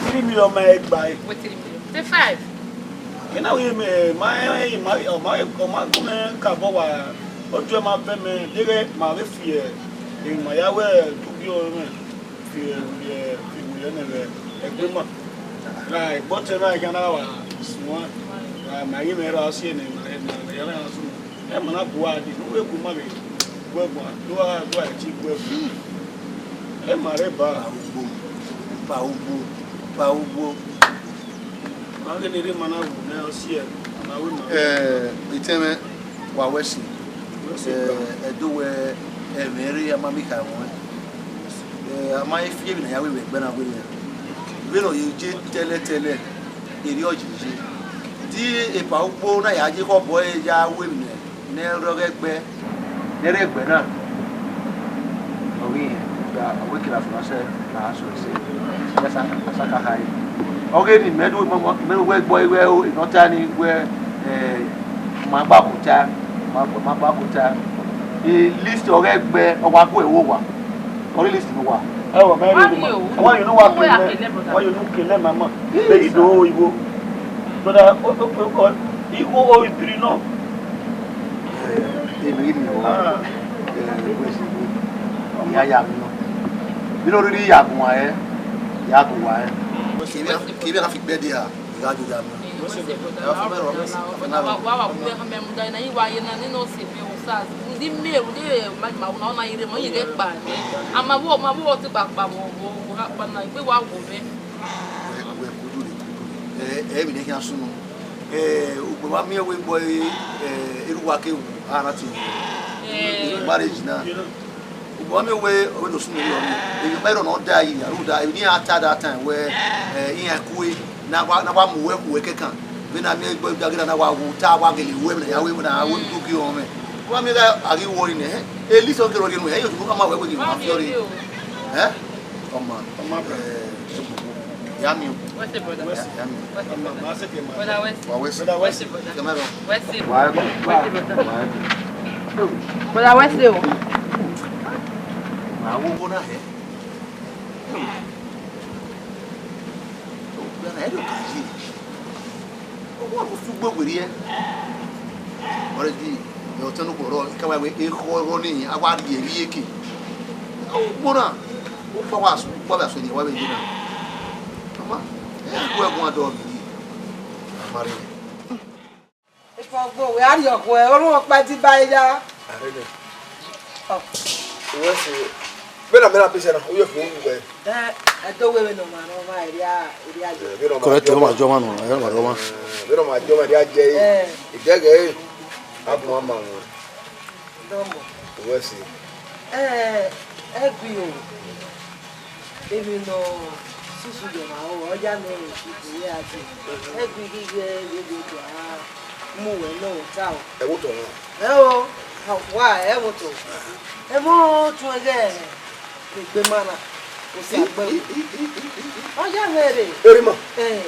Three million ma ẹgbẹe. Wẹ three million. Say five. Ena wẹ mẹ, ma, ma, ọ ma gu mẹ ka bọ wa, otu ma bẹ mẹ, deghẹ ma vbe fi, eh, ma ya wẹ dugie ọmwẹ, fi, eh, fi, eh, fi wẹ nẹ vbe ẹgbẹ ma. Ra ẹgbẹ ọtẹn na khian na wa suẹn, ra ma yi mẹ ra si ẹnẹ, ma, ma, ma ya na suẹn. Ẹ ma na bu wa di, ne u vbe gu ma vbe gu ẹguan, do a, do a ti gu ẹguan. Ẹ ma rre ba. Pa ugbo, pa ugbo, pa ugbo. Ma ghe ne erha ma na wu nẹ, ọ si ẹe, ọ na ru ima. Eh, etẹn mwẹ, wa wẹ ẹse. Wẹ ẹse. Eh, ẹdẹ wẹ, ẹmwẹ rre a ma miẹn ikha ruẹn. Eh, a ma he fi emwi ne a ya ru vbe ẹgbẹe na werriẹ. Vbene ọ ye je tẹlẹtẹlẹ, erriọ yi ye. Di epa ugbo na ya ye khẹ obọ ẹre ya ru emwi nẹ, ne ọ rre ọghe ẹgbẹe. Ne ẹre ẹgbẹe na, ọ ghi rẹn, ọ wẹ kere afianma sẹ, na so ẹse, ya sa, ya sa ka kha ẹre. Ọ ghe ne imẹ do, imẹ do wẹ gbe ọre wẹ o, ne ọ ta ni wẹ, eh, ma gba kota, ma, ma gba kota. E list ọghe ẹgbẹe, ọ wa gu ẹre vbe owa. Ọ rhie list ne owa. Ẹ wọ, mẹ rẹ. Why you no wa kele, why you no kele mama? Be you do Igbo. Brother, o, o, o, o, Igbo o ipiri nọ. Eh, eh, me give me one. Ah. Eh, where's the way? Ya, ya, mi nọ. Mi nọ riri ya gun wa, eh. Ya gun wa, eh. Kevbe, kevbe na fi gbẹ dia. Igha ju ya mi. Wẹ se brother, wa wa wa wa wa mẹ muda na, I wa ye na, ne nọ se mẹ, o sa, ndi mẹ, ndi ma, ma, na, na ire mo, ye ghe kpa. Ama wo, ma wo ti kpa kpa wo, wo, wo ha kpa na, igbe wa wo mẹ. Wẹ, wẹ kudu re, kudu re. Eh, eh, emwi ne khian sunu. Eh, ugbo wa miẹn wẹ gbọ, eh, eh, erha uwa ke wu, a na ti wu. Eh. Marriage na. Ugbo wa miẹn wẹ, ọ wẹ do sunu rriọ ni. Emwi ma rọ nọ da yi, a ru da, emwi ne iran ta that time wẹ, eh, iran kue, na wa, na wa mu wẹ kue kẹkan. Vbene a miẹn egbe da ghe na, na wa wu ta, wa gele wẹ, na ya wẹ, na wẹ du ki họn mwẹ. Wa miẹn gha a ghi wọ ni nẹ, eh, at least ọ gele ọ rhie nu, eh, yo, ama wẹ wẹ ghi ma fi ọ rre. Eh? Ọma. Ọma, bro. Eh, ya miẹn. What's up, brother? Ya miẹn. What's up, brother? Wa wẹ se. Brother, what's up? Wa wẹ se. What's up, brother? Kẹmẹ rọ. What's up? Wa wẹ se. What's up, brother? Wa wẹ se. Brother, what's up? Wa wo wo na hẹ. Brother, ẹ do ka yi. Ọ wa ru sugbe werriẹ. Ọredi, ẹ, ọtẹn nokhuo rrọọ, I ka wa wẹ ekhọe rrọọ nii, a wa rhie vbe iyeke. Ugbọn na, ukpa wa su, ukpa vbe asọn eni wa vbe ye na. Mama, ẹ, ẹguẹn guan dọ vbe iyeke. A ma rre. Epa ọgbọ wẹ a rhie ọkhuẹ, orhunmwu ọkpa ẹdẹ ba ya. Arre nẹ. Ọ. Uwẹ se, vbene a mẹ na bẹsẹ na, u ye fo uwẹ. Ẹ, ẹdẹ wẹ vbene ọmwa ne ọmwa ẹria, ẹria ye. Correct, ọmwa jọ ọmwa nọ, ẹ, ọmwa jọ ọmwa. Vbene ọmwa jọ ọmwa ẹria ye, ẹ, idẹghe, a bu ọmwa ma wọn. Dọmọ. Uwẹ se. Ẹ, ẹgui o. Emwi nọ susu ye ọmwa ro, ọ ya nẹ, ibu ye a dee. Ẹgui ghi ye, ye do a mu wẹ nọ ta o. Ẹ wo tọ wọn. Ẹ o, wa, ẹ wo tọ. Ẹ mo tun ẹghẹ egbe ma na. Osa gbẹ. Ọ ya mwẹ rre. Erima. Ẹ.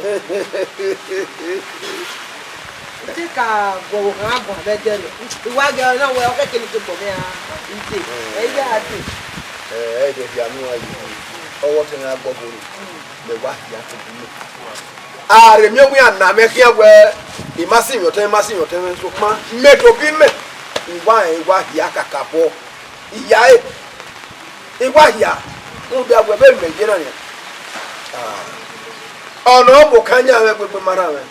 Te ka guọghọ khan guan vbe ẹdẹrriọ. I wa ghe ọna wẹ ọ kẹkẹ ne I tobọ mwẹ a, I te. Ẹ, I gha te. Ẹ, ẹ, ẹdẹ hia ne uwa yi. Ọghe ọtẹn mwẹ a gbọbọ rre. Mẹ wa hia tobọ mẹ. A rhe miẹn wẹ iran na mwẹ khian wẹ, I ma sinmwi ọtẹn mwẹ, I ma sinmwi ọtẹn mwẹ, sokpan mẹ tobọ mẹ, I wa rẹn, I wa hia kakabọ. I ya re, I wa hia, rhunmwuda wẹ vbene mẹ ye na nian. Ah. Ọna ọ bu okan yan mwẹ gbegbe ma rran mwẹ.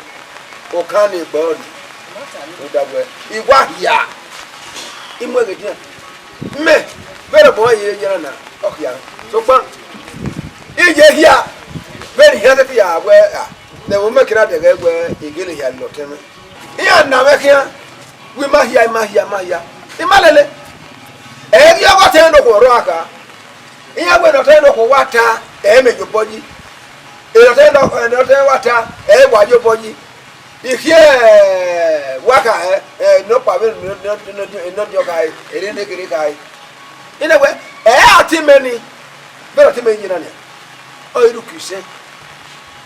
Okan ni egbe ọnii. Rhunmwuda wẹ, I wa hia, I mu ẹghẹ dian. Mẹ, vbene ọgbọ mwẹ ye ye na na, ọ khian. Sokpan, I ye hia, vbene I khian sẹtin ya wẹ, ah, ne ẹvbo mẹ kira dẹghẹ wẹ, I gele hia lele ọtẹn mwẹ. Iran na mwẹ khian, wẹ I ma hia, I ma hia, I ma hia. I ma lele. Ẹ ghi ọghe ọtẹn nokhuo rrọọ a kha. Iran wẹ ne ọtẹn nokhuo wa ta, ẹ mẹ ye obọ yi. Ẹ ne ọtẹn nọ-, ẹ ne ọtẹn wa ta, ẹ wa ye obọ yi. I khiẹ wa kha, ẹ, ẹ, ne ọkpa vbe ne, ne, ne, ne, ne ọ diọn kha, ẹ, ere ne kere kha, ẹ. Inẹ wẹ, ẹ a ti mẹ ni, vbene ọ ti mẹ yi na nian. Ọ i ru Kristian.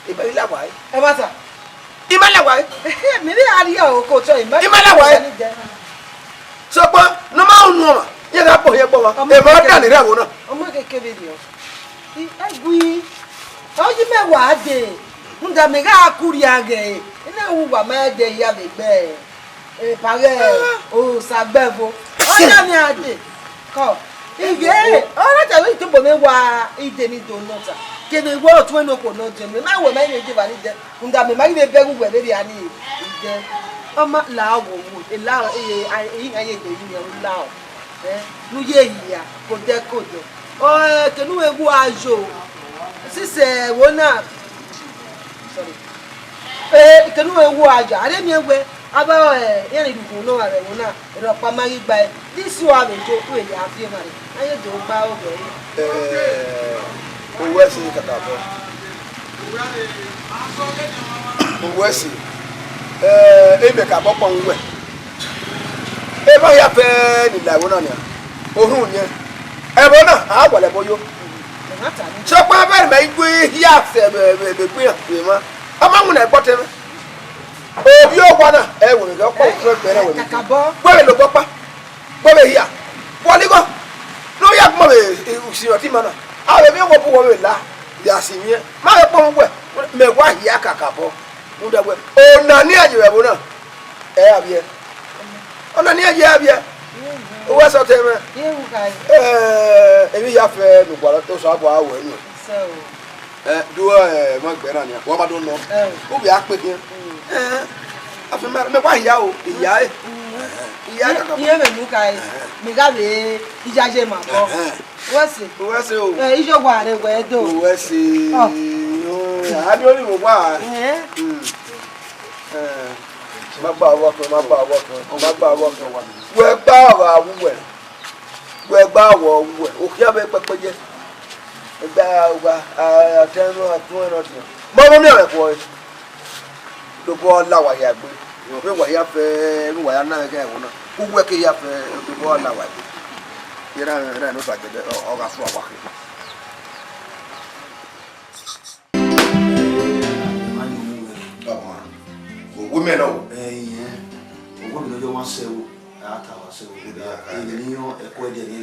I ma i la wa ẹe. Ẹ ma ta. I ma la wa ẹe. Ehe, mẹ vbe a rhie ọre oko otọ, I ma, I ma la wa ẹe. Sokpan, ne ọ ma unu ọmwa, iran gha kpọnmwẹ ẹgbẹe ọmwa. Ọmọ emwa kekere. Dan ni rre ẹvbo na. Ọmọ kekere rriọ. I, ẹgui, ọ yi mẹ wa dee. Rhunmwuda mẹ gha ku rria ghe, ena uwa ma dee ya vbe egbe. Epa ghẹ osa gbẹvo. Ọ ya mẹ a dee. Kọ. Ighe, ọ na ta wẹ I tobọ mwẹ wa ide ni do nọ ta. Kevbe wẹ ọtuẹn nokhuo nọ dee, mẹ ma wẹ ma i vbe dee evba ni dee. Rhunmwuda mẹ ma ghi vbe bẹghe uwẹ vberriọ ni, idẹ. Ọ ma la ọghọ wo, e la, e, e, e, iran ye do yi mẹ, u la ọ. Eh, ne u ye hia, kodẹ kodẹ. Ọ, eh, ke ne u vbe wu ayo. Sisi, eh, wo na. Sorry. Eh, ke ne u vbe wu ayo. A rhe miẹn wẹ, avbe, eh, iran ni rhie ukhunmwu nọ vbe ẹvbo na. Rhọkpa ma ghi gba ẹe, this one vbe do, u vbe ya fi emwa rre. A ye do gba oghe ẹre. Eh, uwẹ ẹse kakabọ. Uwẹ ẹse. Eh, imẹ kakabọ kpọnmwẹ uwẹ. Emwa hia fẹẹrẹ ni la ẹvbo na nian. Orhunmwu yẹn. Ẹvbo na, a wa lẹ ẹvbo yo. Sokpan vbene mẹ i gbe hia sẹ vbe, vbe, vbe egbe iran, vbe emwa. Ọ ma winna egbe ọtẹn mwẹ. Ovbi owa na, ẹ wẹ vbe ọ kpọ, eh, otọ ẹgbẹe na wẹ vbe. Kakabọ. Wẹ vbe lobọ ọkpa. Wẹ vbe hia. Wẹ ọligho. Ne ọ ya gbọmọ vbe usi ọtẹn ima na. Avbe emwi ọkpọkpọ wẹ vbe la, ya si mwẹ. Ma vbe kpọnmwẹ uwẹ, mẹ wa hia kakabọ. Rhunmwuda wẹ, ọna ne iran ye vbe ẹvbo na, ẹ i gha vbiẹ. Ọna ne iran ye, ẹ i gha vbiẹ. Uwẹ sẹ ọtẹn mwẹ. Ẹ, emwi hia fẹ ne ugbala Osanobua ruẹ nuẹn. Ẹ, do, ẹ, ma gbe na nian, wa ma do nọ. U vbe a kpe khian. Ẹ, afẹ mẹ, mẹ wa hia o, I hia e. I hia kakabọ. Iye vbe ne u kha e, mẹ gha vbe iyayi ma bọ. Uwẹ sẹ. Uwẹ sẹ o. Ẹ, iye wa rre wẹ do. Uwẹ sẹ. Ọ. A ni oni vbe owa. Ẹ. Mm. Ẹ, ma gba ọghọ kan, ma gba ọghọ kan, ma gba ọghọ kan. Wẹ gba ọghọ awuwẹ. Wẹ gba ọghọ awuwẹ. Okhian vbe kpẹkpẹ ye. Ẹgbẹ a gha, a, a tẹ nọ, a tun ẹn nọ tian. Ma vbe miẹn mwẹ khuọe. Dobọ la wa hia gbe. Vbe wa hia fẹ, vbe wa ya na ẹghẹ ẹvbo na. Uwẹ ke hia fẹ, dobọ la wa gbe. Yẹrẹ, yẹrẹ ne ọ sa gẹdẹ, ọ, ọ gha sua wa khin. Baba, wo mẹ nọ. Ẹyin, wo mẹ nọ, yọ ma sẹ wo, a ta wa sẹ wo. Ẹ, ẹ, ẹ, ẹko ẹdẹ ni.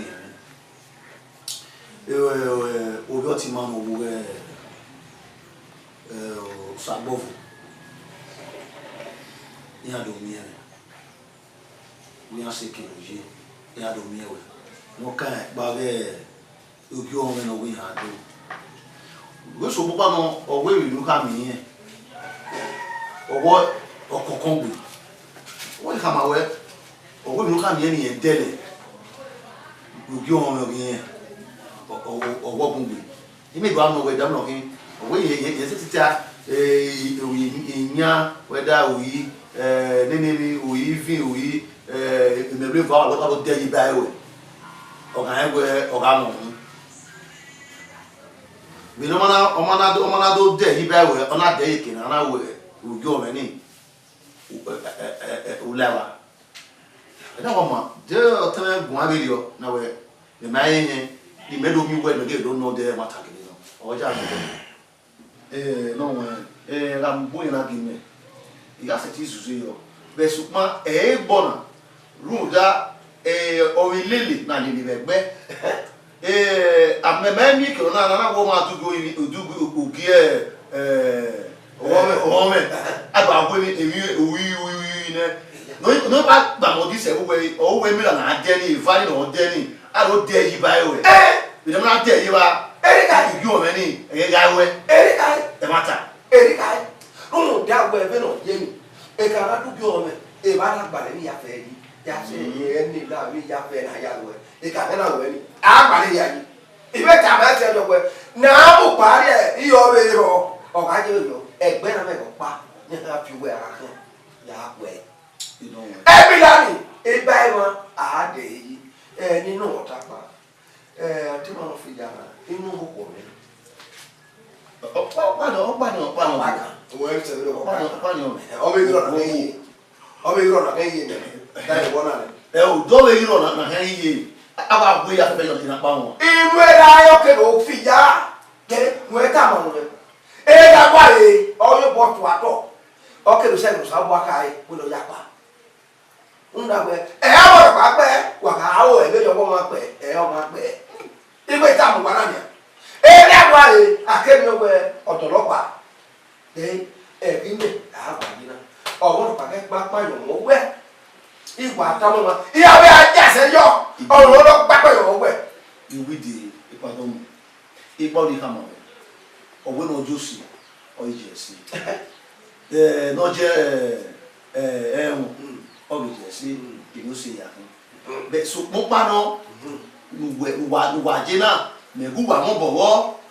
Ẹ, ẹ, ẹ, ovbi ọtẹn ima nọ vbe, ẹ, ẹ, Osagbọvo, iran do miẹn mwẹ, iran sẹ ekẹn ne ọ ye, iran do miẹn wẹ, ne ọ kan kpa ghẹ ogie ọmwẹ ne ọ wẹ iran do. Wẹ sokpan nọ, ọ wẹ emwi ne u khama irẹn, ọ wẹ ọkọnkọn gbe, wẹ khama wẹ, ọ wẹ emwi ne u khama irẹn ne irẹn dẹlẹ, ogie ọmwẹ ọ ghi rẹn, ọ, ọ, ọ wẹ ọkọnkọn gbe. I miẹn do nọ wẹ, da nọ khin, ọ wẹ irẹn, irẹn, irẹn sẹtin ta, eh, oyi iyan, whether oyi, eh, nene, oyi ivin, oyi, eh, imẹvbo eva, ọ gha do dẹ ye iba ẹre wẹ, ọ gha rẹn wẹ, ọ gha nọ uhunmwu. Vbene ọ ma na, ọ ma na do, ọ ma na do dẹ ye iba ẹre wẹ, ọ na dẹ ye eke ne a na wẹ, ogie ọmwẹ ni, u-, ẹ, ẹ, ẹ, ẹ, u la evba. Ẹna wa ma, de ọtẹn mwẹ guan vberriọ na wẹ, mẹ ma rẹn, ne imẹ do miẹn uwẹ, mẹ gele do nọ odẹ ẹmwata gele nọ. Ọ ya nọ. Eh, nọ wẹ, eh, gha mu ugbo na gie mẹ. I gha sẹtin zuzu yọ. Vbe sokpan, ẹ i re egbọ na, rhunmwuda, eh, ọ vbe lele na lele vbe ẹgbẹ. Eh, a mẹ ma miẹn ekẹn na, na, na wẹ ọ ma du ugie, du ugie, eh, ọghọmwẹ, ọghọmwẹ. A gba wẹ emwi, emwi, ui, ui, ui, ui nẹ. Ne ọ, ne ọ gba gba mẹ odise vbe uwẹ, ọ wẹ emwi na na dẹ ni, eva ni na dẹ ni, a do dẹ ye iba ẹre wẹ. Eh! Vbene ọ na dẹ ye iba, erika, ugie ọmwẹ ni, ẹ gha wẹ. Erika. Ẹmwata. Erika. Rhunmwuda wẹ vbene ọ ye ni, eka na du ugie ọmwẹ, evba na gbalẹ ni ya fẹ yi, ya sẹ, mm, ẹre ni na vbe ya fẹ na ya ruẹ, eka na wẹ ni, a gbalẹ ya yi. I vbe tama ẹsẹ nọ wẹ, ne a mu kpa rrie, iye ọ vbe rrọọ, ọ gha ye vberriọ, ẹgbẹe na mwẹ vbe ọkpa, ne a fi uwẹ a gha khian, ya kpẹẹ. Emila ni, eba emwa, a dẹ yi, ẹ, ne I nọ mwẹ ọta kpa, ẹ, ọtẹn ima nọ fi ya na, inu okhuo mwẹ. Ọ, ọ, ọkpa nọ, ọkpa nọ, ọkpa nọ. Ọkpa kan, owẹ sẹ vberriọ ọkpa kan. Ọkpa nọ, ọkpa nọ. Ọ vbe rrọọ na, ẹ, ye. Ọ vbe rrọọ na, ẹ, ye nẹ. Da ẹvbo na nẹ. Ẹ, odọ vbe rrọọ na, na hẹ ye. A wa gue ya fẹ yọ na kpa wọn. Inu erha ayọn kevbe ofi ya. Kere, wẹ tama ruẹ. Erha wa re, ọ ye obọ tua tọ. Ọ kere sẹ ne Osanobua khare, wẹ ne ọ ya kpa. Rhunmwuda wẹ, ẹ i ọmwa nọkpa kpẹ, wa gha ro ẹvbo erha ọmwa kpẹ, ẹ i ọmwa kpẹ. Igbe tama uwa na nian. Erha wa re, a kere wẹ ọdọ nọkpa. Then, ẹghẹ imẹ, a gha gba yi na. Ọmwa nọkpa ghẹ kpakpa yọ mwẹ owẹ. I wa tama ọmwa, I ya vbe a ya sẹ yọ, ọmwa nọkpa kpẹ yọ mwẹ owẹ. Iwidi, ikpatọ mu. Ikpọ ni khama wẹ, ọ wẹ ne ọ ye osi, ọ i ye ẹse. Eh, ne ọ ye, eh, ẹmwẹ, ọ ghi ye ẹse, ino se ya khin. Bẹ sokpan ọkpa nọ, ne uwẹ, ne uwa, ne uwa ye na, mẹ gu uwa mọ obọ vbọ,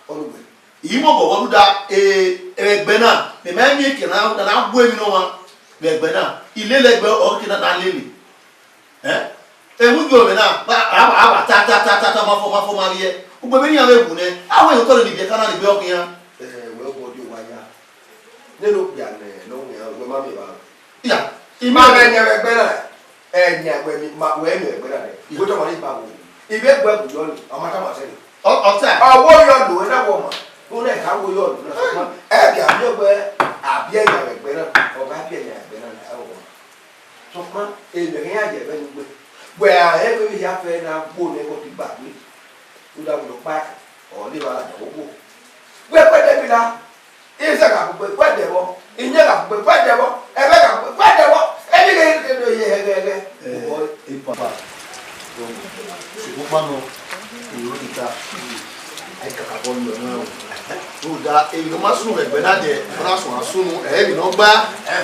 ọ ne uwẹ. I mọ obọ vbọ rhunmwuda, eh, ẹgbẹ na, mẹ ma miẹn ekian na, na gu emwi ne ọmwa vbe ẹgbẹ na, I lele ẹgbẹ ọre ekian na lele. Ẹ? Ẹmwẹ ugie ọmwẹ na, a, a, a wa ta, ta, ta, ta, ta, ma fọ, ma fọ, ma rhiẹ. Ugbẹn vbene iran vbe wu nẹ, a wẹ emwi otọ ni biẹ ka na ni gbe ọkhian. Ẹ, wẹ obọ di owa ya. Nene okpia nẹ, ne ọ wian, wẹ ma miẹn evba. Ya, I ma ma mwẹ ẹyẹn vbe ẹgbẹ na, ẹyẹn wẹ mi, ma, wẹ miẹn vbe ẹgbẹ na nẹ. Ya. Wẹ tọ ma ni ba wo. I vbe gu ẹbu yọ ni, ọ ma tama sẹ ni. Ọ, ọ ta. Ọ wo yọ lo, ẹ na wọ ma. Wẹ na ka wo yọ lo, na sọ ma. Ẹ bia miẹn wẹ, a biẹ ẹyẹn vbe ẹgbẹ na, ọ gha biẹ ẹyẹn vbe ẹgbẹ na, ẹ wọ ma. Sokpan, emẹ ghi ya ye ẹvbo ne uwẹ. Wẹ a rẹn wẹ vbe hia fẹ na gbo nẹ, ẹghẹ ọ te gba gbe. U da wẹ ọkpa ẹkan. Ọ ni vba ladian vbe okhuo. Wẹ kpẹdẹ bi na, iza gha kugbe kpẹdẹ vbọ, iyẹn gha kugbe kpẹdẹ vbọ, ẹmwẹ gha kugbe kpẹdẹ vbọ, emwi ghe ghe do ye hẹghẹghẹ. Ẹ, e papa, sokpan nọ, iro ni ta, a i kakabọ lu ẹmwẹ o. Rhunmwuda emwi ne ọ ma sunu vbe ẹgbẹ na dẹ, ọ na suẹn sunu, ẹ, emwi ne ọ gba. Ẹ,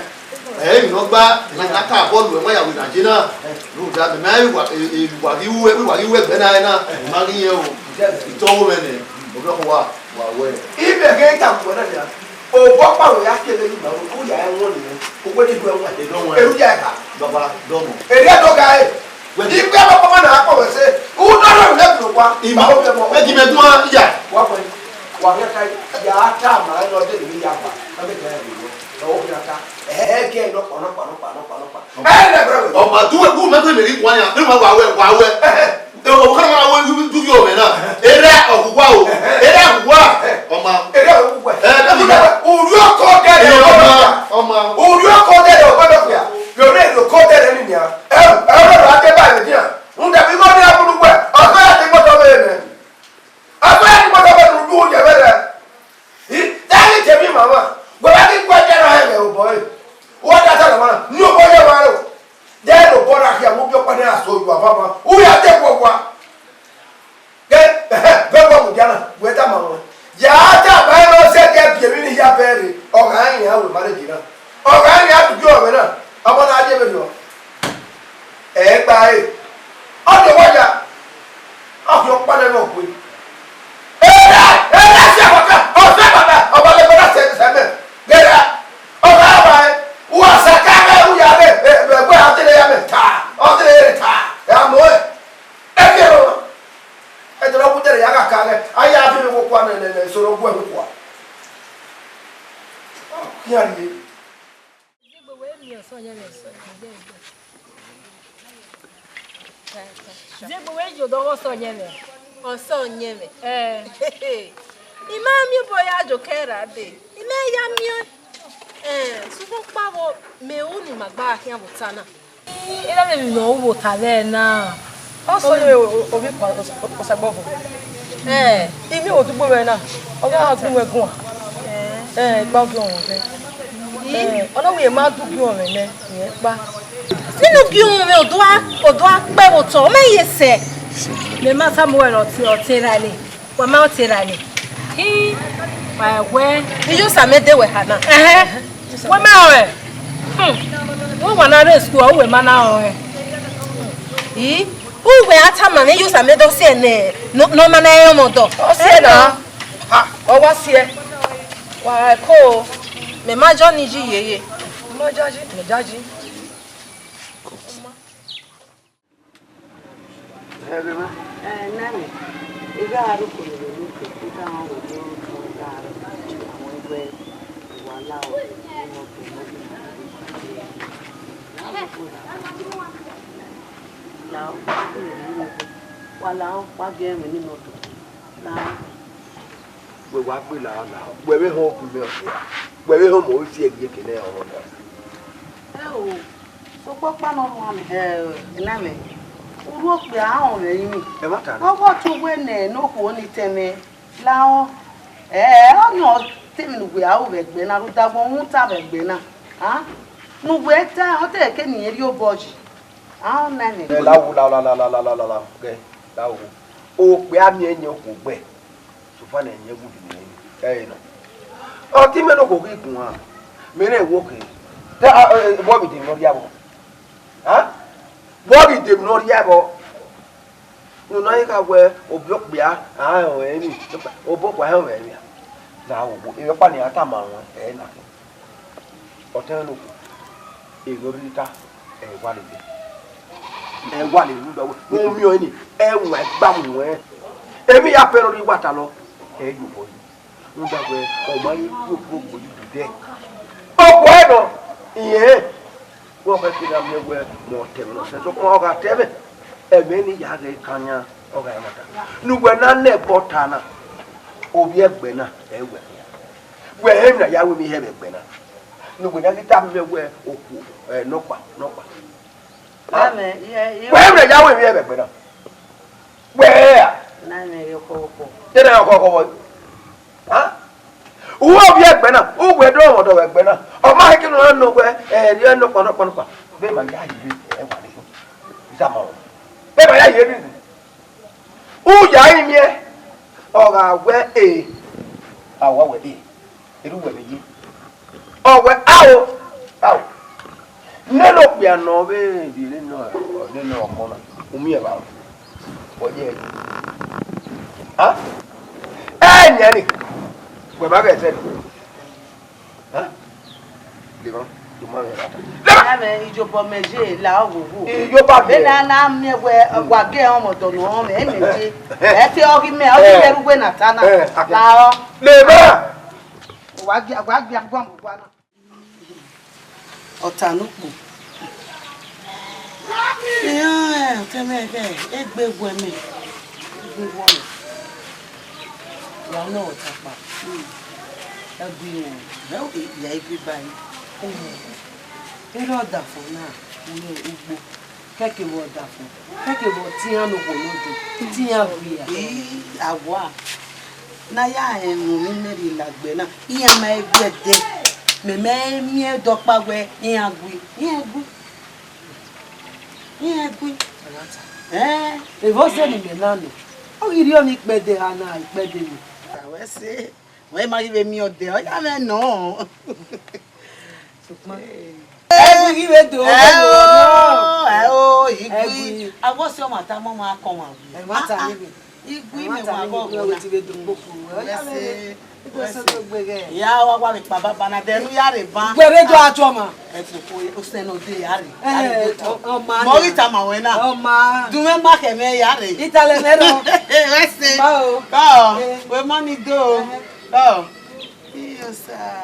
emwi ne ọ gba, emwi ne a ka bọọlu ẹmwẹ ya wẹ na je na. Rhunmwuda mẹ ma wa, e, e, wa ghi ru, wa ghi ru ẹgbẹ na ẹre na, I ma ghi yẹn o. I tọ wo mwẹ nẹ, ovbi ọkpa wa, wa wẹ. Imẹ ghe ta wẹ na nia. Obọ ọkpa wẹ ya kele ni ma, u ya ẹwọn ni, u wẹ ni du ẹwọn. E dọ wọn. Eru ya ẹka. Baba, dọmọ. Ere do ga e. Wẹ di ikpe ọkpa ma na akpọ wẹ sẹ. U dọ rẹ u lẹ bu wa. Ima, wẹ di mẹ dua ya. Wa wẹ. Wa ghi ta, ya ta ma ẹ nọ de ni ya wa. Ẹ mẹ ta ẹ ni. Ọ ghi ta. Ẹ, ẹ, ke nọkpa, nọkpa, nọkpa, nọkpa, nọkpa. Ẹ, ẹ, ẹ, ẹ, ẹ. Ọ ma du wẹ gu mẹ fẹ mẹ rhie guan ya, ne ma wa wẹ, wa wẹ. Ẹ, ẹ. Ẹ, ọ kha ma wẹ du, du yo mẹ na. Erha ọghuwa o. Erha ọghuwa. Ọ ma. Erha ọghuwa. Ẹ, ẹ, ẹ. Urhiọkọ dẹdẹ. Ẹ, ọ ma, ọ ma. Urhiọkọ dẹdẹ ọgbọdọ fia. Yo ne do ko dẹdẹ ni nia. Ẹ, ẹ, ẹ, ẹ, ẹ, ẹ, ẹ, ẹ. Rhunmwuda vbe igho ne a bun uwẹ, ọ sẹ ya te gbọdọ vbe nẹ. Avbe ẹre ni kpọtọ vbe ne u ru ye vbe rẹ. I, te a ghi tẹ emwi mama, wẹ gha ghi gu ẹdẹ na hẹ mwẹ obọ ẹre. Uwa da ta lọ mwa na, ne obọ ye mwa ro. Dẹ ne obọ na khian, mu obi ọkpa ne a so yu ava mwa. U ya te khuo gua. Ghe, ẹhẹ, vbe ẹguọ mudia na, wẹ tama ruẹn. Ya tama ẹre ne ọ sẹ ẹdẹ biẹ emwi ni hia bẹre, ọ gha rinmwian wẹ ma rre gie na. Ọ gha rinmwian tutu ọmwẹ na, ọmọ na ye vberriọ. Ẹ gba ẹre, ọ do wa ya, ọ khian ọkpa nẹ ne ọ kue. Erha, erha si agbaka, ọ sẹ agbaka, ọ wa lẹ ẹgbẹ na sẹ, sẹ mẹ. Ghe erha, ọ gha ba ẹre, u wa sa ka ẹre, u ya rre, ẹ, ẹ, ẹgbẹ a te rre ya mẹ ta, ọ te rre ta, ẹ a mọ ẹre. Ẹ fi ẹre ọmwa. Ẹdẹ ne ọ wu dẹrẹ ya gha ka ẹre, a ya fi ẹre kua nẹ, nẹ, nẹ, soro gu ẹre kua. Ọ khian rrie. Ziegbe wẹ miẹn ọsẹ ọyẹnmwẹ. Ziegbe wẹ ye odọ ọghe ọsẹ ọyẹnmwẹ. Ọsẹ ọyẹnmwẹ? Ẹ. I ma miẹn obọ ya jokẹ ra dee. I ma ya miẹn. Ẹ, sokpan ọkpa vbọ, mẹ ru ne ima gba khian vbe ota na. Erha vbe emwi ne ọ ru vbe ota vbe na. Ọ sẹ ọyẹnmwẹ ovbi Osagbọvo. Ẹ. I miẹn odugbo mwẹ na, ọ gha gun mwẹ guan. Ẹ, gba ogiọnmwẹ mwẹ. Ẹ, ọ na wẹ ma du ogiọnmwẹ nẹ, rẹn kpa. Nene ogiọnmwẹ mwẹ, odua, odua kpẹ vbe otọ, ọ ma ye sẹ. Mẹ ma tama uwẹ ne ọ te, ọ te ra nẹ. Wa ma ọ te ra nẹ. Hi, wa wẹ. Iye Osamẹdẹ wẹ ha na. Ẹhẹn. Wẹ ma rẹn. Hmm. Wẹ wa na rre school, ọ wẹ ma na rẹn. Ih, uwẹ a tama mwẹ, iye Osamẹdẹ ọ siẹ nẹ, ne ọ ma na rẹn ọmọ dọ. Ọ siẹ na. Ha, ọ wa siẹ. Wa ko, mẹ ma jọ ni yi yeye. Mẹ ma jọ yi, mẹ jọ yi. Ẹ, nene, I gha rre okhuo ne ovbi Luke, I gha rẹn wẹ ovbi Luke gha rre, a wẹ wẹ, uwa la o, ne ọ gbe ne ọ gbe na, la o, wa la o, wa gie ẹmwẹ ne imọto, la o. Wẹ wa gbe la o, la o. Wẹ vbe họn gu mẹ ọse ra? Wẹ vbe họn mẹ isi ẹgie ke nẹ ọmọ na? Ẹ o, sokpan ọkpa ne ọ rua mẹ. Ẹ, ena mẹ, urhu okpia a họn mwẹ rinmwi. Ẹmwata na. Ọghe ọtẹn uwẹ nẹ ne okhuo ni tẹn mwẹ, la o. Ẹ, ọnii ọ te emwi ne uwẹ a ru vbe ẹgbẹ na, rhunmwuda wẹ ọmwata vbe ẹgbẹ na. A? Ne uwẹ ta, ọ te ke ne irẹn rhie obọ yi. A, ọ na mẹ. Ẹ, la wo, la, la, gẹ, la wo. Okpia miẹn yẹn okhuo gbẹ. Sokpan ne ẹyẹn wu di mwẹ ẹre nọ. Ọ te imẹ ne okhuo ghi guan, mẹ rẹn wo ke. Te, a, ẹ, vbọ vbe de emwi ne ọ rhie vbọ? A? Vbọ vbe de emwi ne ọ rhie vbọ? Unu na i gha wẹ ovbi okpia a họn ẹre emwi, obọ okpia a họn ẹre emwi a? Na wo, emwi ọkpa ne iran tama ruẹn, ẹ na khin. Ọtẹn mwẹ ne okhuo, erriọ rhie ta, ẹ wa lele. Ẹ wa lele rhunmwuda wẹ, u miẹn ọnii, ẹ wan ẹgba mu ruẹn. Emwi ya pẹ ne ọ rhie wa ta nọ, ẹ ye obọ yi. Rhunmwuda wẹ, ọ ma ye ru okhuo gbe yi dẹ. Okhuo ẹnọ, irẹn, wẹ ọ khẹke na miẹn wẹ, mẹ ọtẹn mwẹ ne ọ sẹ, sokpan ọ gha ta ẹmwẹ, ẹmwẹ ne I ya ghẹ kan yan, ọ gha ẹmwata. Ne uwẹ na nẹ ẹbọ ta na, ovbi ẹgbẹ na, ẹ wẹ khian. Wẹ hẹ emwi ne a ya ru emwi hẹ vbe ẹgbẹ na. Ne uwẹ na ghi tama mẹ wẹ okhuo, ẹ, nọkpa, nọkpa. Amẹ, iye, iye. Wẹ hẹ emwi ne a ya ru emwi hẹ vbe ẹgbẹ na. Wẹ hẹ ra? Na mwẹ ọkhọ ọkhọ. Te na ọkhọ ọkhọ vbọ? Ha? Uwẹ ovbi ẹgbẹ na, uwẹ do ọmwa ọdọ vbe ẹgbẹ na. Ọ ma he ke nọ na nọ wẹ, ẹ, rhie nọkpa, nọkpa, nọkpa. Vbe ma ya ye vbe ẹ wa re. Iza ma o. Vbe ma ya ye vbe. U ya rinmwian, ọ gha wẹ e, a wa wẹ e, erha uwẹ vbe ye. Ọ wẹ, ao, ao. Nene okpia ne ọ vbe rhie nene ọmọ na, u miẹn evbare, ọ ye ẹre. Ha? Ẹ nian ni, wẹ ma ghẹ ẹsẹ ni. Ha? Levba, do ma mwẹ evba ta. Levba! Amẹ iyobọ mẹ ye la oghogho. Iyobọ mẹ. Vbene a na miẹn wẹ wa gẹ ọmọ ọdọ ne ọ mwẹ, mẹ ye. Ẹ te ọghe mẹ, ọghe mẹ ru wẹ na ta na. Eh, akẹ. La ọ. Levba! Wa gia, wa gia guan mu guan na. Ọta ne ukpo. Iran ọtẹn mwẹ ẹghẹ egbe wẹ mẹ. Egbe wẹ mẹ. Wa nọ ọta kpa. Ẹgui wọn. Ẹ o ya egbe ba yi. Erha ọdafẹn na, ugbo. Kẹkẹ vbe ọdafẹn, kẹkẹ vbe ọtiẹn ne okhuo nọ dee, te iran gui ya. Ii, awa, ne a ya rẹn emwi ne imẹ rhie lagbe na, iran ma gui ẹdẹ, mẹ mẹ miẹn dọkpa wẹ iran gui, iran gui, iran gui. Ẹn, evba ọzọ ne imẹ na nọ, ọ ghi rhie ọmọ ikpẹdẹ ha na, ikpẹdẹ ni. Wẹ sẹ, wẹ ma ghi vbe miẹn ọdẹ, ọ ya mwẹ nọ. Sokpan. Ẹgui ghi vbe do. Ẹ o, ẹ o, igui. Ẹgui. Awọ si ọmwa ta, ọmwa kọ ọmwa wi. Ẹ ma ta Ah, ah. Igui mẹ wa vọ vọ na. Wẹ ti vbe do kpokpo. Ọ ya vbe, igo so do gbe ghẹ. Ya wa wa vbe kpa baba na, dẹ ne u ya rre ban. Wẹ vbe do a tuọ ma. Ẹ kpokpo, o sẹ ne o de ya rre. Ẹ, ọ ma. Mọ ghi tama wẹ na. Ọ ma. Dunmwẹ ma khẹ mwẹ ya rre. Italẹ mẹ rọ. Wẹ sẹ. Ba o. Kọ. Wẹ ma ni do. Ẹhẹn. Kọ. Iyo sa.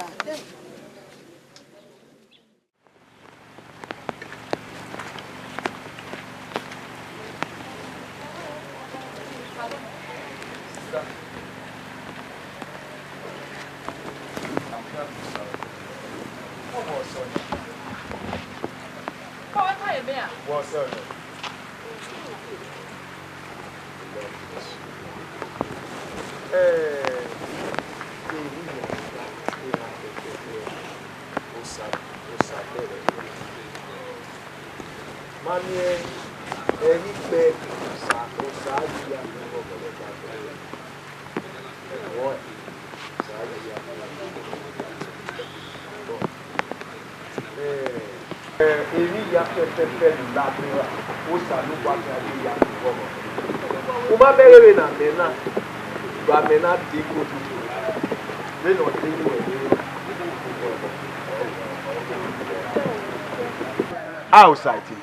Osa, osa bẹrẹ. Ma miẹn ẹre ikpẹ osa, osa ya mu ọmọ ne ẹgbẹe. Ẹvbo osa ya mu ọmọ ne ẹgbẹe. Ẹ, emwi hia fẹfẹfẹ ne u la gbe ra, Osanobua khian ghi ya mu ọmọ. U ma bẹghe vbene amẹ na, vbe amẹ na de iko tutu, vbene ọ de iko ẹre. Outside.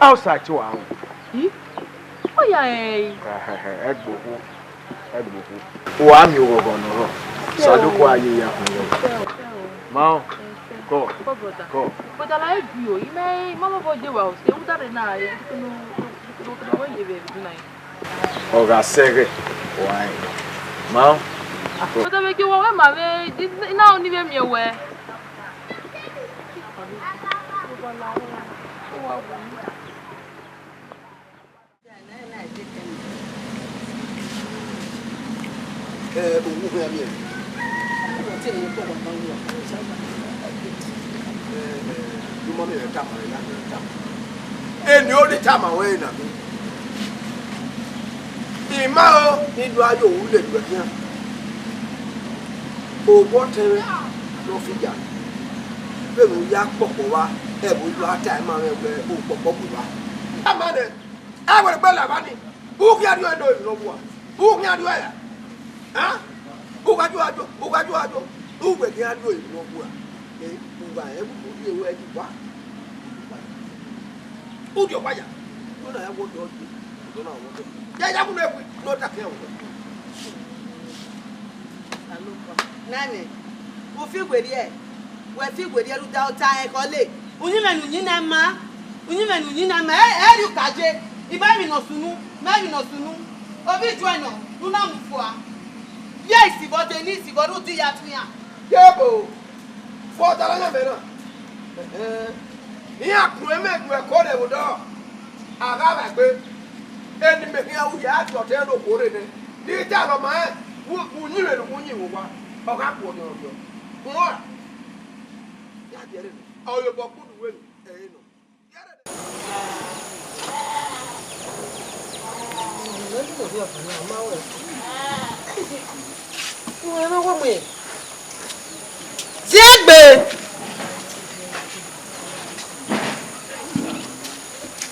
Outside wa ru. Ih? Ọ ya rẹn ẹre. Ẹgbokhu. Ẹgbokhu. Wa miẹn oghọghọ ne ọ rrọọ. Osanobua ye ya khin. Ma ọ. Kọ. Kọ. But I like you. I mean, mama boy, you are. Say, who that na? You know, you know, you know. Ọ gha sẹ ẹghẹ, wa rẹn. Ma ọ. But I make you one, ma, I now only me where. Ẹ, owu hẹ miẹn. Ẹ, ẹ, du ma miẹn tama ẹre na, miẹn tama. Eni ọ rhie tama wẹ na. I ma o, I do a ye ohu lele uwẹ khian. Obọ tẹn mwẹ ne ọ fi ya. Vbene u ya kpọkpọ vba, ẹvbo u do a ta ima mwẹ wẹ okpọkpọ gbe vba. Ama nẹ, a wẹ gbe la vba ni, u khian rhie ẹre do emwi ne ọ vua, u khian rhie ẹre ra? Hẹn? U gha ju a do, u gha ju a do, u wẹ khian rhie emwi ne ọ vua. Ẹ, u gha rẹn vbe u rhie ẹre ẹdẹ uwa. U rhie ọkpa ya, u na ya wọ dọ yi, u na wọ dọ. Ya ya mu ne ẹvbo ne ọ ta khian wẹ. Nani, u fi werriẹ, wẹ fi werriẹ rhunmwuda ota rẹn khọ le. Uyinmwẹ ne uyinna ma, uyinmwẹ ne uyinna ma, ẹ, ẹ rhie uka je, I ma emwi ne ọ sunu, ma emwi ne ọ sunu. Ovbi Joy nọ, ne u na mu fua. Ye isivọ de ne isivọ, rhunmwuda I ya tuẹn iran. Yebo, fọ ọta na yan mẹ na. Iran kun emẹ gu ẹko rre vbe odọ, a gha vba egbe. Eni mẹ khian ru ya, a tie ọtẹn ne okhuo rre nẹ. Ne I ta rọ ma rẹn, vbe uyinmwẹ ne u yin vbe owa, ọ gha guọnọ rriọ. Huan, ya biẹ rre nẹ, ọ yobọ kunu wẹ eni, ẹ i nọ. Ziegbe!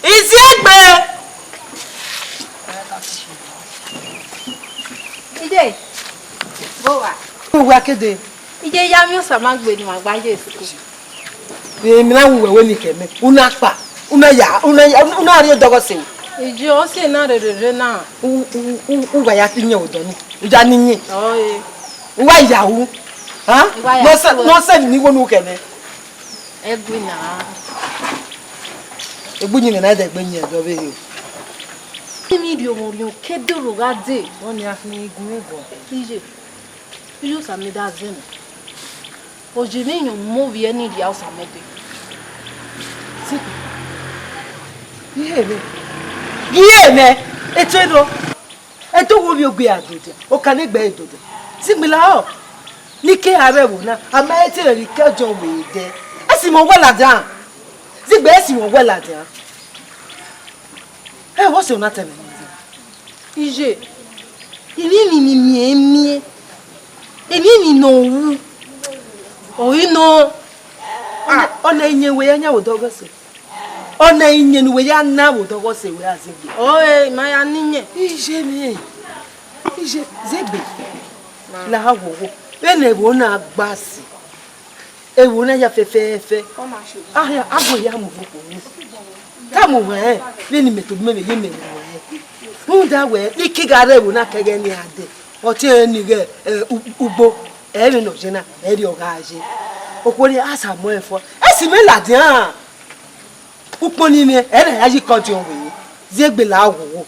Iziegbe! Ide, vbe owa? Uwa kede. Ije ya miẹn Osamẹ gbe ne ima gba ye school. Emwi na wu wẹ wẹ ni kẹ mẹ. U na kpa, u na ya, u na ya, u na rhie odọghọ sẹ. Ije ọ sẹ na rere rre na. U, u, u, u wa ya iyẹn odọ ni. U ya ni iyẹn. Ọe. U wa ya ru. Ha? U wa ya. Nọ sẹ, ru. Nọ sẹ ni wo nu kẹ mẹ. Ẹgui na. Egbu yin na ẹdẹ gbe yin ẹdọ vbe he. Emi rhie ọmọ rhiọn ke doro gha dee. Wẹ ọnii a khin igun ẹvbo. Ije. Iye Osamẹ da zẹ mẹ. Oje ne iyọn mu ovbi ẹre ni rhie Osamẹ dee. Zigbe. Rhie mẹ. Rhie mẹ. Eto rọ. Eto wo vbe ogbe a dodia. Oka ne egbe ẹre dodia. Zigbe lahọ. Ne I ke a rre ẹvbo na, a ma te rẹn ghi ke Jọn wẹ dẹ. Ẹ si mwẹ wẹ ladian. Zigbe ẹ si mwẹ wẹ ladian. Ẹ, wẹ ọse ọ na tẹ mwẹ nọ. Iye, emwi emwi ne I miẹn miẹn, emwi emwi ne ọ ru, ọ i nọ. Ọna, ọna iyẹn wẹ ya yan vbe odọghọ sẹ. Ọna iyẹn ne uwẹ ya na vbe odọghọ sẹ wẹ a zẹ egbe. Ọe, ima ya na iyẹn. Iye mwẹ, iye, zẹ egbe. La ha wo wo. Vbene ẹvbo na gba sẹ. Ewu na ya fẹfẹfẹ. Ọ ma ṣe. Ahia, a gbe ya mu vbe okhuo ni. Ka mu wẹ, vbene imẹ tobọ imẹ vbe ye imẹ mu wẹ. Rhunmwuda wẹ, ne I ke gha rre ẹvbo na kẹghẹ ne iran dẹ, ọ te rẹn ni ghẹ, eh, u-, ugbo, ẹ vbe nọ ye na, ẹ rriọ gha ye. Okhuo ni a sa mu ẹn fua. Ẹ si mwẹ ladian. Ukpọn ni mwẹ, ẹ na ya yi kọdiọn wẹ. Zẹ egbe la wowo.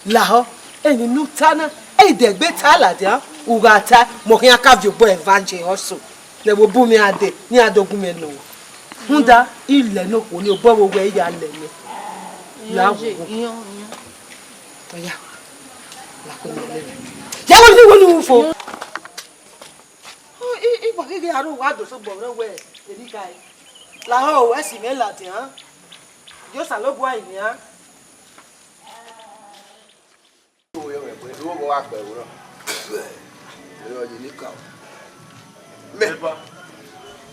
Lahọ, emwi ne u ta na, ẹ i dẹgbe ta ladian, u gha ta, mẹ ọ khian ka viọ obọ evangel also. Ne ẹvbo bu mwẹ a dee, ne iran do gu mwẹ nọ. Rhunmwuda, I lẹ ne okhuo ni, obọ vbe owẹ I ya lẹ nẹ. La wowo. Ọya, la kpe mẹ lele. Ya wo ni wo ni u fo. I, I, I wa ghi ghi aro wa do so gbọ rẹ wẹ, eri ka e. Lahọ o, ẹ si mwẹ ladian. Ye Osanobua yin nian. Mẹ. Epa.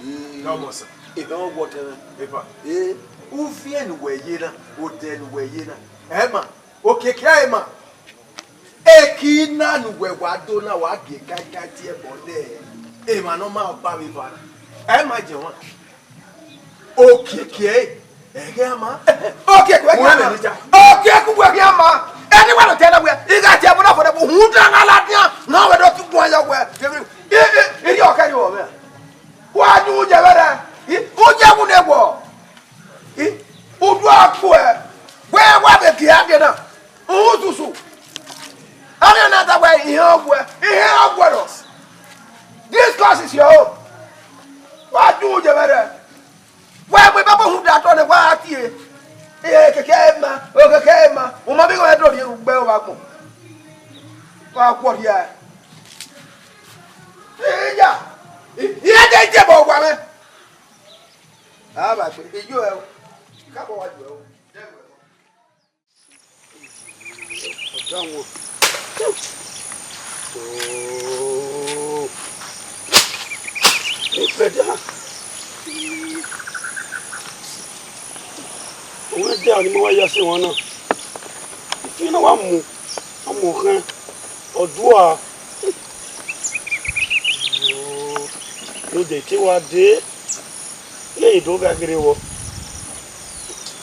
Mm. Come on, sir. Epa, what, eh? Epa. Eh, uviẹn ne uwẹ ye na, odẹ ne uwẹ ye na. Ẹ ma, okiekie ẹ ma. Eki na ne uwẹ wa do na, wa gie kaikai tie ẹbọ nẹ emwa ne ọ ma ọkpa vbe eva na. Ẹ ma jẹ wan. Okiekie ẹre, ẹ ghi a ma. Okiekie wẹ khian ma. Okiekie wẹ khian ma. Ẹni wẹ nọ tẹ na wẹ, I gha tie ẹbọ na fo dẹ, uhunmwu dan na ladian, ne ọ wẹ do tu guan ya wẹ. I, I, I rhie ọkẹre vbọ mwẹ. Wa yin ujẹ vberra, I, ujẹ wu ne wọ. I, udu a kpuẹ, wẹ wa vbe gie a dee na. Uhususu. Arhian na da wẹ, ihiẹn ọghuẹ, ihiẹn ọghuẹ nọ. This course is your own. Wa yin ujẹ vberra. Wa mu Baibol rhunmwuda otọ nẹ, wa tie. Okiekie ẹ ma, okiekie ẹ ma. U ma vbe igho ẹdẹ rhie ugbe vbe agbọn. Wa khuọ rhia. Iya. Iye de je bọ wa mwẹ. A vba gbe, iyo ẹ o. Ka bọ wa ju ẹ o. Ọda wọn. Oh. Ipẹda. Owẹ dia ni ma wa ya sẹ wọn na. Ifi na wa mu, a mu ọkhẹn, ọdua. Oh. Ne odẹ te wa dee. Ne I do gha kherhe vbọ.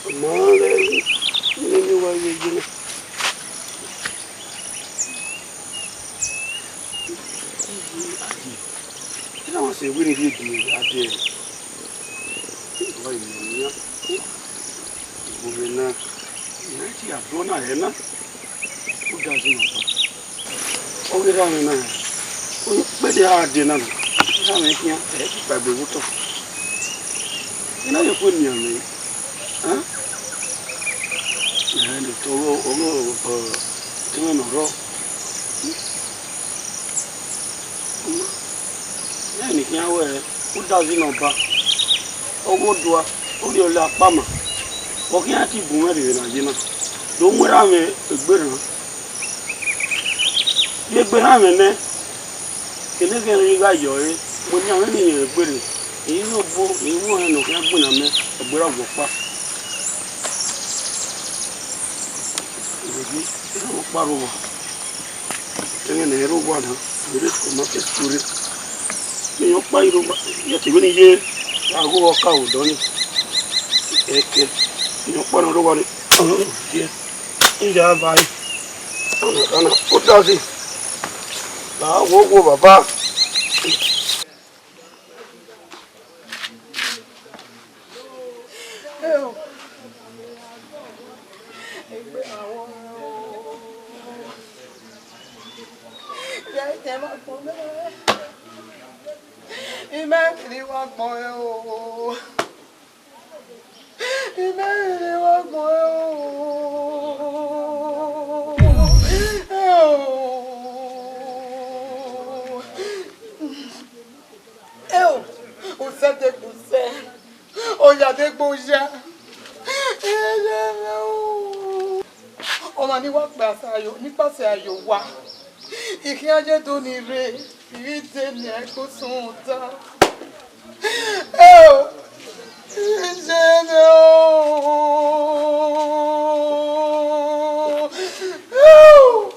Ọ ma ghẹ ne wa ye ye na. Ena wa sẹ wẹẹ ne I rhie gie gha dee. Wa ye mẹ nian. Ugbẹn na, I na tie abọ na hẹ na. Ọ gha zẹ ima ba. Ọ ghi rha mwẹ na, ukpede a dee na, ọ ghi rha mwẹ khian, ẹ i kpaegbe vbe otọ. I na ye okhuo nian mwẹ, a? Ẹn, ọghe, ọghe, ọ, ẹmwẹ ne ọ rrọọ. Ẹn, ne I khian wẹẹ, udazi ne ọba, ọghe odua, orhiọlẹ akpama, ọ khian te gun mwẹ rre vbe ne a ye na, do mu erha mwẹ egbe rran. Vbe egbe erha mwẹ nẹ, kene ẹghẹ ne I gha yọ ẹre, wẹ ne a mwẹ ne irẹn egbe rre, I ghi rhie obo, I ghi mu ọnrẹn ne ọ khian gbinna mẹ, egbe ra gu ọkpa. Rhunmwuda, erha mwẹ ọkpa rre owa. Ẹghẹ ne I rre owa na, I rre supermarket tuorre. Emwi ọkpa i rre owa, I ya te wẹ ne I ye gha gho ọka vbe odọ nii. Ẹkẹ, emwi ọkpa ne ọ rre owa nii, ọ ye, I ya va ẹe. Ọna, ọna, udazi. La wo wo baba. Imẹ kiri wa gbọn ẹre o. Imẹ kiri wa gbọn ẹre o. Ẹo, usẹ degbe usẹ, oya degbe oya. Ọmwa ni wa kpẹ asa yo, ni kpasẹ a ye owa. I khian ye do ni rre, I ghi de nian ẹgbosunu ta. Ẹo, I ye mwẹ o. Ẹo.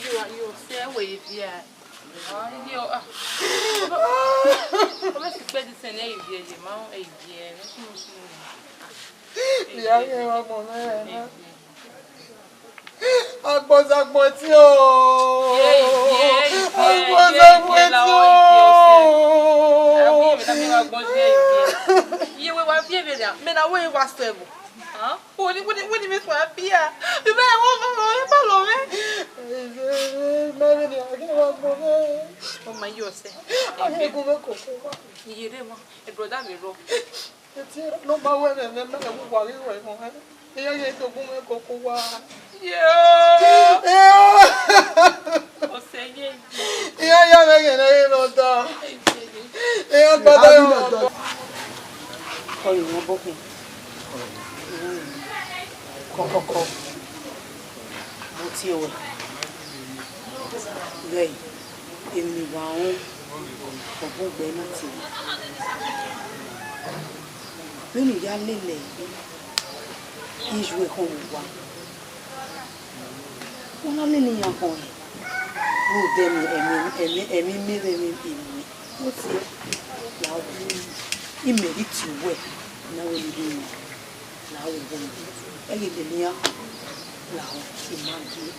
Yo, yo, sẹ wẹ ye viẹ. Ah, yo, ah. Ọ vbe sikpẹdẹ sẹ ne ẹ i viẹ ye, ma ẹ i viẹ, ẹ i viẹ. Ìyá yẹn wá mọ̀ mẹ́rin náà. Agbọzagbọn ẹtin o. Agbọzagbọn ẹtin o. Iye wẹ wa viẹ vberriọ, mẹ na wẹ wa sẹ ẹvbo. Wẹ ni, wẹ ni, wẹ ni mẹ sua bia. Mẹ ma wo ma ma ma lọ mẹ. Mẹ vbe ni a ghi wa gbọ mẹ. Ọ ma yo sẹ. A ghi gu mẹ koko wa. Iye re ma, e brother mi ro. Eti ra ne ọ ma wẹ mwẹ, mwẹ, mwẹ, wa ghi wẹ mọ, eh? Iran ye do gun mwẹ koko wa. Yo. Yo. Ọsẹ ye. Iran ya mwẹ ghe ne ghe ne ọ da. Iran gbada ye ne ọ da. Ọyọ wọn bọ kun. Kọkọkọ. Mo tie wẹ. Ghẹ emwi wa rẹn, ọ bọ gbe na tie wẹ. Vbene u ya lele iye ekhọe vbe owa, u na lele iran khọe rhunmwuda ẹmwẹ, ẹmwẹ, ẹmwẹ, ẹmwẹ imẹ vbe ẹmwẹ, ẹmwẹ. Ọ tie, la wẹ, imẹ ghi tie uwẹ, ne a wẹ ne I ghi ru. La wẹ, ẹghẹ ne iran la, I ma gie,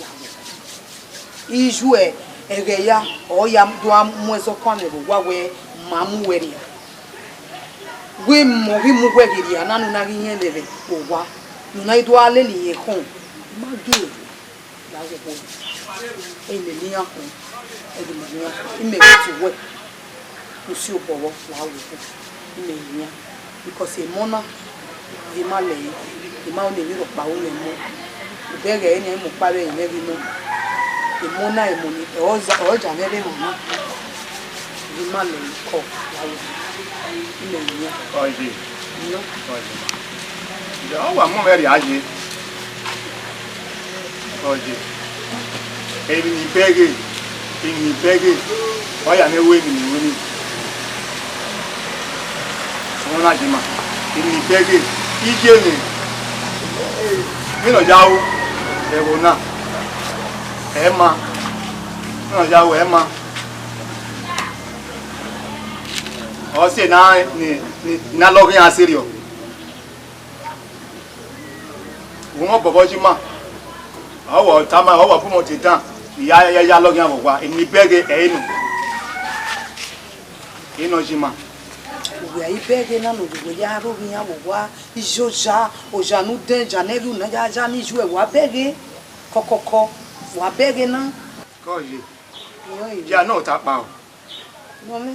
la wẹ. Iye ẹghẹ ya, ọ ya do a mu ẹzọ kọnmwẹ vbe owa wẹ, ma mu uwẹ rria. Wẹ mọ ghi mu uwẹ ghi rria na, ne u na ghi rẹn vbe owa, ne u na ghi do a lele iran khọn, I ma gie. La wẹ kpo. Ẹi mẹ ne iran kpo. Ẹi mẹ ne iran kpo. Imẹ vbe tie uwẹ. U si obọ vbọ, la wẹ kpo. Imẹ ne iran. Because emọ na, I ma lẹ ẹre. I ma ne emwi rhọkpa ru mwẹ emọ. Ubẹghe ẹre nian, imẹ ọkpa vbe ẹrinmwẹ ghi nọ. Emọ na, emọ ni, ọ za, ọ za mwẹ vbe emọ na. I ma lẹ ẹre kọ, la wẹ. Imẹ ne iran. Ọye. Iran. Ọye. Ọ wa mu mwẹ rhia ye. Ọye. Emwi ni bẹghe, emwi ni bẹghe, ọ ya mwẹ wẹ emwi ni ru ni. Ọmọ na jima, emwi ni bẹghe, iye mwẹ, vbene ọ ya ru, ẹvbo na, ẹ ma, vbene ọ ya ru, ẹ ma. Ọ sẹ ne a, ne, ne, ne a lọghe iran serious. Uwẹ ọmọ bọbọ yi ima, ọ wa tama, ọ wa bu mọ te dan, I ya, ya, ya lọghe iran vbe owa, emwi ni bẹghe ẹre nọ. Enọ yi ima. Uwẹ a i bẹghe na ne ovbi uwẹ ya rhovbiẹ iran vbe owa, iye oya, oya ne u dẹn, oya ne ẹvbo na ya ya ne iye uẹ, wa bẹghe, kọkọkọ, wa bẹghe na. Kọ ye. Irẹn ọ ye. Ya nọ ota kpao. Nọ mwẹ.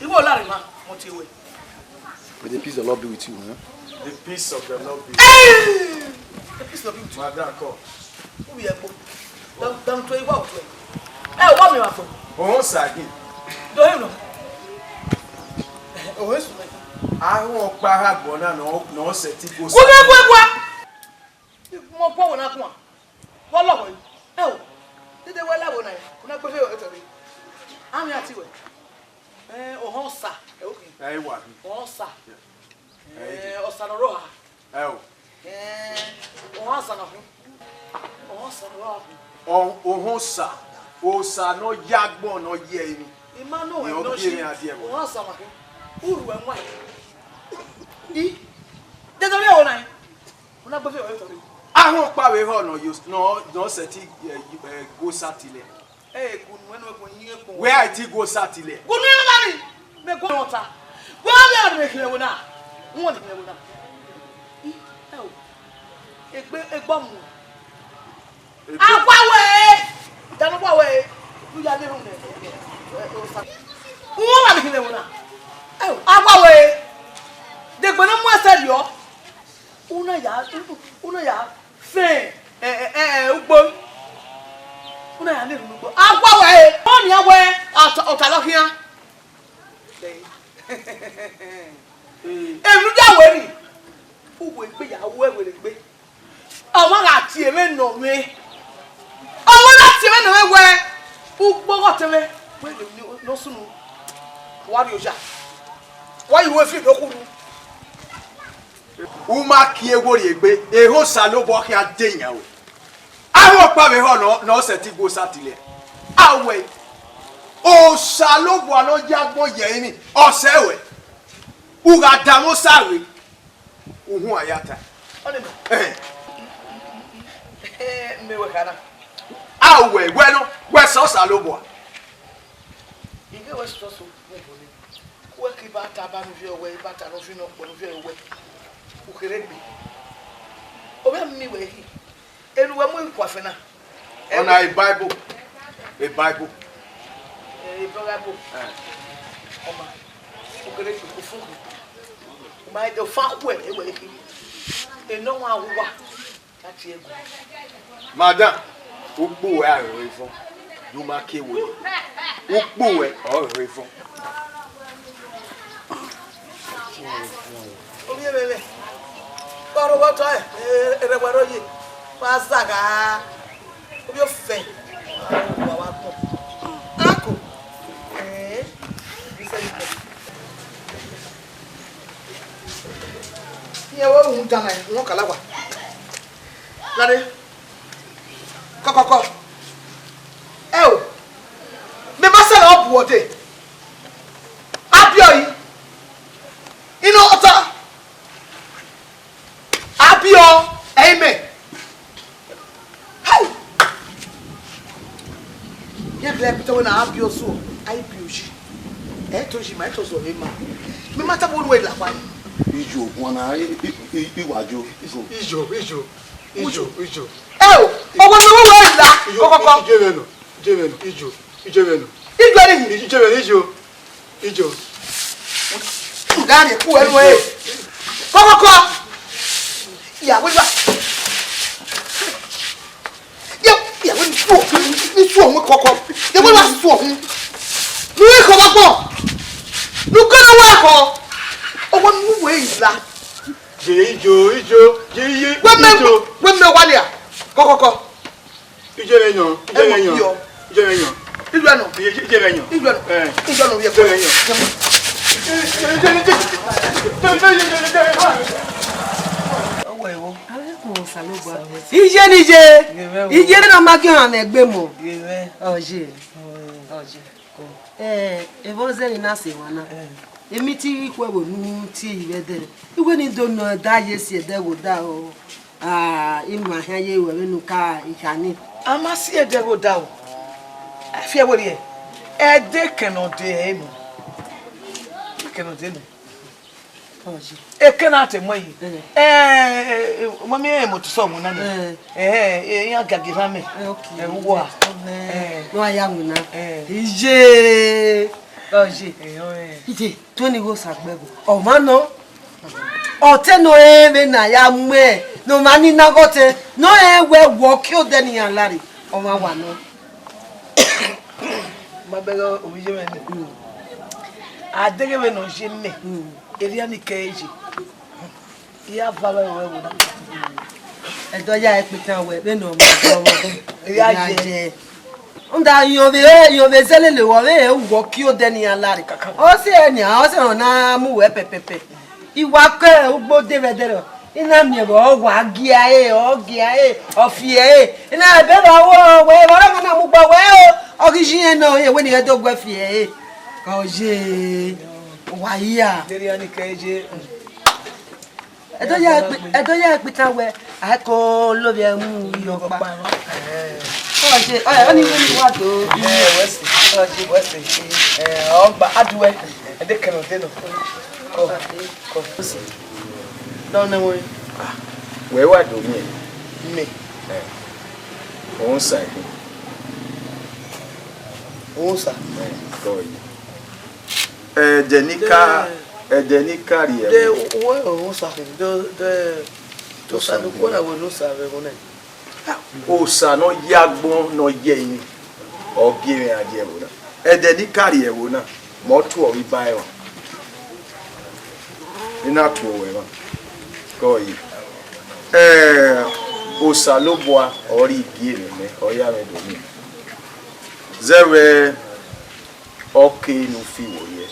Iwẹ ọ lare ma, mo tie wẹ. May the peace of the Lord be with you, eh? The peace of the Lord be. Hey! The peace of you too. Madam, come. Who be Ekpo? Down, down to Iwa Otu. Ẹ, wa mi wa fo. Ohun sagin. Do you know? Ohun esu me. Ahun ọkpa ha gbọ na nọ, nọ sẹ ti go. Gua, gua, gua, gua. Mo kọ wo na kua. Wọ lọghọ yi. Ẹ o. Dede wẹ la wo na. Una gbe fe o tẹre. Ami ati wẹ. Eh, ohun Osa. Ẹ, okay. Ẹ wa. Ohun Osa. Eh, Osa nọ rọ ha. Ẹ o. Eh, ohun Osa nọ hu. Ohun Osa nọ rọ hu. Ọ-, ohun Osa, Osa nọ ya agbọn nọ ye emwi. I ma nọ. Ni ọ nọ gie shi emwi a die ẹvbo. Ohun Osa nọ hu. Uru ẹwaẹn. I. Dede wẹ wo na. Una gbe fe o tẹre. Ahun ọkpa vbe họ nọ yo, nọ, nọ sẹ ti, eh, eh, go Osa tilẹ. Ẹ, gunu ẹnu ẹkun yin ẹkun. Wẹ a ti go Osa tilẹ. Gunu ẹnu na ni, mẹ go ọta. Wẹ a vbe ọdẹ khin ẹvbo na. Wọn ni khin ẹvbo na. I, ẹ o. Egbe, egbe ọmu. Egbe. Awa wẹ. Dama wa wẹ. Lu ya le run nẹ. Ẹ, Osa. Wọn wa ni khin ẹvbo na. Ẹ o, awa wẹ. Degbe ne mu ẹsẹ riọ. Una ya, una ya fẹn, ẹ, ẹ, ẹ, ẹ, ugbo. Una ya na erhunmwu ugbo. A wa wẹ, ọ nian wẹ, ọta, ọta lọ khian. Emwi ne u ya wẹ ni, u wẹ egbe ya ru ẹvbo egbe. Ọmwa gha tie mwẹ nọ mwẹ. Ọmwa na tie mwẹ nọ mwẹ wẹ, ugbo gha ọtẹn mwẹ, wẹ ne ọ sunu, wa rrie oya. Wa ye uwu efi do khuru. U ma kie wo rrie egbe, ehe Osanobua khian de yan ruẹ. Avbe ọkpa vbe họ nọ, nọ sẹtin gu Osa tilẹ. A wẹ, Osanobua ne ọ ya agbọn ye ẹrinmwi, ọ sẹ ruẹ. U gha danmwẹ Osa rre, u huan ya ta. Ọnii ma. Ẹhẹn. Mẹ wẹ khana. A wẹ, wẹ nọ, wẹ sẹ Osanobua. I ghe wẹ sọsọ vbe obọ nẹ. Wẹ ke ibata ba ne u viọ wẹ, ibata ne ọ fi nọ kpọ ne u viọ wẹ. U kherhe gbe. Ovbi miẹn wẹ khin. Enu wẹ mu ikuafe na. Ọna e Bible. E Bible. E Bible. Eh. Ọma. U kherhe gbe, u fun gbe. U ma de ofa khuẹ, e wẹ khin. Enọ wan uwa. Madam, ukpu ruẹ a rẹrẹ evọn, de u ma ke wẹ ukpu ruẹ ọ rẹrẹ evọn. Ovbi mwẹ, kọrọ vbe otọ ẹre, erẹwẹ rre oye, wa zagha, ovbi ofẹ, wa wa gbọn. Ako, eh, isẹ ni kọ. Iran vbe rhunmwuda na, wọn kala wa. Lare. Kọkọkọ. Ẹ o. Mẹ ma sẹ ọ bu ọdẹ. Abiọ yi. Inu ọta. Abiọ ẹi mẹ. Hai! Ye gele ẹgbẹtẹ wẹ na a biẹ ọsuọ, a i biẹ oyi. Ẹ i to yi ma, ẹ i to zọ vbe ma. Mẹ ma tama unu ẹre la kpa yi. Ijo, wan na, i, i, i, i wa jo, ijo. Ijo, ijo, ijo, ijo. Ẹ o, ọwọ ne uwẹ la, kọkọkọ. Ijo vbe nọ, ijo vbe nọ, ijo, ijo vbe nọ. Ijo ẹre yi. Ijo vbe nọ, ijo. Ijo. Gari ku ẹnu ẹ. Kọkọkọ. Ìyàwó ìwà. Yẹ, ìyàwó ni sùn òun, ni sùn òun kọkọ. Ìyàwó ìwà sùn òun. Ní wọ́n kọ́ bá pọ̀. Ní kọ́ ló wá kọ́. Ọwọ́ nínú ìwé yìí la. Jẹ ijo, ijo, jẹ iye, wẹ́mẹ́, ijo. Wẹ́mẹ́ wálé à. Kọkọkọ. Ije vbe yan, ije vbe yan. Ije vbe yan. Ilu ẹnu. Ije, ije vbe yan. Ilu ẹnu. Eh. Ilu ẹnu yẹ. Ije vbe yan. Ọwọ ẹvbo. Alekun Osanobua. Iye ni iye. Iye ne na ma ghi ọmwa mwẹ egbe mọ. Ọye. Ọye. Eh, evba zẹvbe na sẹ emwa na. Eh. Emi te I ghi khu ẹvbo ne u tie yi vbe ẹdẹrẹ. Iwẹ ne I do nọ da ye si ẹdẹ vbe odaro. Ah, ima khian ye ruẹ vbene u ka ikha ni. A ma si ẹdẹ vbe odaro. A fi ẹvbo rriẹ. Ẹdẹ kẹnẹ ọdẹ ẹre nọ. Kẹnẹ ọdẹ nọ. Ọye. Eke na te mu yi. Eh. Eh, eh, eh, mo mi, eh, mo tu sọ mu na ni. Eh. Eh, eh, iran gagi rhan mẹ. Eh, okay. Eh, uwa. Eh. Eh. No aya mu na. Eh. Iye. Ọye. Eh, ọye. Ije, to ni wo sa gbe bo. Ọ ma nọ. Ọtẹn ne ọ rẹn vbene a ya mu ẹn ne ọmwa ni na ghe ọtẹn, ne ọ rẹn wẹ wọ kie odẹ ne iran la rre, ọmwa wa nọ. Ma bẹghe ovbi iye mwẹ nẹ. A deghẹ vbene ọ ye mẹ, erriọ ni kẹ ye. I ya va vbe ẹvbo na. Ẹdẹ ọ ya ẹkpitan wẹ vbene ọ ma dọmọ. I ya ye. Rhunmwuda irẹn vbe, irẹn vbe zẹ lele wẹ, ọ vbe rẹn wẹ wọ kie odẹ ne iran la rre. Ọ sẹ nian, ọ sẹ ne ọ na mu wẹ pẹpẹpẹ. I wa ke ugbo de vbe ẹdẹrriọ, I na miẹn vbe ọ wa gia ẹre, ọ gia ẹre, ọ fi ẹre. I na ebe vbe ọ wẹ, wẹ, vbe ọ na mu gbe wẹ o, ọ ghi yi irẹn nọ, irẹn wẹ ne irẹn do guẹ fi ẹre. Ka ọ ye, wa hia. Erriọ ni kẹ ye. Ẹdẹ ọ ya ẹkpi-, ẹdẹ ọ ya ẹkpitan wẹ, a i ko lovbiẹ mu iyọ kpa. Ọ ye, ọ ye, ọni wẹ ni wa do. Ẹ, wẹ sẹ, ọ ye, wẹ sẹ. Ẹ, ọ gba, a du wẹ, ẹdẹ kẹmẹ ọdẹ nọ. Kọ, kọ. Dọ nẹ wẹ. Ah, wẹ wa do miẹn. Mẹ. Ẹ, ọ sa ẹkhin. Ọ sa. Ẹ, kọ yi. Ẹdẹ ni ka, ẹdẹ ni ka rhie de ẹvbo. Uwẹ ọrọnmwẹ osa khin, de, de, osa ne uwẹ na wẹ ne osa vbe ẹvbo nẹ. Osa ne ọ ye agbọn ne ọ ye ẹrinmwi, ọ gie mwẹ a die ẹvbo na. Ẹdẹ ne I ka rrie ẹvbo na, mẹ ọ tuẹ ọre I ba ẹmwẹ. I na tuẹ ruẹ ẹmwẹ. Kọ yi. Ẹ, Osanobua ọre I gie mwẹ nẹ, ọ ya mwẹ do miẹn. Zẹvbe ọke ne u fi vbo ye,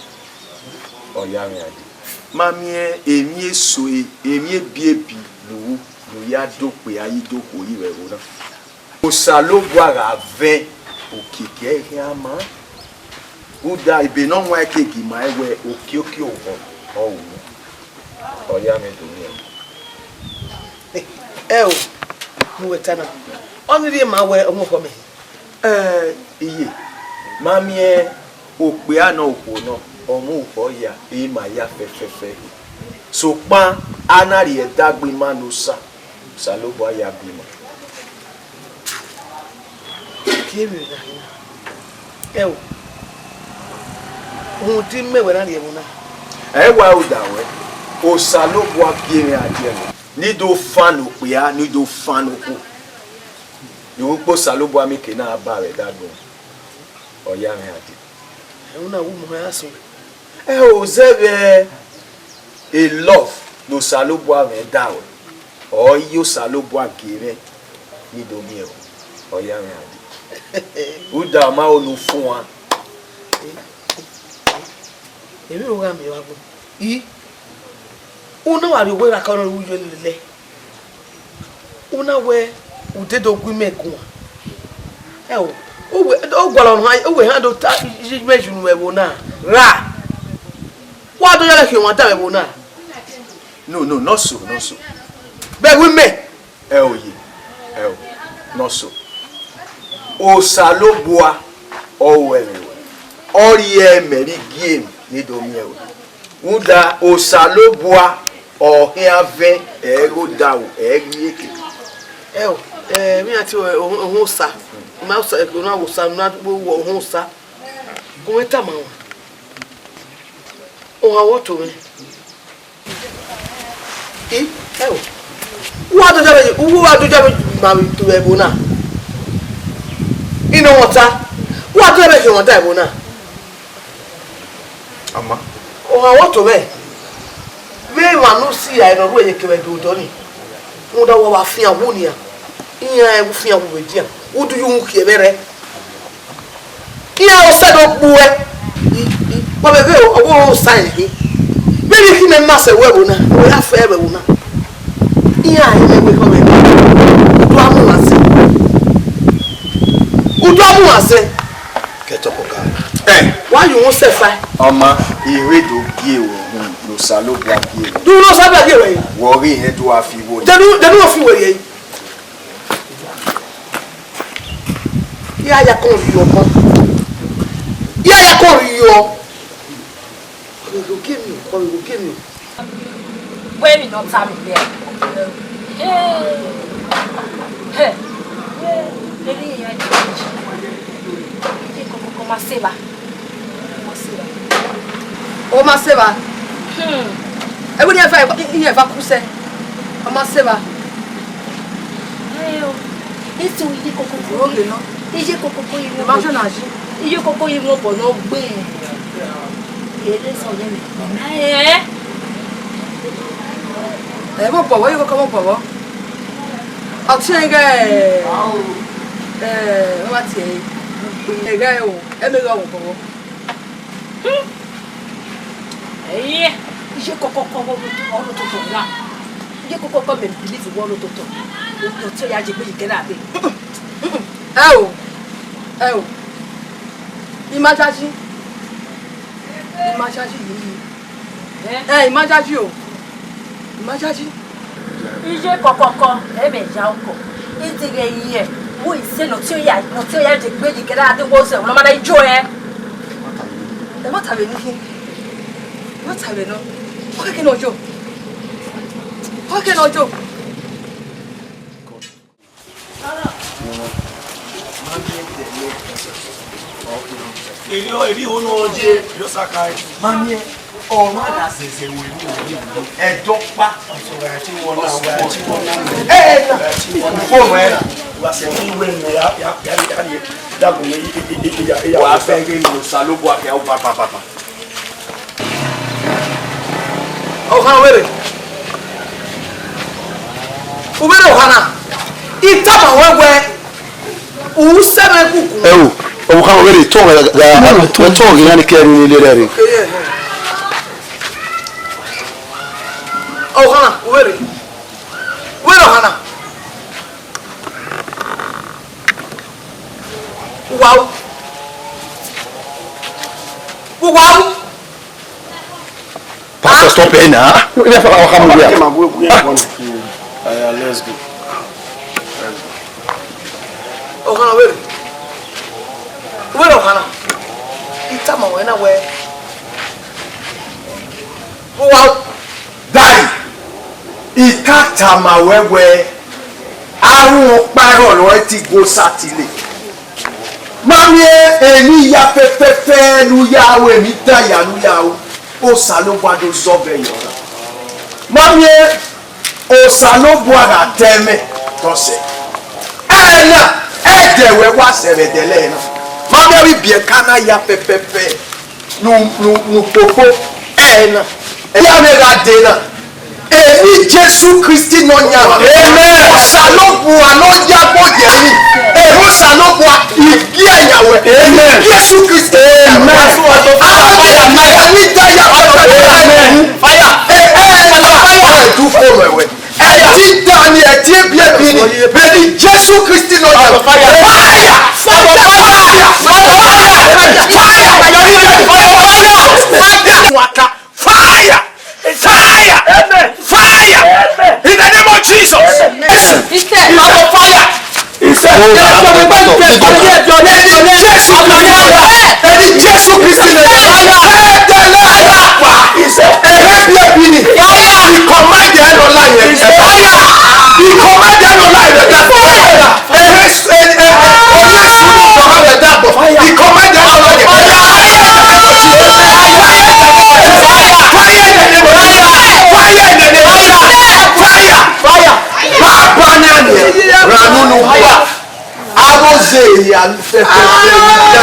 ọ ya mwẹ a die. Ma miẹn emwi eso, emwi ebiebi ne u, ne u ya do kpia ye do khuo yi vbe ẹvbo na. Osanobua gha vẹn okiekie ẹre khian ma, rhunmwuda ebe ne ọ wan ke gi ma wẹ okiekie ohọ ọ ru, ọ ya mwẹ do miẹn. Ẹ o, ne uwẹ ta na, ọnii rhie ma wẹ ọmọkhọ mẹ. Ẹ, iye, ma miẹn okpia nọ okhuo nọ, ọ mwẹ orukhọ ya, ima ya fẹfẹfẹ. Sokpan a na rhie ẹdẹ gbe ima ne Osa, Osanobua ya gbe ima. Gie mwẹ na, ẹ o, rhunmwuda imẹ wẹ na rrie ẹvbo na. Ẹ wa ru da wẹ, Osanobua gie mwẹ a die ẹvbo, ne I do fan okpia, ne I do fan okhuo. Ivbi ukpo Osanobua mieke na ba vbe ẹdẹ agbọn, ọ ya mwẹ a die. Ẹmwẹ na wu mọ ya sẹ. Ẹ o, zẹvbe e love ne Osanobua mwẹ da ruẹ, ọ i ye Osanobua gie mwẹ ne I do miẹn ẹvbo, ọ ya mwẹ a die. Rhunmwuda ọ ma ho ne u fuan. Emwi ne u gha miẹn vbe agbọn, I, u na wa rhie owa erha kẹ ọnọre u ye lele. U na wẹ u dedo gu imẹ guan. Ẹ o, u wẹ, u gualọ ne uwẹ han do ta yi imẹ yi unu vbe ẹvbo na ra. Wa do ya lẹ khian ọmwa da vbe ẹvbo na. No, no, not so, not so. Vbe ẹvbo imẹ. Ẹ o ye, ẹ o, not so. Osanobua ọ ru ẹmwẹ ruẹ, ọ rhie ẹmwẹ rhie gie mwẹ ne I do miẹn ruẹ. Rhunmwuda Osanobua ọ khian vẹn, ẹ i gho odaro, ẹ i ghi eke. Ẹ o, ẹ, vbe iran tie ohẹn Osa, ma Osa, ẹgbẹ na wẹ Osa, na wẹ ohẹn Osa. U mwẹ tama wan, ohan wẹ ọ to mwẹ. I, ẹ o, u wa do ya vbe, u wa do ya vbe ma vbe to vbe ẹvbo na. I nọ mwẹ ọta, u wa do ya vbe khian ọmwa da vbe ẹvbo na. Ama. Ohan wẹ ọ to mwẹ, vbe emwa ne u si rae ne ọ rhie ye kevbe ẹdẹ odọ nii, rhunmwuda wa wa fian wu nian, iran fian wu vbe edian, u do ye uhunmwu khiẹ vbe ẹrẹ. Iran ọsẹ do gbe uẹ, wa vbe ghe ọghe Osa ẹre khin. Vbene I khin mẹ ma sẹ wẹ ẹvbo na, wẹ ya fẹ vbe ẹvbo na. Iran ẹmwẹ wẹ khọ mwẹ, u do a mu uwa sẹ. U do a mu uwa sẹ. Kẹtọkọ ka. Ẹ. Wa ye uhunmwu sẹ fa. Ọma, I rre do gie ruẹ uhunmwu ne Osanobua gie ruẹ. Do ne Osanobua gie ruẹ. Wẹ ọghe irẹn do a fi wo. Dẹnu, dẹnu ọ fi wo ye. Iran ya kọn rhie ọmọ. Iran ya kọn rhie ọ. Ọ vbe ghe ogie miẹn, ọ vbe ghe ogie miẹn. Wẹ emwi ne ọ tama mwẹ. Hẹ. Hẹ. Erriọ iran ye kọkọkọ ma sẹ evba. Ma sẹ evba. Ọ ma sẹ evba. Hmm. Ẹvbo ne iran eva, iran eva ku sẹ. Ọ ma sẹ evba. Ẹ o, isi iye kokoko. Oge nọ. Iye kokoko yi. Imagine na ji. Iye kokoko yi wọn bọ nọ gbe. Ere sọ yẹn mẹ. Ẹ. Ẹ, vbọ bọ, vbọ, vbọ bọ. Ọtẹn ghẹ, ẹ, ọ wa tie ẹre. Ẹ ghẹ o, ẹ mẹ ghẹ ọ bọ. Ẹyẹ, iye kọkọkọ ọrọtọtọ wa. Iye kọkọkọ mẹ believe wẹ ọrọtọtọ. Ọtẹn ya je gbe yi kẹrẹ abe. Ẹ o, ẹ o. I ma yayi. I ma yayi yi. Ẹ, i ma yayi o. I ma yayi. Iye kọkọkọ, ẹ mẹ ya ọkọ. I ti ghẹ yi ẹre, wo ise ne ọtẹn ya, ne ọtẹn ya je gbe yi kẹrẹ abe wo sẹ, wẹ ma na ijo ẹre. Ẹ ma ta vbe ne khin. Ẹ ma ta vbe nọ. Ọ kẹkẹ ne ọ yo. Ọ kẹkẹ ne ọ yo. Eri, eri ho ne ọ ye, eri ọ sa ka ẹe. Ma miẹn, ọ ma da zẹzẹ wẹ ne ọ ye, ẹdẹ ọkpa. Ẹ, ẹ, na. Phone ẹ na. Wa sẹ ne wẹ ne ya, ya, ya, ya, ya, da gun ya, ya, ya, ya. Wa fẹ ghe ne Osanobua kẹ, ọ ba, ba, ba, ba. Ọkhan vberriọ. U vberriọ ọkhan na. I tama ruẹ wẹẹ, u sẹ mwẹ kuku. Ẹ o, ọvbokhan vberriọ, tọn gha, gha, tọn gha iran ni kẹ ẹre ni lele ẹre. Okay, yeah, yeah. Ọkhan na, u vberriọ. U vberriọ ọkhan na. Wow. Wow. Pastor, stop here now. Aya, let's go. Let's go. Ọkhan na, wẹ. Wẹ ọkhan na. I tama ruẹ na wẹẹ, wow. Daddy, I ka tama ruẹ wẹẹ, arhunmwu ọkpa ẹrọ ọre ọ ti gu Osa tile. Ma miẹn emwi hia fẹfẹfẹ ne u ya ru, emwi dan hia ne u ya ru, Osanobua do zọvbe yọ na. Ma miẹn Osanobua gha ta ẹmwẹ, te ọ sẹ. Ẹna, ẹdẹ wẹ wa sẹ vbe ẹdẹlẹ na. Ma miẹn avbe ibiẹka na hia fẹfẹfẹ. Nu, nu, nu kpokpo, ẹna. Iran vbe gha dee na. Emwi Jesu Kristi Nọyaẹnmwa. Amen. Osanobua ne ọ ya gbe ye emwi. Emwi Osanobua, I gie yan wẹ. Amen. Jesu Kristi. Amen. Amen. Amen. Fire. Ẹ, ẹ, fire. Fire. Ẹtin dan ni, ẹtin ebiebi ni, vbe ni Jesu Kristi nọ ya. Fire! Fire! Fire! Fire! Fire! Fire! Fire! Fire! Amen. Fire! Amen. In the name of Jesus. Amen. Fire! Fire! He said, Jesu Kristi nọ ya. Ẹni Jesu Kristi nọ ya. Ẹdẹlẹ pa. He said, ẹrẹ bi ebi ni. He command the end of life. He command the end of life. Ẹrẹ, ẹrẹ, ẹrẹ, ẹrẹ, ẹrẹ, ẹrẹ, he command the end of life. Fire in the name of Jesus. Fire in the name of Jesus. Fire. Fire. Baba nani. Ranu nu. Fire. Aro ze ya fẹfẹfẹ, ya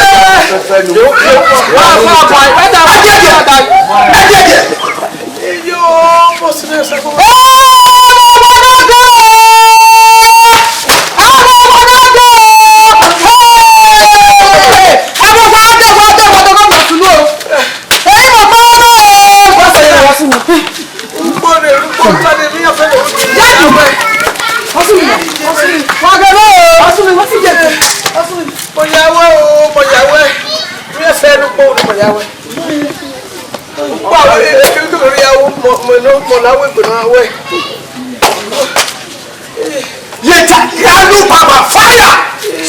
fẹfẹfẹ nu. Adiẹdiẹ, adiẹdiẹ. Iyo, mo si ne sẹ ko. Daddy! Ọsùnmí, ọsùnmí, wà á gẹ̀rọ o. Ọsùnmí, wọ́n sì jẹ. Ọsùnmí. Mo yàwó o, mo yàwó. Mi ò fẹ́ inú pọ̀ ní mo yàwó. Mo àwọn èdè kí ló rí àwọn ọmọ, mo náà, mo náà wẹ̀, mo náà wẹ̀. Ye ta, ya lu baba fire.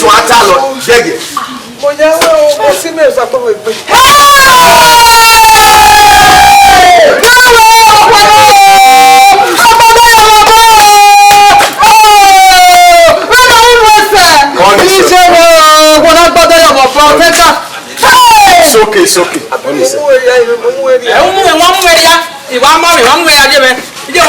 So ata lọ, gẹ́gẹ́. Mo yàwó o, mo sì mi ò sọ pé mo gbé. It's okay, it's okay. Ẹ ń mú ẹ, wọ́n mú ẹ ya. Ìwà mọ́ mi, wọ́n mú ẹ ya, jẹ́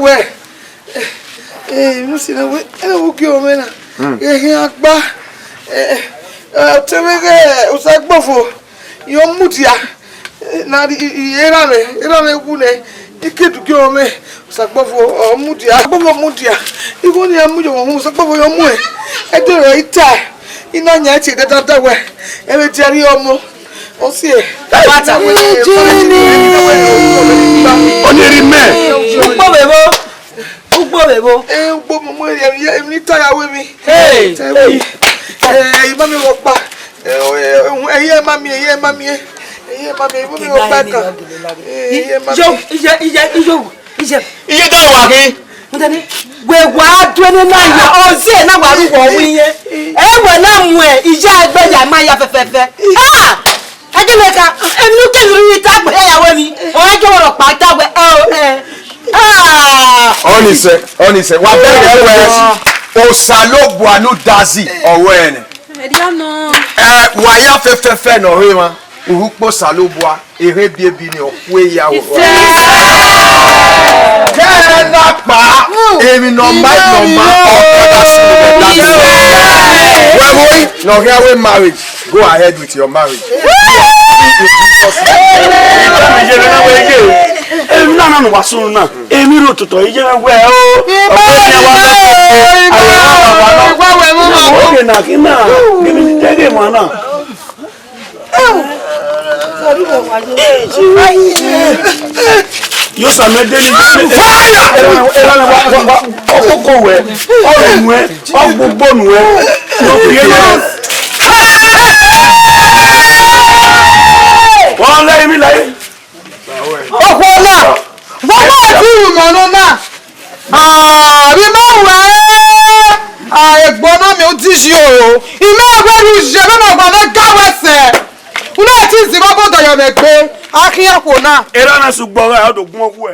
wẹ, eh, eh, emwi ne u si na wẹ, ẹre vbe ugie mwẹ na, hmm, ghe khian gba, eh, eh, ọ te mwẹ ghe Osagbọvo, yọ mudia, eh, na rhie, i, i, erha mwẹ, erha mwẹ wu nẹ, I ke du ugie mwẹ, Osagbọvo, ọ mudia, Osagbọvo mudia, igho ne iran mu ye ọmwa uhunmwu, Osagbọvo yọ muẹn, ẹdẹ ọre I ta, I na yan ẹtin dada wẹ, ẹ vbe dia rhie ọmọ. Osie. Bata wẹ. Jimmy. Ọni eri mẹ. Ugbo vbe vbo? Ugbo vbe vbo? Eh, ugbo momo eri, eri, eri ta ya wẹ mi. Hey. Ta ya wẹ mi. Eh, ima mi wọ kpa. Eh, o, eh, eh, eh, ma mi, eh, ma mi, eh. Eh, ma mi, ima mi wọ kpa kan. Eh, eh, ma mi. Yo, iye, iye, iye, iye. Iye da wa ghi. Mutani, wẹ wa duẹne na ya, ọze na wa ru wọ wi yẹn. Ẹ wẹ na mu ẹ, iya ẹgbẹ ya ma ya fẹfẹfẹ. Ah! Ẹgẹnẹ ka, emwi ne u kele rhie ta gbe ya wẹ ni. Ọ ẹgẹ wọ rọ kpa ta wẹ, ọ, ẹ. Ah! Ọnise, ọnise, wa bẹghe wẹ, Osanobua ne u dazi, ọ wẹ nẹ. Ẹdia nọ. Ẹ, wa ya fẹfẹfẹ ne ọ rre emwa, urhukpa Osanobua. Erha ebiebi ni ọ kue ya ro. Ife. Kẹ na kpa, emwi ne ọ ma, emwi ne ọ ma, ọ ka da sunu vbe da sunu. Wẹ vbe ori ne ọ khian wẹ marriage, go ahead with your marriage. In Jesus' name. Emwi na na ne uwa sunu na, emwi rre ototọ, iye mwẹ wẹ o. Ọgbẹni wa lọ, awa wa wa na. Oge na khin na, emwi ni dẹghe emwa na. Yo, Samẹ de ni. Fire! Erha ne wa, wa, wa, ọkoko wẹ, ọrọ nuẹ, ọgbogbo nuẹ, no bi ye. Wọn lẹ mi la ye. Okhuo na, vbe ọmọ ẹvbo irumẹ nọ na? Ah, vbe ima ruẹ, ah, egbe ọna miẹn udishi o. Ima wẹ ru ye vbene ọgua mwẹ ga wẹ sẹ. U na ti zigha obodọ yọ mwẹ egbe, a khian okhuo na. Erha na sẹ ugbọ gha, ọ do guan okhuo.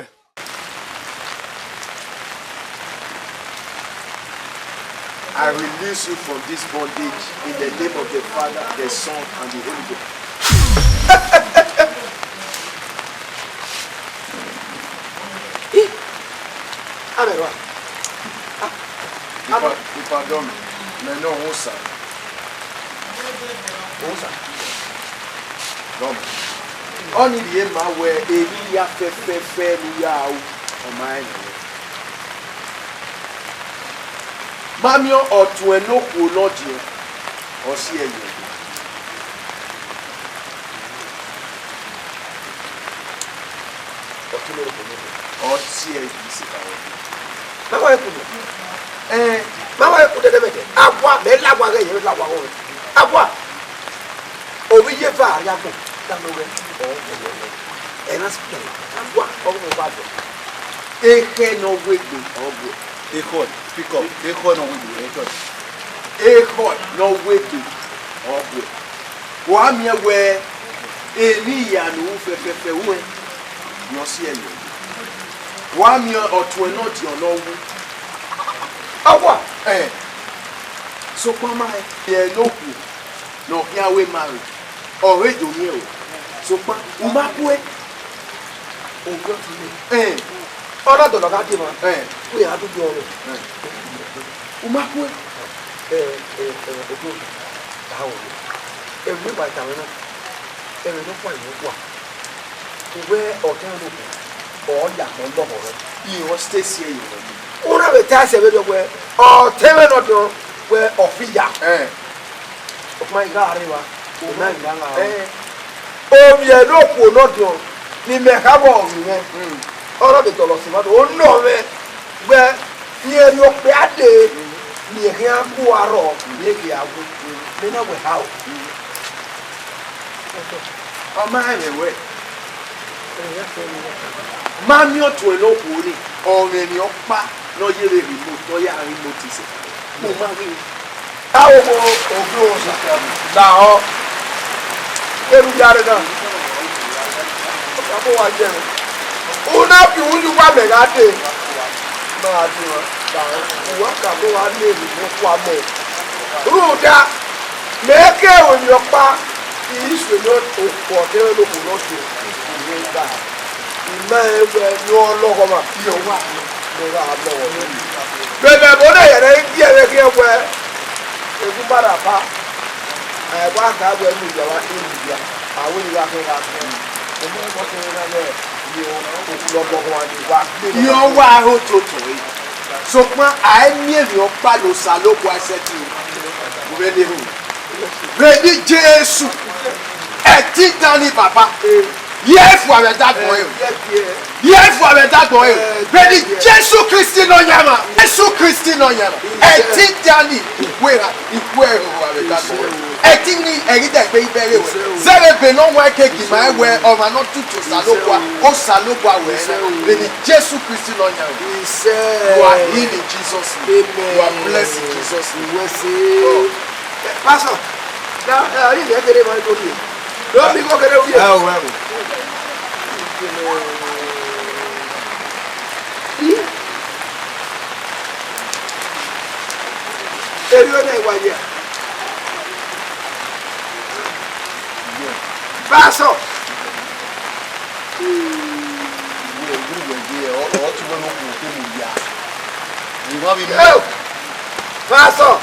I release you from this bondage in the name of the Father, the Son, and the Holy Ghost. Amẹrua. Ipa, ipa dọmẹ, mẹ ne ọ họn Osa. Osa. Dọmẹ. Ọni rhie ma wẹ emwi ya fẹfẹfẹ ne u ya ru, ọ ma rẹn nẹ. Ma miẹn ọtuẹn ne okhuo ne ọ diọn, ọ si ẹe ye. Ọ tie ẹre gbe ise ka wẹ. Ma wa ku nẹ. Ẹ, ma wa ku nẹ, nẹmẹdẹ. Awa, mẹ la wa ghẹ, yẹ la wa ghẹ. Awa. Ovbi iye eva a ya gbọn, da mẹ wẹ, ọ, ẹ na sẹ, awa, ọ ghẹ ba dọ. Ekhẹ ne ọ wegbe, ọ gu. Ekhọe, speak up. Ekhọe ne ọ wegbe, ekhọe. Ekhọe ne ọ wegbe, ọ gu. Wa miẹn wẹ, emwi hia ne u ru fẹfẹfẹ ruẹn, ne ọ si ẹe yọ. Wa miẹn ọtuẹn ne ọ diọn ne ọ wu. Awa, ẹ, sokpan ma rẹn, rẹn ne okhuo ne ọ khian wẹ marry, ọ rre do miẹn o. Sokpan, u ma kue. Ẹ, ọ na dọlọ gha dee ma. Ẹ. Wẹ a do do ọrẹ. Ẹ. U ma kue. Ẹ, ẹ, ẹ, Odo, ta o. Ẹ, vbe wa ta mwẹ na. Ẹmwẹ nọkhua, ẹmwẹ nọkhua. Uwẹ ọtẹn ọnọkun, ọ ya kpọn lọghọ rẹ. Irẹn ọ sẹ si ẹre yọ. Una vbe ta ẹsẹ vberriọ wẹ, ọtẹn mwẹ nọ diọn wẹ ọ fi ya. Ẹ. Ọkpa i gha rre evba, una i gha gha. Ẹ. Ovbi ẹre okhuo nọ diọn, ne imẹ kha vbe ọ mwẹ. Mm. Ọ na vbe dọlọ sẹ emwa do, ọ nọ mwẹ wẹ, rẹn rhie okpia dee. Mm. Miẹn khian gu arrọọ, miẹn khian gu, mẹ na wẹ hao. Ọ ma rẹn mwẹ wẹ, ma miẹn ọtuẹn ne okhuo ni, ọ mwẹ emwi ọkpa ne ọ ye vbe remote, ne ọ ya remote sẹ, u ma ghi. Aro mo, ogbe osa, lahọ, kevbe u ya rre na, ọ ka bọ wa jẹ mwẹ. U na fi uhunmwu uwa mẹ gha dee. Ma dee, uwa ka bọ wa na emwi ne okhuo mẹ. Rhunmwuda, mẹ ke ru emwi ọkpa, I i suẹn ne okhuo ọtẹn mwẹ ne okhuo nọ dee, I i suẹn ne ọ gha. I ma rẹn wẹẹ ne ọ lọghọ ọmwa, I ọmwa, ne ọ gha lọghọ. Vbe ẹmwẹ ẹvbo na yẹrẹ I gie ẹre khian wẹẹ, Egubaraba, a i wa ga wẹ ne uya ra khin uya, a wẹ ne I gha khin gha khin. Ọ ma vbe ọtẹn mwẹ na wẹẹ, ye okhuo ne ọ gbọghọ ọmwa ne I wa gbe. I ọmwa ho toto ẹre. Sokpan a i miẹn emwi ọkpa ne Osanobua sẹtin vbe ne erhunmwu. Vbe ne Jesu, ẹtin dan ni Baba, ye ẹre fua vbe ẹdagbọn ẹre. Ye ẹre fua vbe ẹdagbọn ẹre. Vbe ne Jesu Kristi Nọyaẹnmwa, Jesu Kristi Nọyaẹnmwa, ẹtin dan ni, I gu ẹre, I gu ẹre fua vbe ẹdagbọn ẹre. Ẹtin ni ẹghi dagbe ibe ẹre wẹ. Zẹvbe ebe ne ọ wan ke gi ma wẹ ọmwa ne ọ tutu Osanobua, Osanobua wẹ na. Vbe ne Jesu Kristi Nọyaẹnmwa. You are healed in Jesus' name. You are blessed in Jesus' name. Pastor, na, eh, I ghi kere emwa ni to rhie. Do mi gho kere rhie. Ẹ o, ẹ o. Erriọ na wa ye. Pastor. Wẹ, wẹ, wẹ, wẹ, ọ, ọ ti wẹ ne okhuo te mu ya. Emwa vbe mu. Eo! Pastor!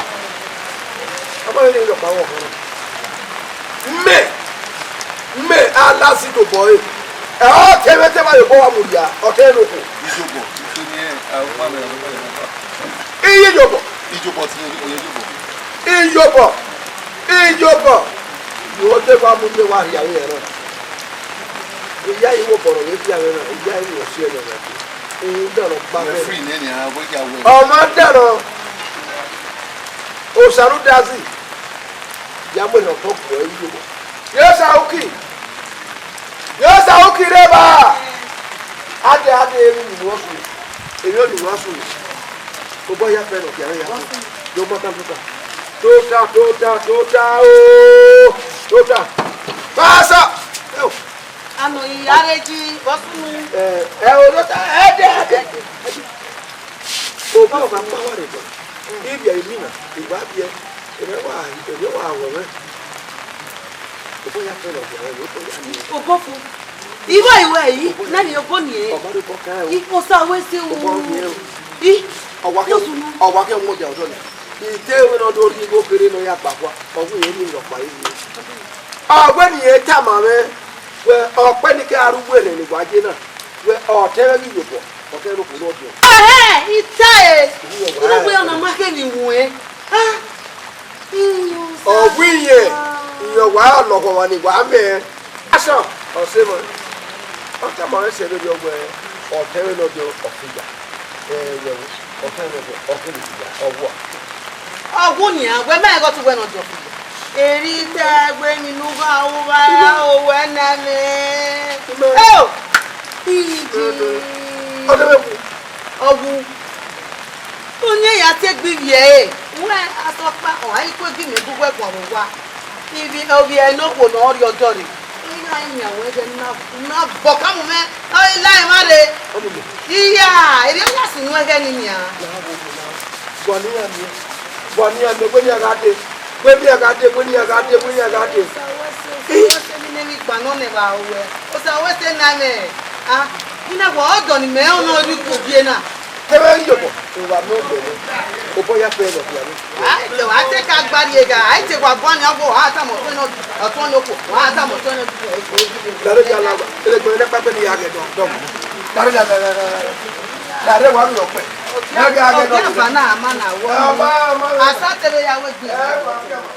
Ọmọ rẹ ne rhọkpa vbe ọkhọ na. Mẹ, mẹ, a la si tobọ ẹre. Ẹ, ọ te mwẹ te wa ye obọ wa mu ya, ọ te ne okhuo. Iyobọ, ife ni ẹ, a, ọmọ mẹ, ọmọ mẹ, ọmọ mẹ. Iye iyobọ. Iyobọ ti ye, iyobọ. Iyobọ, iyobọ. Ọ te wa mu ye wa rhia vbe ẹre na. Iya yi wo bọrọ vbe fia vbe na, iya yi wo si ẹre na. Ee, dọrọ gba. Wẹ vbe free nene a, wẹ ya wẹ. Ọ ma dọrọ. Osarudazi, ya mu ẹre ọtọ guẹ yi yo. Ye Osaruki. Ye Osaruki rre evba. Ade, ade, emwi ni wọ sunu. Emwi ni wọ sunu. Obọ ya fẹ nọ, ya ya. Yo ma ta tota. Tota, tota, tota, o. Tota. Pasa. Eo. Ano, i a rre ji, vbọ sunu? Ẹ, ẹ, o tota, ẹ dẹ, ẹ dẹ, ẹ dẹ. Obọ wa kpa wa rre bọ. Ibi ẹre mina, iwa biẹ, ẹre wa, ẹre wa wọ mwẹ. Obọ ya fẹ lọ bọ, ẹre obọ ya ni. Obọ fo. Iwa iwa yi, na ni obọ ni ẹ. Ọba rẹ obọ ka ẹ o. I Osa wẹ se o. Obọ ni ẹ o. I. Ọwa kẹ, ọwa kẹ wọn dia ọdọ na. Ite wẹ nọ do ri igho kere nọ ya gba kua. Ọghe yẹn ni rọkpa yi. Ọghe ni ẹ tama mwẹ wẹ ọkpẹ ni ke a ru uwẹ nẹ ne wa ye na. Wẹ ọtẹn mwẹ ghi yobọ, ọtẹn mwẹ okhuo ne ọ diọn. Ẹhẹn, I ta ẹre. Unu wẹ ọna ma khe ni mu ẹn. Ah, Ọghe iyẹn, iyẹn wa lọghọ ọmwa ni wa mẹ. Asan, ọ sẹ mwẹ. Ọ tama mwẹ sẹ vberriọ wẹ ọtẹn mwẹ ne ọ diọn ọ khin ya. Ẹ, wẹ, ọtẹn mwẹ ne ọ diọn ọ khin ya, ọ wua. Ọ wu nian, wẹ ma rẹn ghe ọtẹn wẹ ne ọ diọn ọ khin ya. Erriọ ighẹ emwi ne u gha ru vbe aro wẹ nẹ mwẹ. Eo! Iji. Ọ wu. Uniẹn ya tie egbe ivbi ẹre. Wẹ Asọkpa, ọ gha i ku egbe imẹ bu wẹ guan vbe owa. Ivbi, ovbi ẹre ne okhuo ne ọ rrie ọdọ rre. Ọ ghi gha yan wẹ ẹghẹ ne u na, u na bọ ọkamwẹ mwẹ, ọ ghi la emwa rre. Iya, erriọ ya sunu ẹghẹ ni nian. Guan iran miẹn, guan iran miẹn, wẹ ne iran gha dee, wẹ ne iran gha dee, wẹ ne iran gha dee, wẹ ne iran gha dee. Osa wẹ sẹ ne imẹ gba nọ nẹ vbe aro wẹ. Osa wẹ sẹ na mwẹ. Ah, I na wa ọdọ ni mẹ rẹn ọnii rre ikun ovie na. Te vbe rhie obọ, wa miẹn ugbẹn nẹ. Obọ ya fẹ lọ bia nẹ. Wa te, wa te ka gba rrie gha, a i te wa guan ni ọgbo, wa tama ọtuẹn nọ, ọtuẹn nọ ko, wa tama ọtuẹn nọ. Lare ya la wa, ele gbẹn ne kpakpe ni ya ghe dọ, dọ. Lare ya la, la, la, la. Lare wa mi ọkpẹ. Na ghe a ghe dọ. Ọbia va na ama na wọ. Ama, ama. Asa te vbe ya wẹ gbe. Ẹ, wa ghe ama.